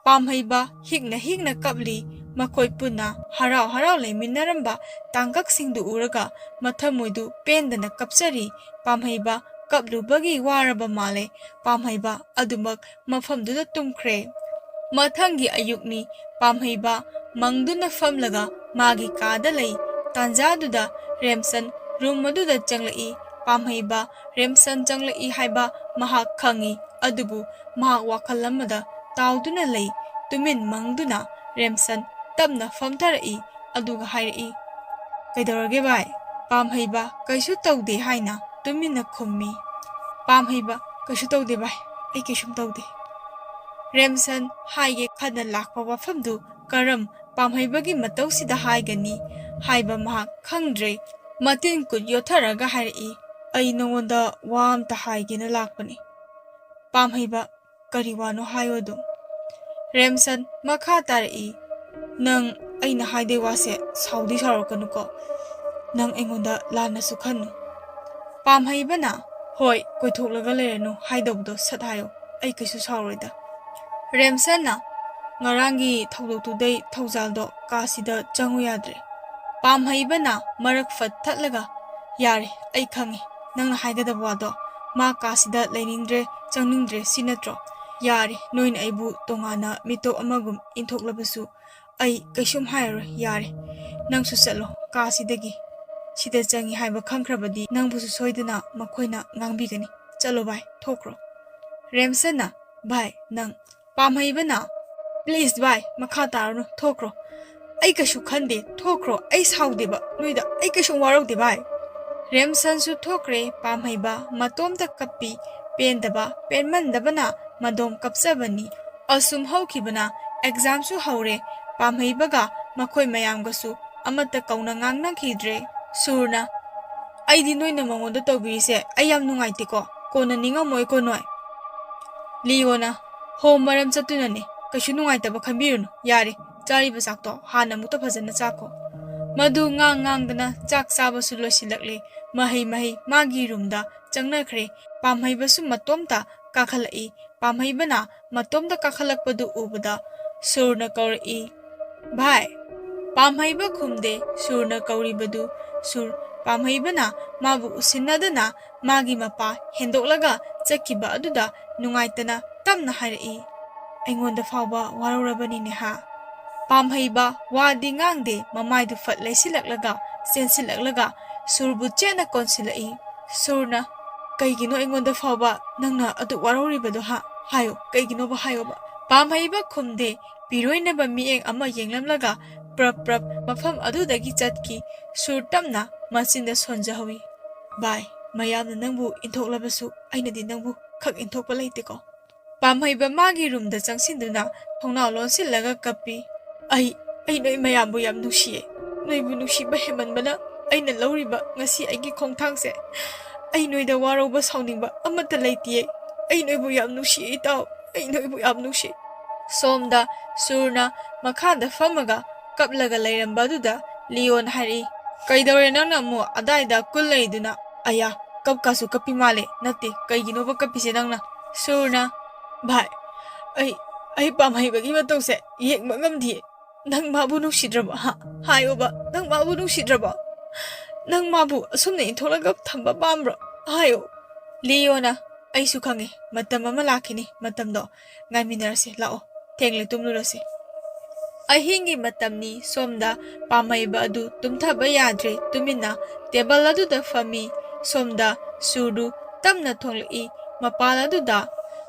ꯄꯥꯝꯍꯩꯕ ꯍꯤꯛꯅ ꯍꯤꯛꯅ ꯀꯞꯂꯤ꯫ ꯃꯈꯣꯏ ꯄꯨꯟꯅ ꯍꯔꯥꯎ ꯍꯔꯥꯎ ꯂꯩꯃꯤꯟꯅꯔꯝꯕ ꯇꯥꯡꯀꯛꯁꯤꯡꯗꯨ ꯎꯔꯒ ꯃꯊꯃꯣꯏꯗꯨ ꯄꯦꯟꯗꯅ ꯀꯞꯆꯔꯤ꯫ ꯄꯥꯝꯍꯩꯕ ꯀꯞꯂꯨꯕꯒꯤ ꯋꯥꯔꯕ ꯃꯥꯜꯂꯦ꯫ ꯄꯥꯝꯍꯩꯕ ꯑꯗꯨꯃꯛ ꯃꯐꯝꯗꯨꯗ ꯇꯨꯝꯈ꯭ꯔꯦ꯫ ꯃꯊꯪꯒꯤ ꯑꯌꯨꯛꯅꯤ꯫ ꯄꯥꯝꯍꯩꯕ ꯃꯪꯗꯨꯅ ꯐꯝꯂꯒ ꯃꯥꯒꯤ ꯀꯥꯗ ꯂꯩ꯫ ꯇꯥꯟꯖꯥꯗꯨꯗ ꯔꯦꯝꯁꯟ ꯔꯨꯝ ꯑꯗꯨꯗ ꯆꯪꯂꯛꯏ꯫ ꯄꯥꯝꯍꯩꯕ ꯔꯦꯝꯁꯟ ꯆꯪꯂꯛꯏ ꯍꯥꯏꯕ ꯃꯍꯥꯛ ꯈꯪꯏ, ꯑꯗꯨꯕꯨ ꯃꯍꯥꯛ ꯋꯥꯈꯜ ꯑꯃꯗ ꯇꯥꯎꯗꯨꯅ ꯂꯩ꯫ ꯇꯨꯃꯤꯟ ꯃꯪꯗꯨꯅ ꯔꯦꯝꯁꯟ ꯇꯞꯅ ꯐꯝꯊꯔꯛꯏ, ꯑꯗꯨꯒ ꯍꯥꯏꯔꯛꯏ, "ꯀꯩꯗꯧꯔꯒꯦ ꯚꯥꯏ?" ꯄꯥꯝꯍꯩꯕ ꯀꯩꯁꯨ ꯇꯧꯗꯦ ꯍꯥꯏꯅ ꯇꯨꯃꯤꯟꯅ ꯈꯨꯝꯃꯤ꯫ ꯄꯥꯝꯍꯩꯕ, "ꯀꯩꯁꯨ ꯇꯧꯗꯦ ꯚꯥꯏ, ꯑꯩ ꯀꯩꯁꯨꯝ ꯇꯧꯗꯦ"꯫ ꯔꯦꯝꯁꯟ ꯍꯥꯏꯒꯦ ꯈꯟꯅ ꯂꯥꯛꯄ ꯋꯥꯐꯝꯗꯨ ꯀꯔꯝ ꯄꯥꯝꯍꯩꯕꯒꯤ ꯃꯇꯧꯁꯤꯗ ꯍꯥꯏꯒꯅꯤ ꯍꯥꯏꯕ ꯃꯍꯥꯛ ꯈꯪꯗ꯭ꯔꯦ꯫ ꯃꯇꯤꯟ ꯀꯨꯠ ꯌꯣꯠꯊꯔꯒ ꯍꯥꯏꯔꯛꯏ, "ꯑꯩ ꯅꯉꯣꯟꯗ ꯋꯥ ꯑꯝꯇ ꯍꯥꯏꯒꯦꯅ ꯂꯥꯛꯄꯅꯤ"꯫ ꯄꯥꯝꯍꯩꯕ, "ꯀꯔꯤ ꯋꯥꯅꯣ ꯍꯥꯏꯌꯣ ꯑꯗꯨꯝ"꯫ ꯔꯦꯝꯁꯟ ꯃꯈꯥ ꯇꯥꯔꯛꯏ, "ꯅꯪ ꯑꯩꯅ ꯍꯥꯏꯗꯣꯏ ꯋꯥꯁꯦ ꯁꯥꯎꯗꯤ ꯁꯥꯎꯔꯛꯀꯅꯨꯀꯣ꯫ ꯅꯪ ꯑꯩꯉꯣꯟꯗ ꯂꯥꯟꯅꯁꯨ ꯈꯟꯅꯨ"꯫ ꯄꯥꯝꯍꯩꯕꯅ, "ꯍꯣꯏ, ꯀꯣꯏꯊꯣꯛꯂꯒ ꯂꯩꯔꯅꯨ, ꯍꯥꯏꯗꯧꯕꯗꯣ ꯁꯠ ꯍꯥꯏꯌꯣ, ꯑꯩ ꯀꯩꯁꯨ ꯁꯥꯎꯔꯣꯏꯗ"꯫ ꯔꯦꯝꯁꯟꯅ, "ꯉꯔꯥꯡꯒꯤ ꯊꯧꯗꯣꯛꯇꯨꯗꯩ ꯊꯧꯖꯥꯜꯗꯣ ꯀꯥꯁꯤꯗ ꯆꯪꯉꯨ ꯌꯥꯗ꯭ꯔꯦ"꯫ ꯄꯥꯝꯍꯩꯕꯅ ꯃꯔꯛ ꯐꯠ ꯊꯠꯂꯒ, "ꯌꯥꯔꯦ, ꯑꯩ ꯈꯪꯉꯦ ꯅꯪꯅ ꯍꯥꯏꯒꯗꯕ ꯋꯥꯗꯣ꯫ ꯃꯥ ꯀꯥꯁꯤꯗ ꯂꯩꯅꯤꯡꯗ꯭ꯔꯦ, ꯆꯪꯅꯤꯡꯗ꯭ꯔꯦ, ꯁꯤ ꯅꯠꯇ꯭ꯔꯣ? ꯌꯥꯔꯦ, ꯅꯣꯏꯅ ꯑꯩꯕꯨ ꯇꯣꯉꯥꯟꯅ ꯃꯤꯇꯣꯞ ꯑꯃꯒꯨꯝ ꯏꯟꯊꯣꯛꯂꯕꯁꯨ ꯑꯩ ꯀꯩꯁꯨꯝ ꯍꯥꯏꯔꯔꯣꯏ, ꯌꯥꯔꯦ꯫ ꯅꯪꯁꯨ ꯆꯠꯂꯣ ꯀꯥꯁꯤꯗꯒꯤ꯫ ꯁꯤꯗ ꯆꯪꯉꯤ ꯍꯥꯏꯕ ꯈꯪꯈ꯭ꯔꯕꯗꯤ ꯅꯪꯕꯨꯁꯨ ꯁꯣꯏꯗꯅ ꯃꯈꯣꯏꯅ ꯉꯥꯡꯕꯤꯒꯅꯤ꯫ ꯆꯠꯂꯣ ꯚꯥꯏ, ꯊꯣꯛꯈ꯭ꯔꯣ"꯫ ꯔꯦꯝꯁꯟꯅ, "ꯚꯥꯏ, ꯅꯪ"꯫ ꯄꯥꯝꯍꯩꯕꯅ, "Please ꯚꯥꯏ, ꯃꯈꯥ ꯇꯥꯔꯅꯨ, ꯊꯣꯛꯈ꯭ꯔꯣ꯫ ꯑꯩ ꯀꯩꯁꯨ ꯈꯟꯗꯦ, ꯊꯣꯛꯈ꯭ꯔꯣ, ꯑꯩ ꯁꯥꯎꯗꯦꯕ, ꯅꯣꯏꯗ ꯑꯩ ꯀꯩꯁꯨꯝ ꯋꯥꯔꯧꯗꯦ ꯚꯥꯏ"꯫ ꯔꯦꯝꯁꯟꯁꯨ ꯊꯣꯛꯈ꯭ꯔꯦ꯫ ꯄꯥꯝꯍꯩꯕ ꯃꯇꯣꯝꯇ ꯀꯞꯄꯤ꯫ ꯄꯦꯟꯗꯕ, ꯄꯦꯟꯃꯟꯗꯕꯅ ꯃꯗꯣꯝ ꯀꯞꯆꯕꯅꯤ꯫ ꯑꯁꯨꯝ ꯍꯧꯈꯤꯕꯅ ꯑꯦꯛꯖꯥꯝꯁꯨ ꯍꯧꯔꯦ꯫ ꯄꯥꯝꯍꯩꯕꯒ ꯃꯈꯣꯏ ꯃꯌꯥꯝꯒꯁꯨ ꯑꯃꯠꯇ ꯀꯧꯅ ꯉꯥꯡꯅꯈꯤꯗ꯭ꯔꯦ꯫ ꯁꯨꯔꯅ, "ꯑꯩꯗꯤ ꯅꯣꯏꯅ ꯃꯉꯣꯟꯗ ꯇꯧꯕꯤꯔꯤꯁꯦ ꯑꯩ ꯌꯥꯝ ꯅꯨꯡꯉꯥꯏꯇꯦꯀꯣ, ꯀꯣꯟꯅ ꯅꯤꯡꯉꯝꯃꯣꯏꯀꯣ ꯅꯣꯏ"꯫ ꯂꯤꯌꯣꯅ, "ꯍꯣ, ꯃꯔꯝ ꯆꯠꯇꯨꯅꯅꯦ, ꯀꯩꯁꯨ ꯅꯨꯡꯉꯥꯏꯇꯕ ꯈꯟꯕꯤꯔꯨꯅꯨ, ꯌꯥꯔꯦ, ꯆꯥꯔꯤꯕ ꯆꯥꯛꯇꯣ ꯍꯥꯟꯅ ꯑꯃꯨꯛꯇ ꯐꯖꯅ ꯆꯥꯈꯣ"꯫ ꯃꯗꯨ ꯉꯥꯡ ꯉꯥꯡꯗꯅ ꯆꯥꯛ ꯆꯥꯕꯁꯨ ꯂꯣꯏꯁꯤꯜꯂꯛꯂꯦ꯫ ꯃꯍꯩ ꯃꯍꯩ ꯃꯥꯒꯤ ꯔꯨꯝꯗ ꯆꯪꯅꯈ꯭ꯔꯦ꯫ ꯄꯥꯝꯍꯩꯕꯁꯨ ꯃꯇꯣꯝꯇ ꯀꯥꯈꯠꯂꯛꯏ꯫ ꯄꯥꯝꯍꯩꯕꯅ ꯃꯇꯣꯝꯇ ꯀꯥꯈꯠꯂꯛꯄꯗꯨ ꯎꯕꯗ ꯁꯨꯔꯅ ꯀꯧꯔꯛꯏ, "ꯚꯥꯏ!" ꯄꯥꯝꯍꯩꯕ ꯈꯨꯝꯗꯦ꯫ ꯁꯨꯔꯅ ꯀꯧꯔꯤꯕꯗꯨ ꯁꯨꯔ꯫ ꯄꯥꯝꯍꯩꯕꯅ ꯃꯥꯕꯨ ꯎꯁꯤꯟꯅꯗꯅ ꯃꯥꯒꯤ ꯃꯄꯥ ꯍꯦꯟꯗꯣꯛꯂꯒ ꯆꯠꯈꯤꯕ ꯑꯗꯨꯗ ꯅꯨꯡꯉꯥꯏꯇꯅ ꯇꯞꯅ ꯍꯥꯏꯔꯛꯏ, "ꯑꯩꯉꯣꯟꯗ ꯐꯥꯎꯕ ꯋꯥꯔꯧꯔꯕꯅꯤꯅꯦꯍꯥ?" ꯄꯥꯝꯍꯩꯕ ꯋꯥꯗꯤ ꯉꯥꯡꯗꯦ, ꯃꯃꯥꯏꯗꯨ ꯐꯠ ꯂꯩꯁꯤꯜꯂꯛꯂꯒ ꯆꯦꯟꯁꯤꯜꯂꯛꯂꯒ ꯁꯨꯔꯕꯨ ꯆꯦꯠꯅ ꯀꯣꯟꯁꯤꯜꯂꯛꯏ꯫ ꯁꯨꯔꯅ, "ꯀꯩꯒꯤꯅꯣ ꯑꯩꯉꯣꯟꯗ ꯐꯥꯎꯕ ꯅꯪꯅ ꯑꯗꯨꯛ ꯋꯥꯔꯧꯔꯤꯕꯗꯣ ꯍꯥ? ꯍꯥꯏꯌꯣ, ꯀꯩꯒꯤꯅꯣꯕ ꯍꯥꯏꯌꯣꯕ?" ꯄꯥꯝꯍꯩꯕ ꯈꯨꯝꯗꯦ꯫ ꯄꯤꯔꯣꯏꯅꯕ ꯃꯤꯠꯌꯦꯡ ꯑꯃ ꯌꯦꯡꯂꯝꯂꯒ ꯄ꯭ꯔꯞ ꯄ꯭ꯔꯞ ꯃꯐꯝ ꯑꯗꯨꯗꯒꯤ ꯆꯠꯈꯤ꯫ ꯁꯨꯔ ꯇꯞꯅ ꯃꯆꯤꯟꯗ ꯁꯣꯟꯖꯍꯧꯏ, "ꯚꯥꯏ, ꯃꯌꯥꯝꯅ ꯅꯪꯕꯨ ꯏꯟꯊꯣꯛꯂꯕꯁꯨ ꯑꯩꯅꯗꯤ ꯅꯪꯕꯨ ꯈꯛ ꯏꯟꯊꯣꯛꯄ ꯂꯩꯇꯦꯀꯣ?" ꯄꯥꯝꯍꯩꯕ ꯃꯥꯒꯤ ꯔꯨꯝꯗ ꯆꯪꯁꯤꯟꯗꯨꯅ ꯊꯣꯡꯅꯥꯎ ꯂꯣꯟꯁꯤꯜꯂꯒ ꯀꯞꯄꯤ꯫ "ꯑꯩ, ꯑꯩ ꯅꯣꯏ ꯃꯌꯥꯝꯕꯨ ꯌꯥꯝ ꯅꯨꯡꯁꯤꯌꯦ꯫ ꯅꯣꯏꯕꯨ ꯅꯨꯡꯁꯤꯕ ꯍꯦꯟꯃꯟꯕꯅ ꯑꯩꯅ ꯂꯧꯔꯤꯕ ꯉꯁꯤ ꯑꯩꯒꯤ ꯈꯣꯡꯊꯥꯡꯁꯦ꯫ ꯑꯩ ꯅꯣꯏꯗ ꯋꯥꯔꯧꯕ ꯁꯥꯎꯅꯤꯡꯕ ꯑꯃꯠꯇ ꯂꯩꯇꯤꯌꯦ꯫ ꯑꯩ ꯅꯣꯏꯕꯨ ꯌꯥꯝ ꯅꯨꯡꯁꯤꯌꯦ ꯏꯇꯥꯎ꯫ ꯑꯩ ꯅꯣꯏꯕꯨ ꯌꯥꯝ ꯅꯨꯡꯁꯤ꯫" ꯁꯣꯝꯗ ꯁꯨꯔꯅ ꯃꯈꯥꯗ ꯐꯝꯃꯒ ꯀꯞꯂꯒ ꯂꯩꯔꯝꯕ ꯑꯗꯨꯗ ꯂꯤꯌꯣꯅ ꯍꯥꯏꯔꯛꯏ, "ꯀꯩꯗꯧꯔꯦ ꯅꯪꯅ ꯑꯃꯨꯛ ꯑꯗꯥꯏꯗ ꯀꯨꯜ ꯂꯩꯗꯨꯅ?" "ꯑꯌꯥ, ꯀꯞꯀꯥꯁꯨ ꯀꯞꯄꯤ ꯃꯥꯜꯂꯦ꯫ ꯅꯠꯇꯦ, ꯀꯩꯒꯤꯅꯣꯕ ꯀꯞꯄꯤꯁꯦ ꯅꯪꯅ?" ꯁꯨꯔꯅ, "ꯚꯥꯏ, ꯑꯩ, ꯑꯩ ꯄꯥꯝꯍꯩꯕꯒꯤ ꯃꯇꯧꯁꯦ ꯌꯦꯡꯕ ꯉꯝꯗꯤꯌꯦ꯫ ꯅꯪ ꯃꯥꯕꯨ ꯅꯨꯡꯁꯤꯗ꯭ꯔꯕꯣ? ꯍꯥ? ꯍꯥꯏꯌꯣꯕ, ꯅꯪ ꯃꯥꯕꯨ ꯅꯨꯡꯁꯤꯗ꯭ꯔꯕꯣ? ꯅꯪ ꯃꯥꯕꯨ ꯑꯁꯨꯝꯅ ꯏꯟꯊꯣꯛꯂꯒ ꯊꯝꯕ ꯄꯥꯝꯕ꯭ꯔꯣ? ꯍꯥꯏꯌꯣ꯫" ꯂꯤꯌꯣꯅ, "ꯑꯩꯁꯨ ꯈꯪꯉꯦ, ꯃꯇꯝ ꯑꯃ ꯂꯥꯛꯈꯤꯅꯤ, ꯃꯇꯝꯗꯣ ꯉꯥꯏꯃꯤꯟꯅꯔꯁꯦ, ꯂꯥꯛꯑꯣ, ꯊꯦꯡꯂꯦ, ꯇꯨꯝꯂꯨꯔꯁꯦ꯫" ꯑꯍꯤꯡꯒꯤ ꯃꯇꯝꯅꯤ꯫ ꯁꯣꯝꯗ ꯄꯥꯝꯍꯩꯕ ꯑꯗꯨ ꯇꯨꯝꯊꯕ ꯌꯥꯗ꯭ꯔꯦ, ꯇꯨꯃꯤꯟꯅ ꯇꯦꯕꯜ ꯑꯗꯨꯗ ꯐꯝꯃꯤ꯫ ꯁꯣꯝꯗ ꯁꯨꯔꯗꯨ ꯇꯞꯅ ꯊꯣꯛꯂꯛꯏ꯫ ꯃꯄꯥꯟ ꯑꯗꯨꯗ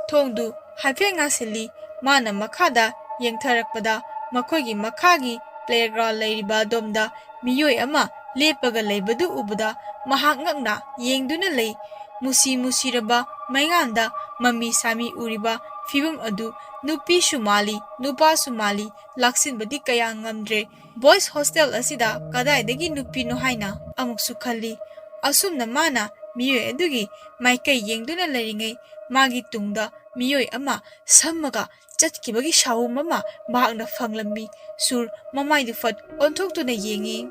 ꯊꯣꯡꯗꯨ ꯍꯥꯏꯐꯦꯠ ꯉꯥꯁꯤꯜꯂꯤ꯫ ꯃꯥꯅ ꯃꯈꯥꯗ ꯌꯦꯡꯊꯔꯛꯄꯗ ꯃꯈꯣꯏꯒꯤ ꯃꯈꯥꯒꯤ playground ꯂꯩꯔꯤꯕ ꯑꯗꯣꯝꯗ ꯃꯤꯑꯣꯏ ꯑꯃ ꯂꯦꯞꯄꯒ ꯂꯩꯕꯗꯨ ꯎꯕꯗ ꯃꯍꯥꯛ ꯉꯛꯅ ꯌꯦꯡꯗꯨꯅ ꯂꯩ꯫ ꯃꯨꯁꯤ ꯃꯨꯁꯤꯔꯕ ꯃꯩꯉꯥꯟꯗ ꯃꯃꯤ ꯁꯥꯃꯤ ꯎꯔꯤꯕ ꯐꯤꯕꯝ ꯑꯗꯨ ꯅꯨꯄꯤꯁꯨ ꯃꯥꯜꯂꯤ, ꯅꯨꯄꯥꯁꯨ ꯃꯥꯜꯂꯤ, ꯂꯥꯛꯁꯤꯟꯕꯗꯤ ꯀꯌꯥ ꯉꯝꯗ꯭ꯔꯦ꯫ Boys hostel ꯑꯁꯤꯗ ꯀꯗꯥꯏꯗꯒꯤ ꯅꯨꯄꯤꯅꯣ ꯍꯥꯏꯅ ꯑꯃꯨꯛꯁꯨ ꯈꯜꯂꯤ꯫ ꯑꯁꯨꯝꯅ ꯃꯥꯅ ꯃꯤꯑꯣꯏ ꯑꯗꯨꯒꯤ ꯃꯥꯏꯀꯩ ꯌꯦꯡꯗꯨꯅ ꯂꯩꯔꯤꯉꯩ, ꯃꯥꯒꯤ ꯇꯨꯡꯗ ꯃꯤꯑꯣꯏ ꯑꯃ ꯁꯝꯃꯒ ꯆꯠꯈꯤꯕꯒꯤ ꯁꯥꯎꯝ ꯑꯃ ꯃꯍꯥꯛꯅ ꯐꯪꯂꯝꯃꯤ꯫ ꯁꯨꯔ ꯃꯃꯥꯏꯗꯨ ꯐꯠ ꯑꯣꯟꯊꯣꯛꯇꯨꯅ ꯌꯦꯡꯉꯤ꯫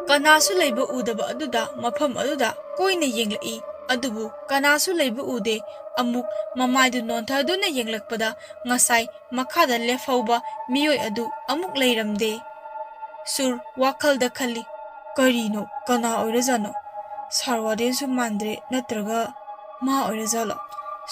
ꯀꯅꯥꯁꯨ ꯂꯩꯕ ꯎꯗꯕ ꯑꯗꯨꯗ ꯃꯐꯝ ꯑꯗꯨꯗ ꯀꯣꯏꯅ ꯌꯦꯡꯂꯛꯏ꯫ ꯑꯗꯨꯕꯨ ꯀꯅꯥꯁꯨ ꯂꯩꯕ ꯎꯗꯦ꯫ ꯑꯃꯨꯛ ꯃꯃꯥꯏꯗꯨ ꯅꯣꯟꯊꯗꯨꯅ ꯌꯦꯡꯂꯛꯄꯗ ꯉꯁꯥꯏ ꯃꯈꯥꯗ ꯂꯦꯞꯍꯧꯕ ꯃꯤꯑꯣꯏ ꯑꯗꯨ ꯑꯃꯨꯛ ꯂꯩꯔꯝꯗꯦ꯫ ꯁꯨꯔ ꯋꯥꯈꯜꯗ ꯈꯜꯂꯤ, "ꯀꯔꯤꯅꯣ? ꯀꯅꯥ ꯑꯣꯏꯔꯖꯥꯠꯅꯣ? ꯁꯥꯔ ꯋꯥꯔꯗꯦꯟꯁꯨ ꯃꯥꯟꯗ꯭ꯔꯦ, ꯅꯠꯇ꯭ꯔꯒ ꯃꯥ ꯑꯣꯏꯔꯖꯥꯠꯂꯣ?"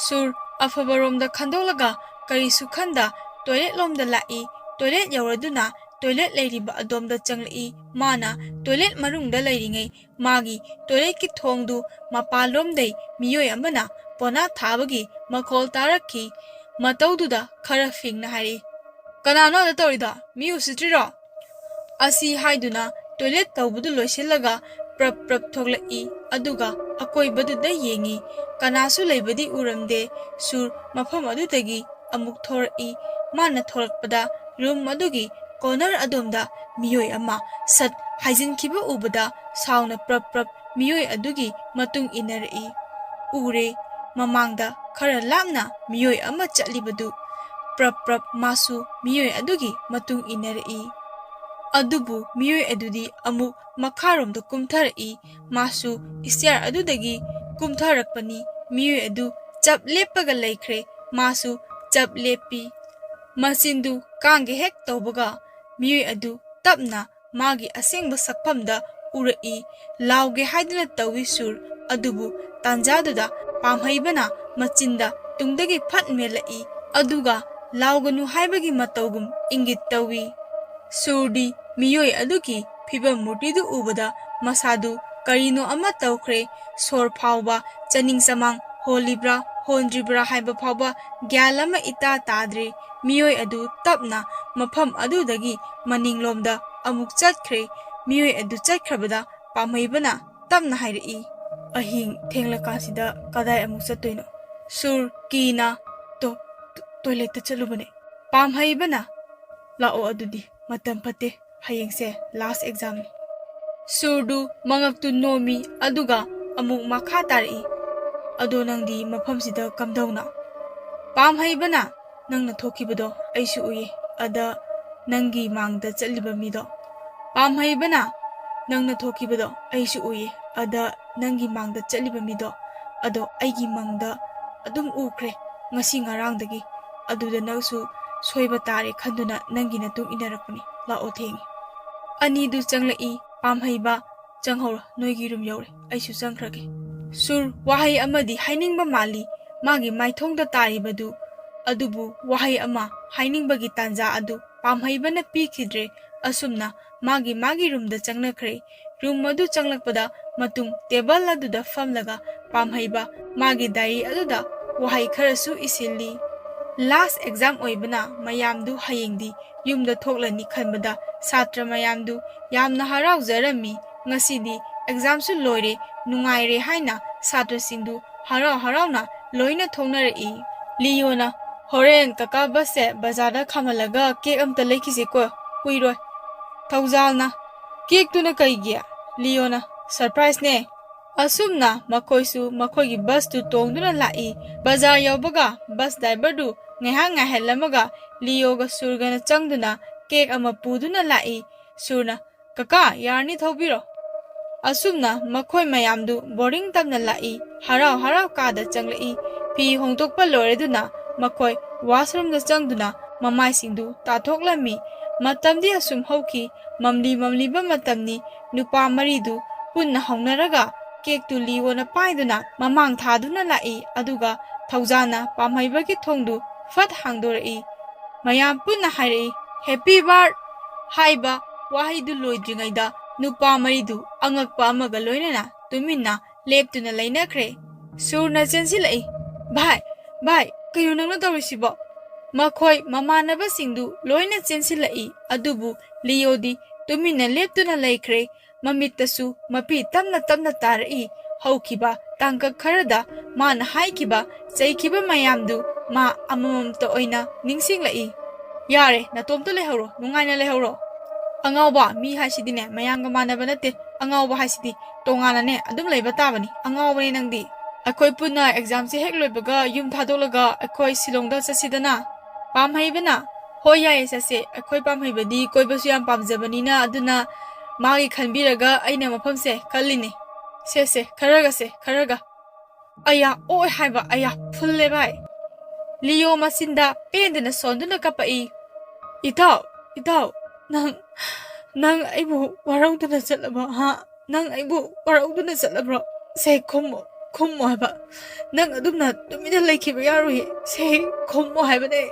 ꯁꯨꯔ ꯑꯐꯕꯔꯣꯝꯗ ꯈꯟꯗꯣꯛꯂꯒ ꯀꯔꯤꯁꯨ ꯈꯟꯗ ꯇꯣꯏꯂꯦꯠ ꯂꯣꯝꯗ ꯂꯥꯛꯏ꯫ ꯇꯣꯏꯂꯦꯠ ꯌꯧꯔꯗꯨꯅ ꯇꯣꯏꯂꯦꯠ ꯂꯩꯔꯤꯕ ꯑꯗꯣꯝꯗ ꯆꯪꯂꯛꯏ꯫ ꯃꯥꯅ ꯇꯣꯏꯂꯦꯠ ꯃꯅꯨꯡꯗ ꯂꯩꯔꯤꯉꯩ ꯃꯥꯒꯤ ꯇꯣꯏꯂꯦꯠꯀꯤ ꯊꯣꯡꯗꯨ ꯃꯄꯥꯟꯂꯣꯝꯗꯩ ꯃꯤꯑꯣꯏ ꯑꯃꯅ ꯄꯣꯅꯥ ꯊꯥꯕꯒꯤ ꯃꯈꯣꯜ ꯇꯥꯔꯛꯈꯤ꯫ ꯃꯇꯧꯗꯨꯗ ꯈꯔ ꯐꯤꯡꯅ ꯍꯥꯏꯔꯛꯏ, "ꯀꯅꯥꯅꯣ ꯑꯗ ꯇꯧꯔꯤꯗꯣ? ꯃꯤ ꯎꯁꯤꯠꯇ꯭ꯔꯤꯔꯣ?" ꯑꯁꯤ ꯍꯥꯏꯗꯨꯅ ꯇꯣꯏꯂꯦꯠ ꯇꯧꯕꯗꯨ ꯂꯣꯏꯁꯤꯜꯂꯒ ꯄ꯭ꯔꯞ ꯄ꯭ꯔꯞ ꯊꯣꯛꯂꯛꯏ꯫ ꯑꯗꯨꯒ ꯑꯀꯣꯏꯕꯗꯨꯗ ꯌꯦꯡꯉꯤ꯫ ꯀꯅꯥꯁꯨ ꯂꯩꯕꯗꯤ ꯎꯔꯝꯗꯦ꯫ ꯁꯨꯔ ꯃꯐꯝ ꯑꯗꯨꯗꯒꯤ ꯑꯃꯨꯛ ꯊꯣꯔꯛꯏ꯫ ꯃꯥꯅ ꯊꯣꯔꯛꯄꯗ ꯔꯨꯝ ꯑꯗꯨꯒꯤ ꯀꯣꯅꯔ ꯑꯗꯣꯝꯗ ꯃꯤꯑꯣꯏ ꯑꯃ ꯁꯠ ꯍꯥꯏꯖꯤꯟꯈꯤꯕ ꯎꯕꯗ ꯁꯥꯎꯅ ꯄ꯭ꯔꯞ ꯄ꯭ꯔꯞ ꯃꯤꯑꯣꯏ ꯑꯗꯨꯒꯤ ꯃꯇꯨꯡ ꯏꯟꯅꯔꯛꯏ꯫ ꯎꯔꯦ, ꯃꯃꯥꯡꯗ ꯈꯔ ꯂꯥꯞꯅ ꯃꯤꯑꯣꯏ ꯑꯃ ꯆꯠꯂꯤꯕꯗꯨ꯫ ꯄ꯭ꯔꯞ ꯄ꯭ꯔꯞ ꯃꯥꯁꯨ ꯃꯤꯑꯣꯏ ꯑꯗꯨꯒꯤ ꯃꯇꯨꯡ ꯏꯟꯅꯔꯛꯏ꯫ ꯑꯗꯨꯕꯨ ꯃꯤꯑꯣꯏ ꯑꯗꯨꯗꯤ ꯑꯃꯨꯛ ꯃꯈꯥꯔꯣꯝꯗ ꯀꯨꯝꯊꯔꯛꯏ꯫ ꯃꯥꯁꯨ ꯏꯁꯇꯤꯌꯥꯔ ꯑꯗꯨꯗꯒꯤ ꯀꯨꯝꯊꯔꯛꯄꯅꯤ꯫ ꯃꯤꯑꯣꯏ ꯑꯗꯨ ꯆꯞ ꯂꯦꯞꯄꯒ ꯂꯩꯈ꯭ꯔꯦ꯫ ꯃꯥꯁꯨ ꯆꯞ ꯂꯦꯞꯄꯤ꯫ ꯃꯆꯤꯟꯗꯨ ꯀꯥꯡꯒꯦ ꯍꯦꯛ ꯇꯧꯕꯒ ꯃꯤꯑꯣꯏ ꯑꯗꯨ ꯇꯞꯅ ꯃꯥꯒꯤ ꯑꯁꯦꯡꯕ ꯁꯛꯐꯝꯗ ꯎꯔꯛꯏ꯫ ꯂꯥꯎꯒꯦ ꯍꯥꯏꯗꯨꯅ ꯇꯧꯏ ꯁꯨꯔ, ꯑꯗꯨꯕꯨ ꯇꯥꯟꯖꯥꯗꯨꯗ ꯄꯥꯝꯍꯩꯕꯅ ꯃꯆꯤꯟꯗ ꯇꯨꯡꯗꯒꯤ ꯐꯠ ꯃꯦꯜꯂꯛꯏ꯫ ꯑꯗꯨꯒ ꯂꯥꯎꯒꯅꯨ ꯍꯥꯏꯕꯒꯤ ꯃꯇꯧꯒꯨꯝ ꯏꯪꯒꯤꯠ ꯇꯧꯏ꯫ ꯁꯨꯔꯗꯤ ꯃꯤꯑꯣꯏ ꯑꯗꯨꯒꯤ ꯐꯤꯕꯝ ꯃꯨꯔꯇꯤꯗꯨ ꯎꯕꯗ ꯃꯁꯥꯗꯨ ꯀꯔꯤꯅꯣ ꯑꯃ ꯇꯧꯈ꯭ꯔꯦ꯫ ꯁꯣꯔ ꯐꯥꯎꯕ ꯆꯥꯅꯤꯡ ꯆꯃꯥꯡ ꯍꯣꯜꯂꯤꯕ꯭ꯔꯥ ꯍꯣꯟꯗ꯭ꯔꯤꯕ꯭ꯔꯥ ꯍꯥꯏꯕ ꯐꯥꯎꯕ ꯒ꯭ꯌꯥꯟ ꯑꯃ ꯏꯇꯥ ꯇꯥꯗ꯭ꯔꯦ꯫ ꯃꯤꯑꯣꯏ ꯑꯗꯨ ꯇꯞꯅ ꯃꯐꯝ ꯑꯗꯨꯗꯒꯤ ꯃꯅꯤꯡꯂꯣꯝꯗ ꯑꯃꯨꯛ ꯆꯠꯈ꯭ꯔꯦ꯫ ꯃꯤꯑꯣꯏ ꯑꯗꯨ ꯆꯠꯈ꯭ꯔꯕꯗ ꯄꯥꯝꯍꯩꯕꯅ ꯇꯞꯅ ꯍꯥꯏꯔꯛꯏ, "ꯑꯍꯤꯡ ꯊꯦꯡꯂꯀꯥꯟꯁꯤꯗ ꯀꯗꯥꯏ ꯑꯃꯨꯛ ꯆꯠꯇꯣꯏꯅꯣ?" ꯁꯨꯔ ꯀꯤꯅ, "ꯇꯣ-, ꯇꯣ-, ꯇꯣꯏꯂꯦꯠꯇ ꯆꯠꯂꯨꯕꯅꯦ꯫" ꯄꯥꯝꯍꯩꯕꯅ, "ꯂꯥꯛꯑꯣ ꯑꯗꯨꯗꯤ, ꯃꯇꯝ ꯐꯠꯇꯦ, ꯍꯌꯦꯡꯁꯦ ꯂꯥꯁ ꯑꯦꯛꯖꯥꯝꯅꯤ꯫" ꯁꯨꯔꯗꯨ ꯃꯉꯛꯇꯨ ꯅꯣꯝꯃꯤ, ꯑꯗꯨꯒ ꯑꯃꯨꯛ ꯃꯈꯥ ꯇꯥꯔꯛꯏ, "ꯑꯗꯣ ꯅꯪꯗꯤ ꯃꯐꯝꯁꯤꯗ ꯀꯝꯗꯧꯅ?" ꯄꯥꯝꯍꯩꯕꯅ, "ꯅꯪꯅ ꯊꯣꯛꯈꯤꯕꯗꯣ ꯑꯩꯁꯨ ꯎꯏꯌꯦ, ꯑꯗ ꯅꯪꯒꯤ ꯃꯥꯡꯗ ꯆꯠꯂꯤꯕ ꯃꯤꯗꯣ꯫" ꯄꯥꯝꯍꯩꯕꯅ, "ꯅꯪꯅ ꯊꯣꯛꯈꯤꯕꯗꯣ ꯑꯩꯁꯨ ꯎꯏꯌꯦ, ꯑꯗ ꯅꯪꯒꯤ ꯃꯥꯡꯗ ꯆꯠꯂꯤꯕ ꯃꯤꯗꯣ ꯑꯗꯣ ꯑꯩꯒꯤ ꯃꯪꯗ ꯑꯗꯨꯝ ꯎꯈ꯭ꯔꯦ ꯉꯁꯤ ꯉꯔꯥꯡꯗꯒꯤ꯫ ꯑꯗꯨꯗ ꯅꯪꯁꯨ ꯁꯣꯏꯕ ꯇꯥꯔꯦ ꯈꯟꯗꯨꯅ ꯅꯪꯒꯤ ꯅꯇꯨꯡ ꯏꯟꯅꯔꯛꯄꯅꯤ꯫ ꯂꯥꯛꯑꯣ, ꯊꯦꯡꯉꯦ꯫ ꯑꯅꯤꯗꯨ ꯆꯪꯂꯛꯏ꯫ ꯄꯥꯝꯍꯩꯕ, ꯆꯪꯍꯧꯔꯣ, ꯅꯣꯏꯒꯤ ꯔꯨꯝ ꯌꯧꯔꯦ, ꯑꯩꯁꯨ ꯆꯪꯈ꯭ꯔꯒꯦ꯫ ꯁꯨꯔ ꯋꯥꯍꯩ ꯑꯃꯗꯤ ꯍꯥꯏꯅꯤꯡꯕ ꯃꯥꯜꯂꯤ ꯃꯥꯒꯤ ꯃꯥꯏꯊꯣꯡꯗ ꯇꯥꯔꯤꯕꯗꯨ, ꯑꯗꯨꯕꯨ ꯋꯥꯍꯩ ꯑꯃ ꯍꯥꯏꯅꯤꯡꯕꯒꯤ ꯇꯥꯟꯖꯥ ꯑꯗꯨ ꯄꯥꯝꯍꯩꯕꯅ ꯄꯤꯈꯤꯗ꯭ꯔꯦ꯫ ꯑꯁꯨꯝꯅ ꯃꯥꯒꯤ ꯃꯥꯒꯤ ꯔꯨꯝꯗ ꯆꯪꯅꯈ꯭ꯔꯦ꯫ ꯔꯨꯝ ꯑꯗꯨ ꯆꯪꯂꯛꯄꯗ ꯃꯇꯨꯡ ꯇꯦꯕꯜ ꯑꯗꯨꯗ ꯐꯝꯂꯒ ꯄꯥꯝꯍꯩꯕ ꯃꯥꯒꯤ ꯗꯥꯏꯔꯤ ꯑꯗꯨꯗ ꯋꯥꯍꯩ ꯈꯔꯁꯨ ꯏꯁꯤꯜꯂꯤ꯫ ꯂꯥꯁ ꯑꯦꯛꯖꯥꯝ ꯑꯣꯏꯕꯅ ꯃꯌꯥꯝꯗꯨ ꯍꯌꯦꯡꯗꯤ ꯌꯨꯝꯗ ꯊꯣꯛꯂꯅꯤ ꯈꯟꯕꯗ ꯁꯥꯇ꯭ꯔ ꯃꯌꯥꯝꯗꯨ ꯌꯥꯝꯅ ꯍꯔꯥꯎꯖꯔꯝꯃꯤ꯫ ꯉꯁꯤꯗꯤ ꯑꯦꯛꯖꯥꯝꯁꯨ ꯂꯣꯏꯔꯦ, ꯅꯨꯡꯉꯥꯏꯔꯦ ꯍꯥꯏꯅ ꯁꯥꯇ꯭ꯔꯁꯤꯡꯗꯨ ꯍꯔꯥꯎ ꯍꯔꯥꯎꯅ ꯂꯣꯏꯅ ꯊꯣꯛꯅꯔꯛꯏ꯫ ꯂꯤꯌꯣꯅ, "ꯍꯣꯔꯦꯟ ꯀꯀꯥ ꯕꯁꯁꯦ ꯕꯖꯥꯔꯗ ꯈꯥꯝꯍꯜꯂꯒ ꯀꯦꯛ ꯑꯝꯇ ꯂꯩꯈꯤꯁꯤꯀꯣ, ꯀꯨꯏꯔꯣꯏ"꯫ ꯊꯧꯖꯥꯜꯅ, "ꯀꯦꯛꯇꯨꯅ ꯀꯩꯒꯤ?" ꯂꯤꯌꯣꯅ, "ꯁꯔꯄ꯭ꯔꯥꯏꯖꯅꯦ"꯫ ꯑꯁꯨꯝꯅ ꯃꯈꯣꯏꯁꯨ ꯃꯈꯣꯏꯒꯤ ꯕꯁꯇꯨ ꯇꯣꯡꯗꯨꯅ ꯂꯥꯛꯏ꯫ ꯕꯖꯥꯔ ꯌꯧꯕꯒ ꯕꯁ ꯗ꯭ꯔꯥꯏꯚꯔꯗꯨ ꯉꯥꯏꯍꯥꯛ ꯉꯥꯏꯍꯜꯂꯝꯃꯒ ꯂꯤꯌꯣꯒ ꯁꯨꯔꯒꯅ ꯆꯪꯗꯨꯅ ꯀꯦꯛ ꯑꯃ ꯄꯨꯗꯨꯅ ꯂꯥꯛꯏ꯫ ꯁꯨꯔꯅ, "ꯀꯀꯥ, ꯌꯥꯔꯅꯤ, ꯊꯧꯕꯤꯔꯣ"꯫ ꯑꯁꯨꯝꯅ ꯃꯈꯣꯏ ꯃꯌꯥꯝꯗꯨ ꯕꯣꯔꯗꯤꯡ ꯇꯝꯅ ꯂꯥꯛꯏ꯫ ꯍꯔꯥꯎ ꯍꯔꯥꯎ ꯀꯥꯗ ꯆꯪꯂꯛꯏ꯫ ꯐꯤ ꯍꯣꯡꯗꯣꯛꯄ ꯂꯣꯏꯔꯗꯨꯅ ꯃꯈꯣꯏ ꯋꯥꯁꯔꯨꯝꯗ ꯆꯪꯗꯨꯅ ꯃꯃꯥꯏꯁꯤꯡꯗꯨ ꯇꯥꯊꯣꯛꯂꯝꯃꯤ꯫ ꯃꯇꯝꯗꯤ ꯑꯁꯨꯝ ꯍꯧꯈꯤ꯫ ꯃꯝꯂꯤ ꯃꯝꯂꯤꯕ ꯃꯇꯝꯅꯤ꯫ ꯅꯨꯄꯥ ꯃꯔꯤꯗꯨ ꯄꯨꯟꯅ ꯍꯧꯅꯔꯒ ꯀꯦꯛꯇꯨ ꯂꯤꯌꯣꯅ ꯄꯥꯏꯗꯨꯅ ꯃꯃꯥꯡ ꯊꯥꯗꯨꯅ ꯂꯥꯛꯏ꯫ ꯑꯗꯨꯒ ꯊꯧꯖꯥꯜꯅ ꯄꯥꯝꯍꯩꯕꯒꯤ ꯊꯣꯡꯗꯨ ꯐꯠ ꯍꯥꯡꯗꯣꯔꯛꯏ꯫ ꯃꯌꯥꯝ ꯄꯨꯟꯅ ꯍꯥꯏꯔꯛꯏ, "ꯍꯦꯄꯤ ꯕꯥꯔꯠ" ꯍꯥꯏꯕ ꯋꯥꯍꯩꯗꯨ ꯂꯣꯏꯗ꯭ꯔꯤꯉꯩꯗ ꯅꯨꯄꯥ ꯃꯔꯤꯗꯨ ꯑꯉꯛꯄ ꯑꯃꯒ ꯂꯣꯏꯅꯅ ꯇꯨꯃꯤꯟꯅ ꯂꯦꯞꯇꯨꯅ ꯂꯩꯅꯈ꯭ꯔꯦ꯫ ꯁꯨꯔꯅ ꯆꯦꯟꯁꯤꯜꯂꯛꯏ, "ꯚꯥꯏ, ꯚꯥꯏ, ꯀꯩꯅꯣ ꯅꯪꯅ ꯇꯧꯔꯤꯁꯤꯕꯣ?" ꯃꯈꯣꯏ ꯃꯃꯥꯟꯅꯕꯁꯤꯡꯗꯨ ꯂꯣꯏꯅ ꯆꯦꯟꯁꯤꯜꯂꯛꯏ, ꯑꯗꯨꯕꯨ ꯂꯤꯌꯣꯗꯤ ꯇꯨꯃꯤꯟꯅ ꯂꯦꯞꯇꯨꯅ ꯂꯩꯈ꯭ꯔꯦ꯫ ꯃꯃꯤꯠꯇꯁꯨ ꯃꯄꯤ ꯇꯞꯅ ꯇꯞꯅ ꯇꯥꯔꯛꯏ꯫ ꯍꯧꯈꯤꯕ ꯇꯥꯡꯀꯛ ꯈꯔꯗ ꯃꯥꯅ ꯍꯥꯏꯈꯤꯕ, ꯆꯩꯈꯤꯕ ꯃꯌꯥꯝꯗꯨ ꯃꯥ ꯑꯃꯃꯝꯇ ꯑꯣꯏꯅ ꯅꯤꯡꯁꯤꯡꯂꯛꯏ꯫ "ꯌꯥꯔꯦ, ꯅꯇꯣꯝꯇ ꯂꯩꯍꯧꯔꯣ, ꯅꯨꯡꯉꯥꯏꯅ ꯂꯩꯍꯧꯔꯣ꯫ ꯑꯉꯥꯎꯕ ꯃꯤ ꯍꯥꯏꯁꯤꯗꯤꯅꯦ, ꯃꯌꯥꯝꯒ ꯃꯥꯟꯅꯕ ꯅꯠꯇꯦ꯫ ꯑꯉꯥꯎꯕ ꯍꯥꯏꯁꯤꯗꯤ ꯇꯣꯉꯥꯟꯅꯅꯦ ꯑꯗꯨꯝ ꯂꯩꯕ ꯇꯥꯕꯅꯤ꯫ ꯑꯉꯥꯎꯕꯅꯦ ꯅꯪꯗꯤ꯫ ꯑꯩꯈꯣꯏ ꯄꯨꯟꯅ ꯑꯦꯛꯖꯥꯝꯁꯦ ꯍꯦꯛ ꯂꯣꯏꯕꯒ ꯌꯨꯝ ꯊꯥꯗꯣꯛꯂꯒ ꯑꯩꯈꯣꯏ ꯁꯤꯂꯣꯡꯗ ꯆꯠꯁꯤꯗꯅ"꯫ ꯄꯥꯝꯍꯩꯕꯅ, "ꯍꯣꯏ, ꯌꯥꯏꯌꯦ, ꯆꯠꯁꯦ꯫ ꯑꯩꯈꯣꯏ ꯄꯥꯝꯍꯩꯕꯗꯤ ꯀꯣꯏꯕꯁꯨ ꯌꯥꯝ ꯄꯥꯝꯖꯕꯅꯤꯅ, ꯑꯗꯨꯅ ꯃꯥꯒꯤ ꯈꯟꯕꯤꯔꯒ ꯑꯩꯅ ꯃꯐꯝꯁꯦ ꯈꯜꯂꯤꯅꯦ꯫ ꯁꯦ, ꯁꯦ, ꯈꯔꯒ ꯁꯦ, ꯈꯔꯒ"꯫ ꯑꯌꯥ, ꯑꯣꯏ ꯍꯥꯏꯕ ꯑꯌꯥ ꯐꯨꯜꯂꯦ ꯚꯥꯏ꯫ ꯂꯤꯌꯣ ꯃꯆꯤꯟꯗ ꯄꯦꯟꯗꯅ ꯁꯣꯟꯗꯨꯅ ꯀꯞꯄꯛꯏ꯫ "ꯏꯇꯥꯎ, ꯏꯇꯥꯎ, ꯅꯪ, ꯅꯪ ꯑꯩꯕꯨ ꯋꯥꯔꯧꯗꯨꯅ ꯆꯠꯂꯕ, ꯍꯥ? ꯅꯪ ꯑꯩꯕꯨ ꯋꯥꯔꯧꯗꯨꯅ ꯆꯠꯂꯕ꯭ꯔꯣ? ꯁꯦ, ꯈꯨꯝꯃꯣ, ꯈꯨꯝꯃꯣ ꯍꯥꯏꯕ꯫ ꯅꯪ ꯑꯗꯨꯝꯅ ꯇꯨꯃꯤꯟꯅ ꯂꯩꯈꯤꯕ ꯌꯥꯔꯣꯏꯌꯦ꯫ ꯁꯦ, ꯈꯨꯝꯃꯣ ꯍꯥꯏꯕꯅꯦ꯫"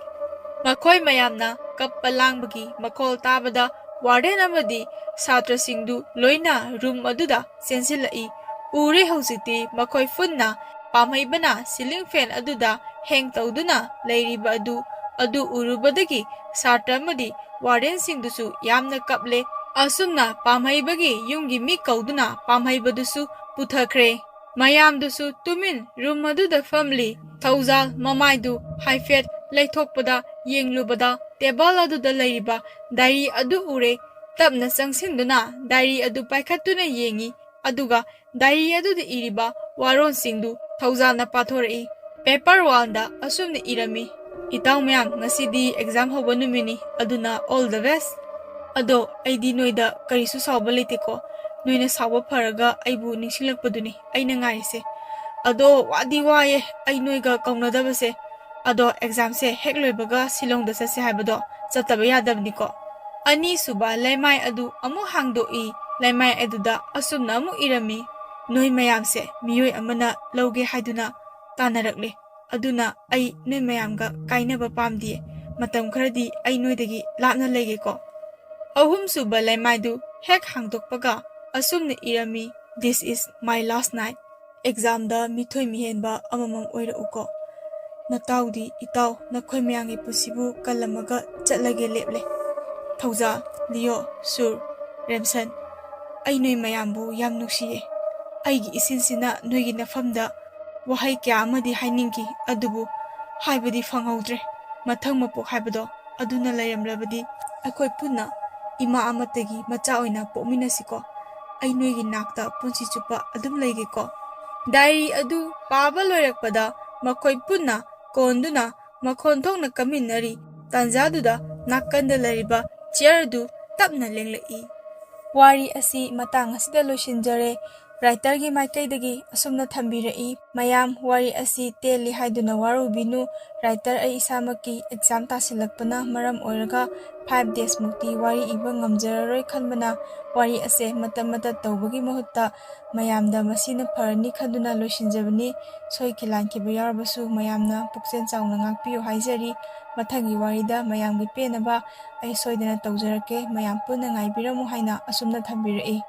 ꯃꯈꯣꯏ ꯃꯌꯥꯝꯅ ꯀꯞꯄ ꯂꯥꯡꯕꯒꯤ ꯃꯈꯣꯜ ꯇꯥꯕꯗ ꯋꯥꯔꯗꯦꯟ ꯑꯃꯗꯤ ꯁꯥꯇ꯭ꯔꯁꯤꯡꯗꯨ ꯂꯣꯏꯅ ꯔꯨꯝ ꯑꯗꯨꯗ ꯆꯦꯟꯁꯤꯜꯂꯛꯏ꯫ ꯎꯔꯦ ꯍꯧꯖꯤꯛꯇꯤ ꯃꯈꯣꯏ ꯄꯨꯟꯅ ꯄꯥꯝꯍꯩꯕꯅ ꯁꯤꯂꯤꯡ ꯐꯦꯟ ꯑꯗꯨꯗ ꯍꯦꯡ ꯇꯧꯗꯨꯅ ꯂꯩꯔꯤꯕ ꯑꯗꯨ, ꯑꯗꯨ ꯎꯔꯨꯕꯗꯒꯤ ꯁꯥꯇ꯭ꯔ ꯑꯃꯗꯤ ꯋꯥꯔꯗꯦꯟꯁꯤꯡꯗꯨꯁꯨ ꯌꯥꯝꯅ ꯀꯞꯂꯦ꯫ ꯑꯁꯨꯝꯅ ꯄꯥꯝꯍꯩꯕꯒꯤ ꯌꯨꯝꯒꯤ ꯃꯤ ꯀꯧꯗꯨꯅ ꯄꯥꯝꯍꯩꯕꯗꯨꯁꯨ ꯄꯨꯊꯈ꯭ꯔꯦ꯫ ꯃꯌꯥꯝꯗꯨꯁꯨ ꯇꯨꯃꯤꯟ ꯔꯨꯝ ꯑꯗꯨꯗ ꯐꯝꯂꯤ꯫ ꯊꯧꯖꯥꯜ ꯃꯃꯥꯏꯗꯨ ꯍꯥꯏꯐꯦꯠ ꯂꯩꯊꯣꯛꯄꯗ ꯌꯦꯡꯂꯨꯕꯗ ꯇꯦꯕꯜ ꯑꯗꯨꯗ ꯂꯩꯔꯤꯕ ꯗꯥꯏꯔꯤ ꯑꯗꯨ ꯎꯔꯦ꯫ ꯇꯞꯅ ꯆꯪꯁꯤꯟꯗꯨꯅ ꯗꯥꯏꯔꯤ ꯑꯗꯨ ꯄꯥꯏꯈꯠꯇꯨꯅ ꯌꯦꯡꯉꯤ꯫ ꯑꯗꯨꯒ ꯗꯥꯏꯔꯤ ꯑꯗꯨꯗ ꯏꯔꯤꯕ ꯋꯥꯔꯣꯜꯁꯤꯡꯗꯨ ꯊꯧꯖꯥꯜꯅ ꯄꯥꯊꯣꯔꯛꯏ꯫ ꯄꯦꯄꯔ ꯋꯥꯟꯗ ꯑꯁꯨꯝꯅ ꯏꯔꯝꯃꯤ, "ꯏꯇꯥꯎ ꯃꯌꯥꯝ, ꯉꯁꯤꯗꯤ ꯑꯦꯛꯖꯥꯝ ꯍꯧꯕ ꯅꯨꯃꯤꯠꯅꯤ, ꯑꯗꯨꯅ all the best꯫ ꯑꯗꯣ ꯑꯩꯗꯤ ꯅꯣꯏꯗ ꯀꯔꯤꯁꯨ ꯁꯥꯎꯕ ꯂꯩꯇꯦꯀꯣ꯫ ꯅꯣꯏꯅ ꯁꯥꯎꯕ ꯐꯔꯒ ꯑꯩꯕꯨ ꯅꯤꯡꯁꯤꯡꯂꯛꯄꯗꯨꯅꯤ ꯑꯩꯅ ꯉꯥꯏꯔꯤꯁꯦ꯫ ꯑꯗꯣ ꯋꯥꯗꯤ ꯋꯥꯏꯌꯦ ꯑꯩ ꯅꯣꯏꯒ ꯀꯧꯅꯗꯕꯁꯦ꯫ ꯑꯗꯣ ꯑꯦꯛꯖꯥꯝꯁꯦ ꯍꯦꯛ ꯂꯣꯏꯕꯒ ꯁꯤꯂꯣꯡꯗ ꯆꯠꯁꯦ ꯍꯥꯏꯕꯗꯣ ꯆꯠꯇꯕ ꯌꯥꯗꯕꯅꯤꯀꯣ꯫" ꯑꯅꯤꯁꯨꯕ ꯂꯩꯃꯥꯏ ꯑꯗꯨ ꯑꯃꯨꯛ ꯍꯥꯡꯗꯣꯛꯏ꯫ ꯂꯩꯃꯥꯏ ꯑꯗꯨꯗ ꯑꯁꯨꯝꯅ ꯑꯃꯨꯛ ꯏꯔꯝꯃꯤ, "ꯅꯣꯏ ꯃꯌꯥꯝꯁꯦ ꯃꯤꯑꯣꯏ ꯑꯃꯅ ꯂꯧꯒꯦ ꯍꯥꯏꯗꯨꯅ ꯇꯥꯟꯅꯔꯛꯂꯦ꯫ ꯑꯗꯨꯅ ꯑꯩ ꯅꯣꯏ ꯃꯌꯥꯝꯒ ꯀꯥꯏꯅꯕ ꯄꯥꯝꯗꯤꯌꯦ꯫ ꯃꯇꯝ ꯈꯔꯗꯤ ꯑꯩ ꯅꯣꯏꯗꯒꯤ ꯂꯥꯞꯅ ꯂꯩꯒꯦꯀꯣ꯫" ꯑꯍꯨꯝꯁꯨꯕ ꯂꯩꯃꯥꯏꯗꯨ ꯍꯦꯛ ꯍꯥꯡꯗꯣꯛꯄꯒ ꯑꯁꯨꯝꯅ ꯏꯔꯝꯃꯤ, "This is my last night꯫ ꯑꯦꯛꯖꯥꯝꯗ ꯃꯤꯊꯣꯏ ꯃꯤꯍꯦꯟꯕ ꯑꯃꯃꯝ ꯑꯣꯏꯔꯛꯎꯀꯣ꯫ ꯅꯇꯥꯎꯗꯤ ꯏꯇꯥꯎ ꯅꯈꯣꯏ ꯃꯌꯥꯝꯒꯤ ꯄꯨꯟꯁꯤꯕꯨ ꯀꯜꯂꯝꯃꯒ ꯆꯠꯂꯒꯦ ꯂꯦꯞꯂꯦ꯫ ꯊꯧꯖꯥꯜ, ꯂꯤꯌꯣ, ꯁꯨꯔ, ꯔꯦꯝꯁꯟ, ꯑꯩ ꯅꯣꯏ ꯃꯌꯥꯝꯕꯨ ꯌꯥꯝ ꯅꯨꯡꯁꯤꯌꯦ꯫ ꯑꯩꯒꯤ ꯏꯁꯤꯟꯁꯤꯅ ꯅꯣꯏꯒꯤ ꯅꯐꯝꯗ ꯋꯥꯍꯩ ꯀꯌꯥ ꯑꯃꯗꯤ ꯍꯥꯏꯅꯤꯡꯈꯤ, ꯑꯗꯨꯕꯨ ꯍꯥꯏꯕꯗꯤ ꯐꯪꯍꯧꯗ꯭ꯔꯦ꯫ ꯃꯊꯪ ꯃꯄꯣꯛ ꯍꯥꯏꯕꯗꯣ ꯑꯗꯨꯅ ꯂꯩꯔꯝꯂꯕꯗꯤ ꯑꯩꯈꯣꯏ ꯄꯨꯟꯅ ꯏꯃꯥ ꯑꯃꯠꯇꯒꯤ ꯃꯆꯥ ꯑꯣꯏꯅ ꯄꯣꯛꯃꯤꯟꯅꯁꯤꯀꯣ꯫ ꯑꯩ ꯅꯣꯏꯒꯤ ꯅꯥꯛꯇ ꯄꯨꯟꯁꯤ ꯆꯨꯞꯄ ꯑꯗꯨꯝ ꯂꯩꯒꯦꯀꯣ꯫" ꯗꯥꯏꯔꯤ ꯑꯗꯨ ꯄꯥꯕ ꯂꯣꯏꯔꯛꯄꯗ ꯃꯈꯣꯏ ꯄꯨꯟꯅ ꯀꯣꯟꯗꯨꯅ ꯃꯈꯣꯟ ꯊꯣꯛꯅ ꯀꯝꯃꯤꯟꯅꯔꯤ꯫ ꯇꯥꯟꯖꯥꯗꯨꯗ ꯅꯥꯀꯟꯗ ꯂꯩꯔꯤꯕ ꯆꯤꯌꯔ ꯑꯗꯨ ꯇꯞꯅ ꯂꯦꯡꯂꯛꯏ꯫ ꯋꯥꯔꯤ ꯑꯁꯤ ꯃꯇꯥꯡ ꯑꯁꯤꯗ ꯂꯣꯏꯁꯤꯟꯖꯔꯦ꯫ Writerꯒꯤ ꯃꯥꯏꯀꯩꯗꯒꯤ ꯑꯁꯨꯝꯅ ꯊꯝꯕꯤꯔꯛꯏ꯫ ꯃꯌꯥꯝ, ꯋꯥꯔꯤ ꯑꯁꯤ ꯇꯦꯜꯂꯤ ꯍꯥꯏꯗꯨꯅ ꯋꯥꯔꯧꯕꯤꯅꯨ꯫ Writer ꯑꯩ ꯏꯁꯥꯃꯛꯀꯤ exam ꯇꯥꯁꯤꯜꯂꯛꯄꯅ ꯃꯔꯝ ꯑꯣꯏꯔꯒ five days ꯃꯨꯛꯇꯤ ꯋꯥꯔꯤ ꯏꯕ ꯉꯝꯖꯔꯔꯣꯏ ꯈꯟꯕꯅ ꯋꯥꯔꯤ ꯑꯁꯦ ꯃꯇꯠ ꯃꯇꯠ ꯇꯧꯕꯒꯤ ꯃꯍꯨꯠꯇ ꯃꯌꯥꯝꯗ ꯃꯁꯤꯅ ꯐꯔꯅꯤ ꯈꯟꯗꯨꯅ ꯂꯣꯏꯁꯤꯟꯖꯕꯅꯤ꯫ ꯁꯣꯏꯈꯤ ꯂꯥꯟꯈꯤꯕ ꯌꯥꯎꯔꯕꯁꯨ ꯃꯌꯥꯝꯅ ꯄꯨꯛꯆꯦꯜ ꯆꯥꯎꯅ ꯉꯥꯛꯄꯤꯌꯨ ꯍꯥꯏꯖꯔꯤ꯫ ꯃꯊꯪꯒꯤ ꯋꯥꯔꯤꯗ ꯃꯌꯥꯝꯒꯤ ꯄꯦꯟꯅꯕ ꯑꯩ ꯁꯣꯏꯗꯅ ꯇꯧꯖꯔꯛꯀꯦ꯫ ꯃꯌꯥꯝ ꯄꯨꯟꯅ ꯉꯥꯏꯕꯤꯔꯝꯃꯨ ꯍꯥꯏꯅ ꯑꯁꯨꯝꯅ ꯊꯝꯕꯤꯔꯛꯏ꯫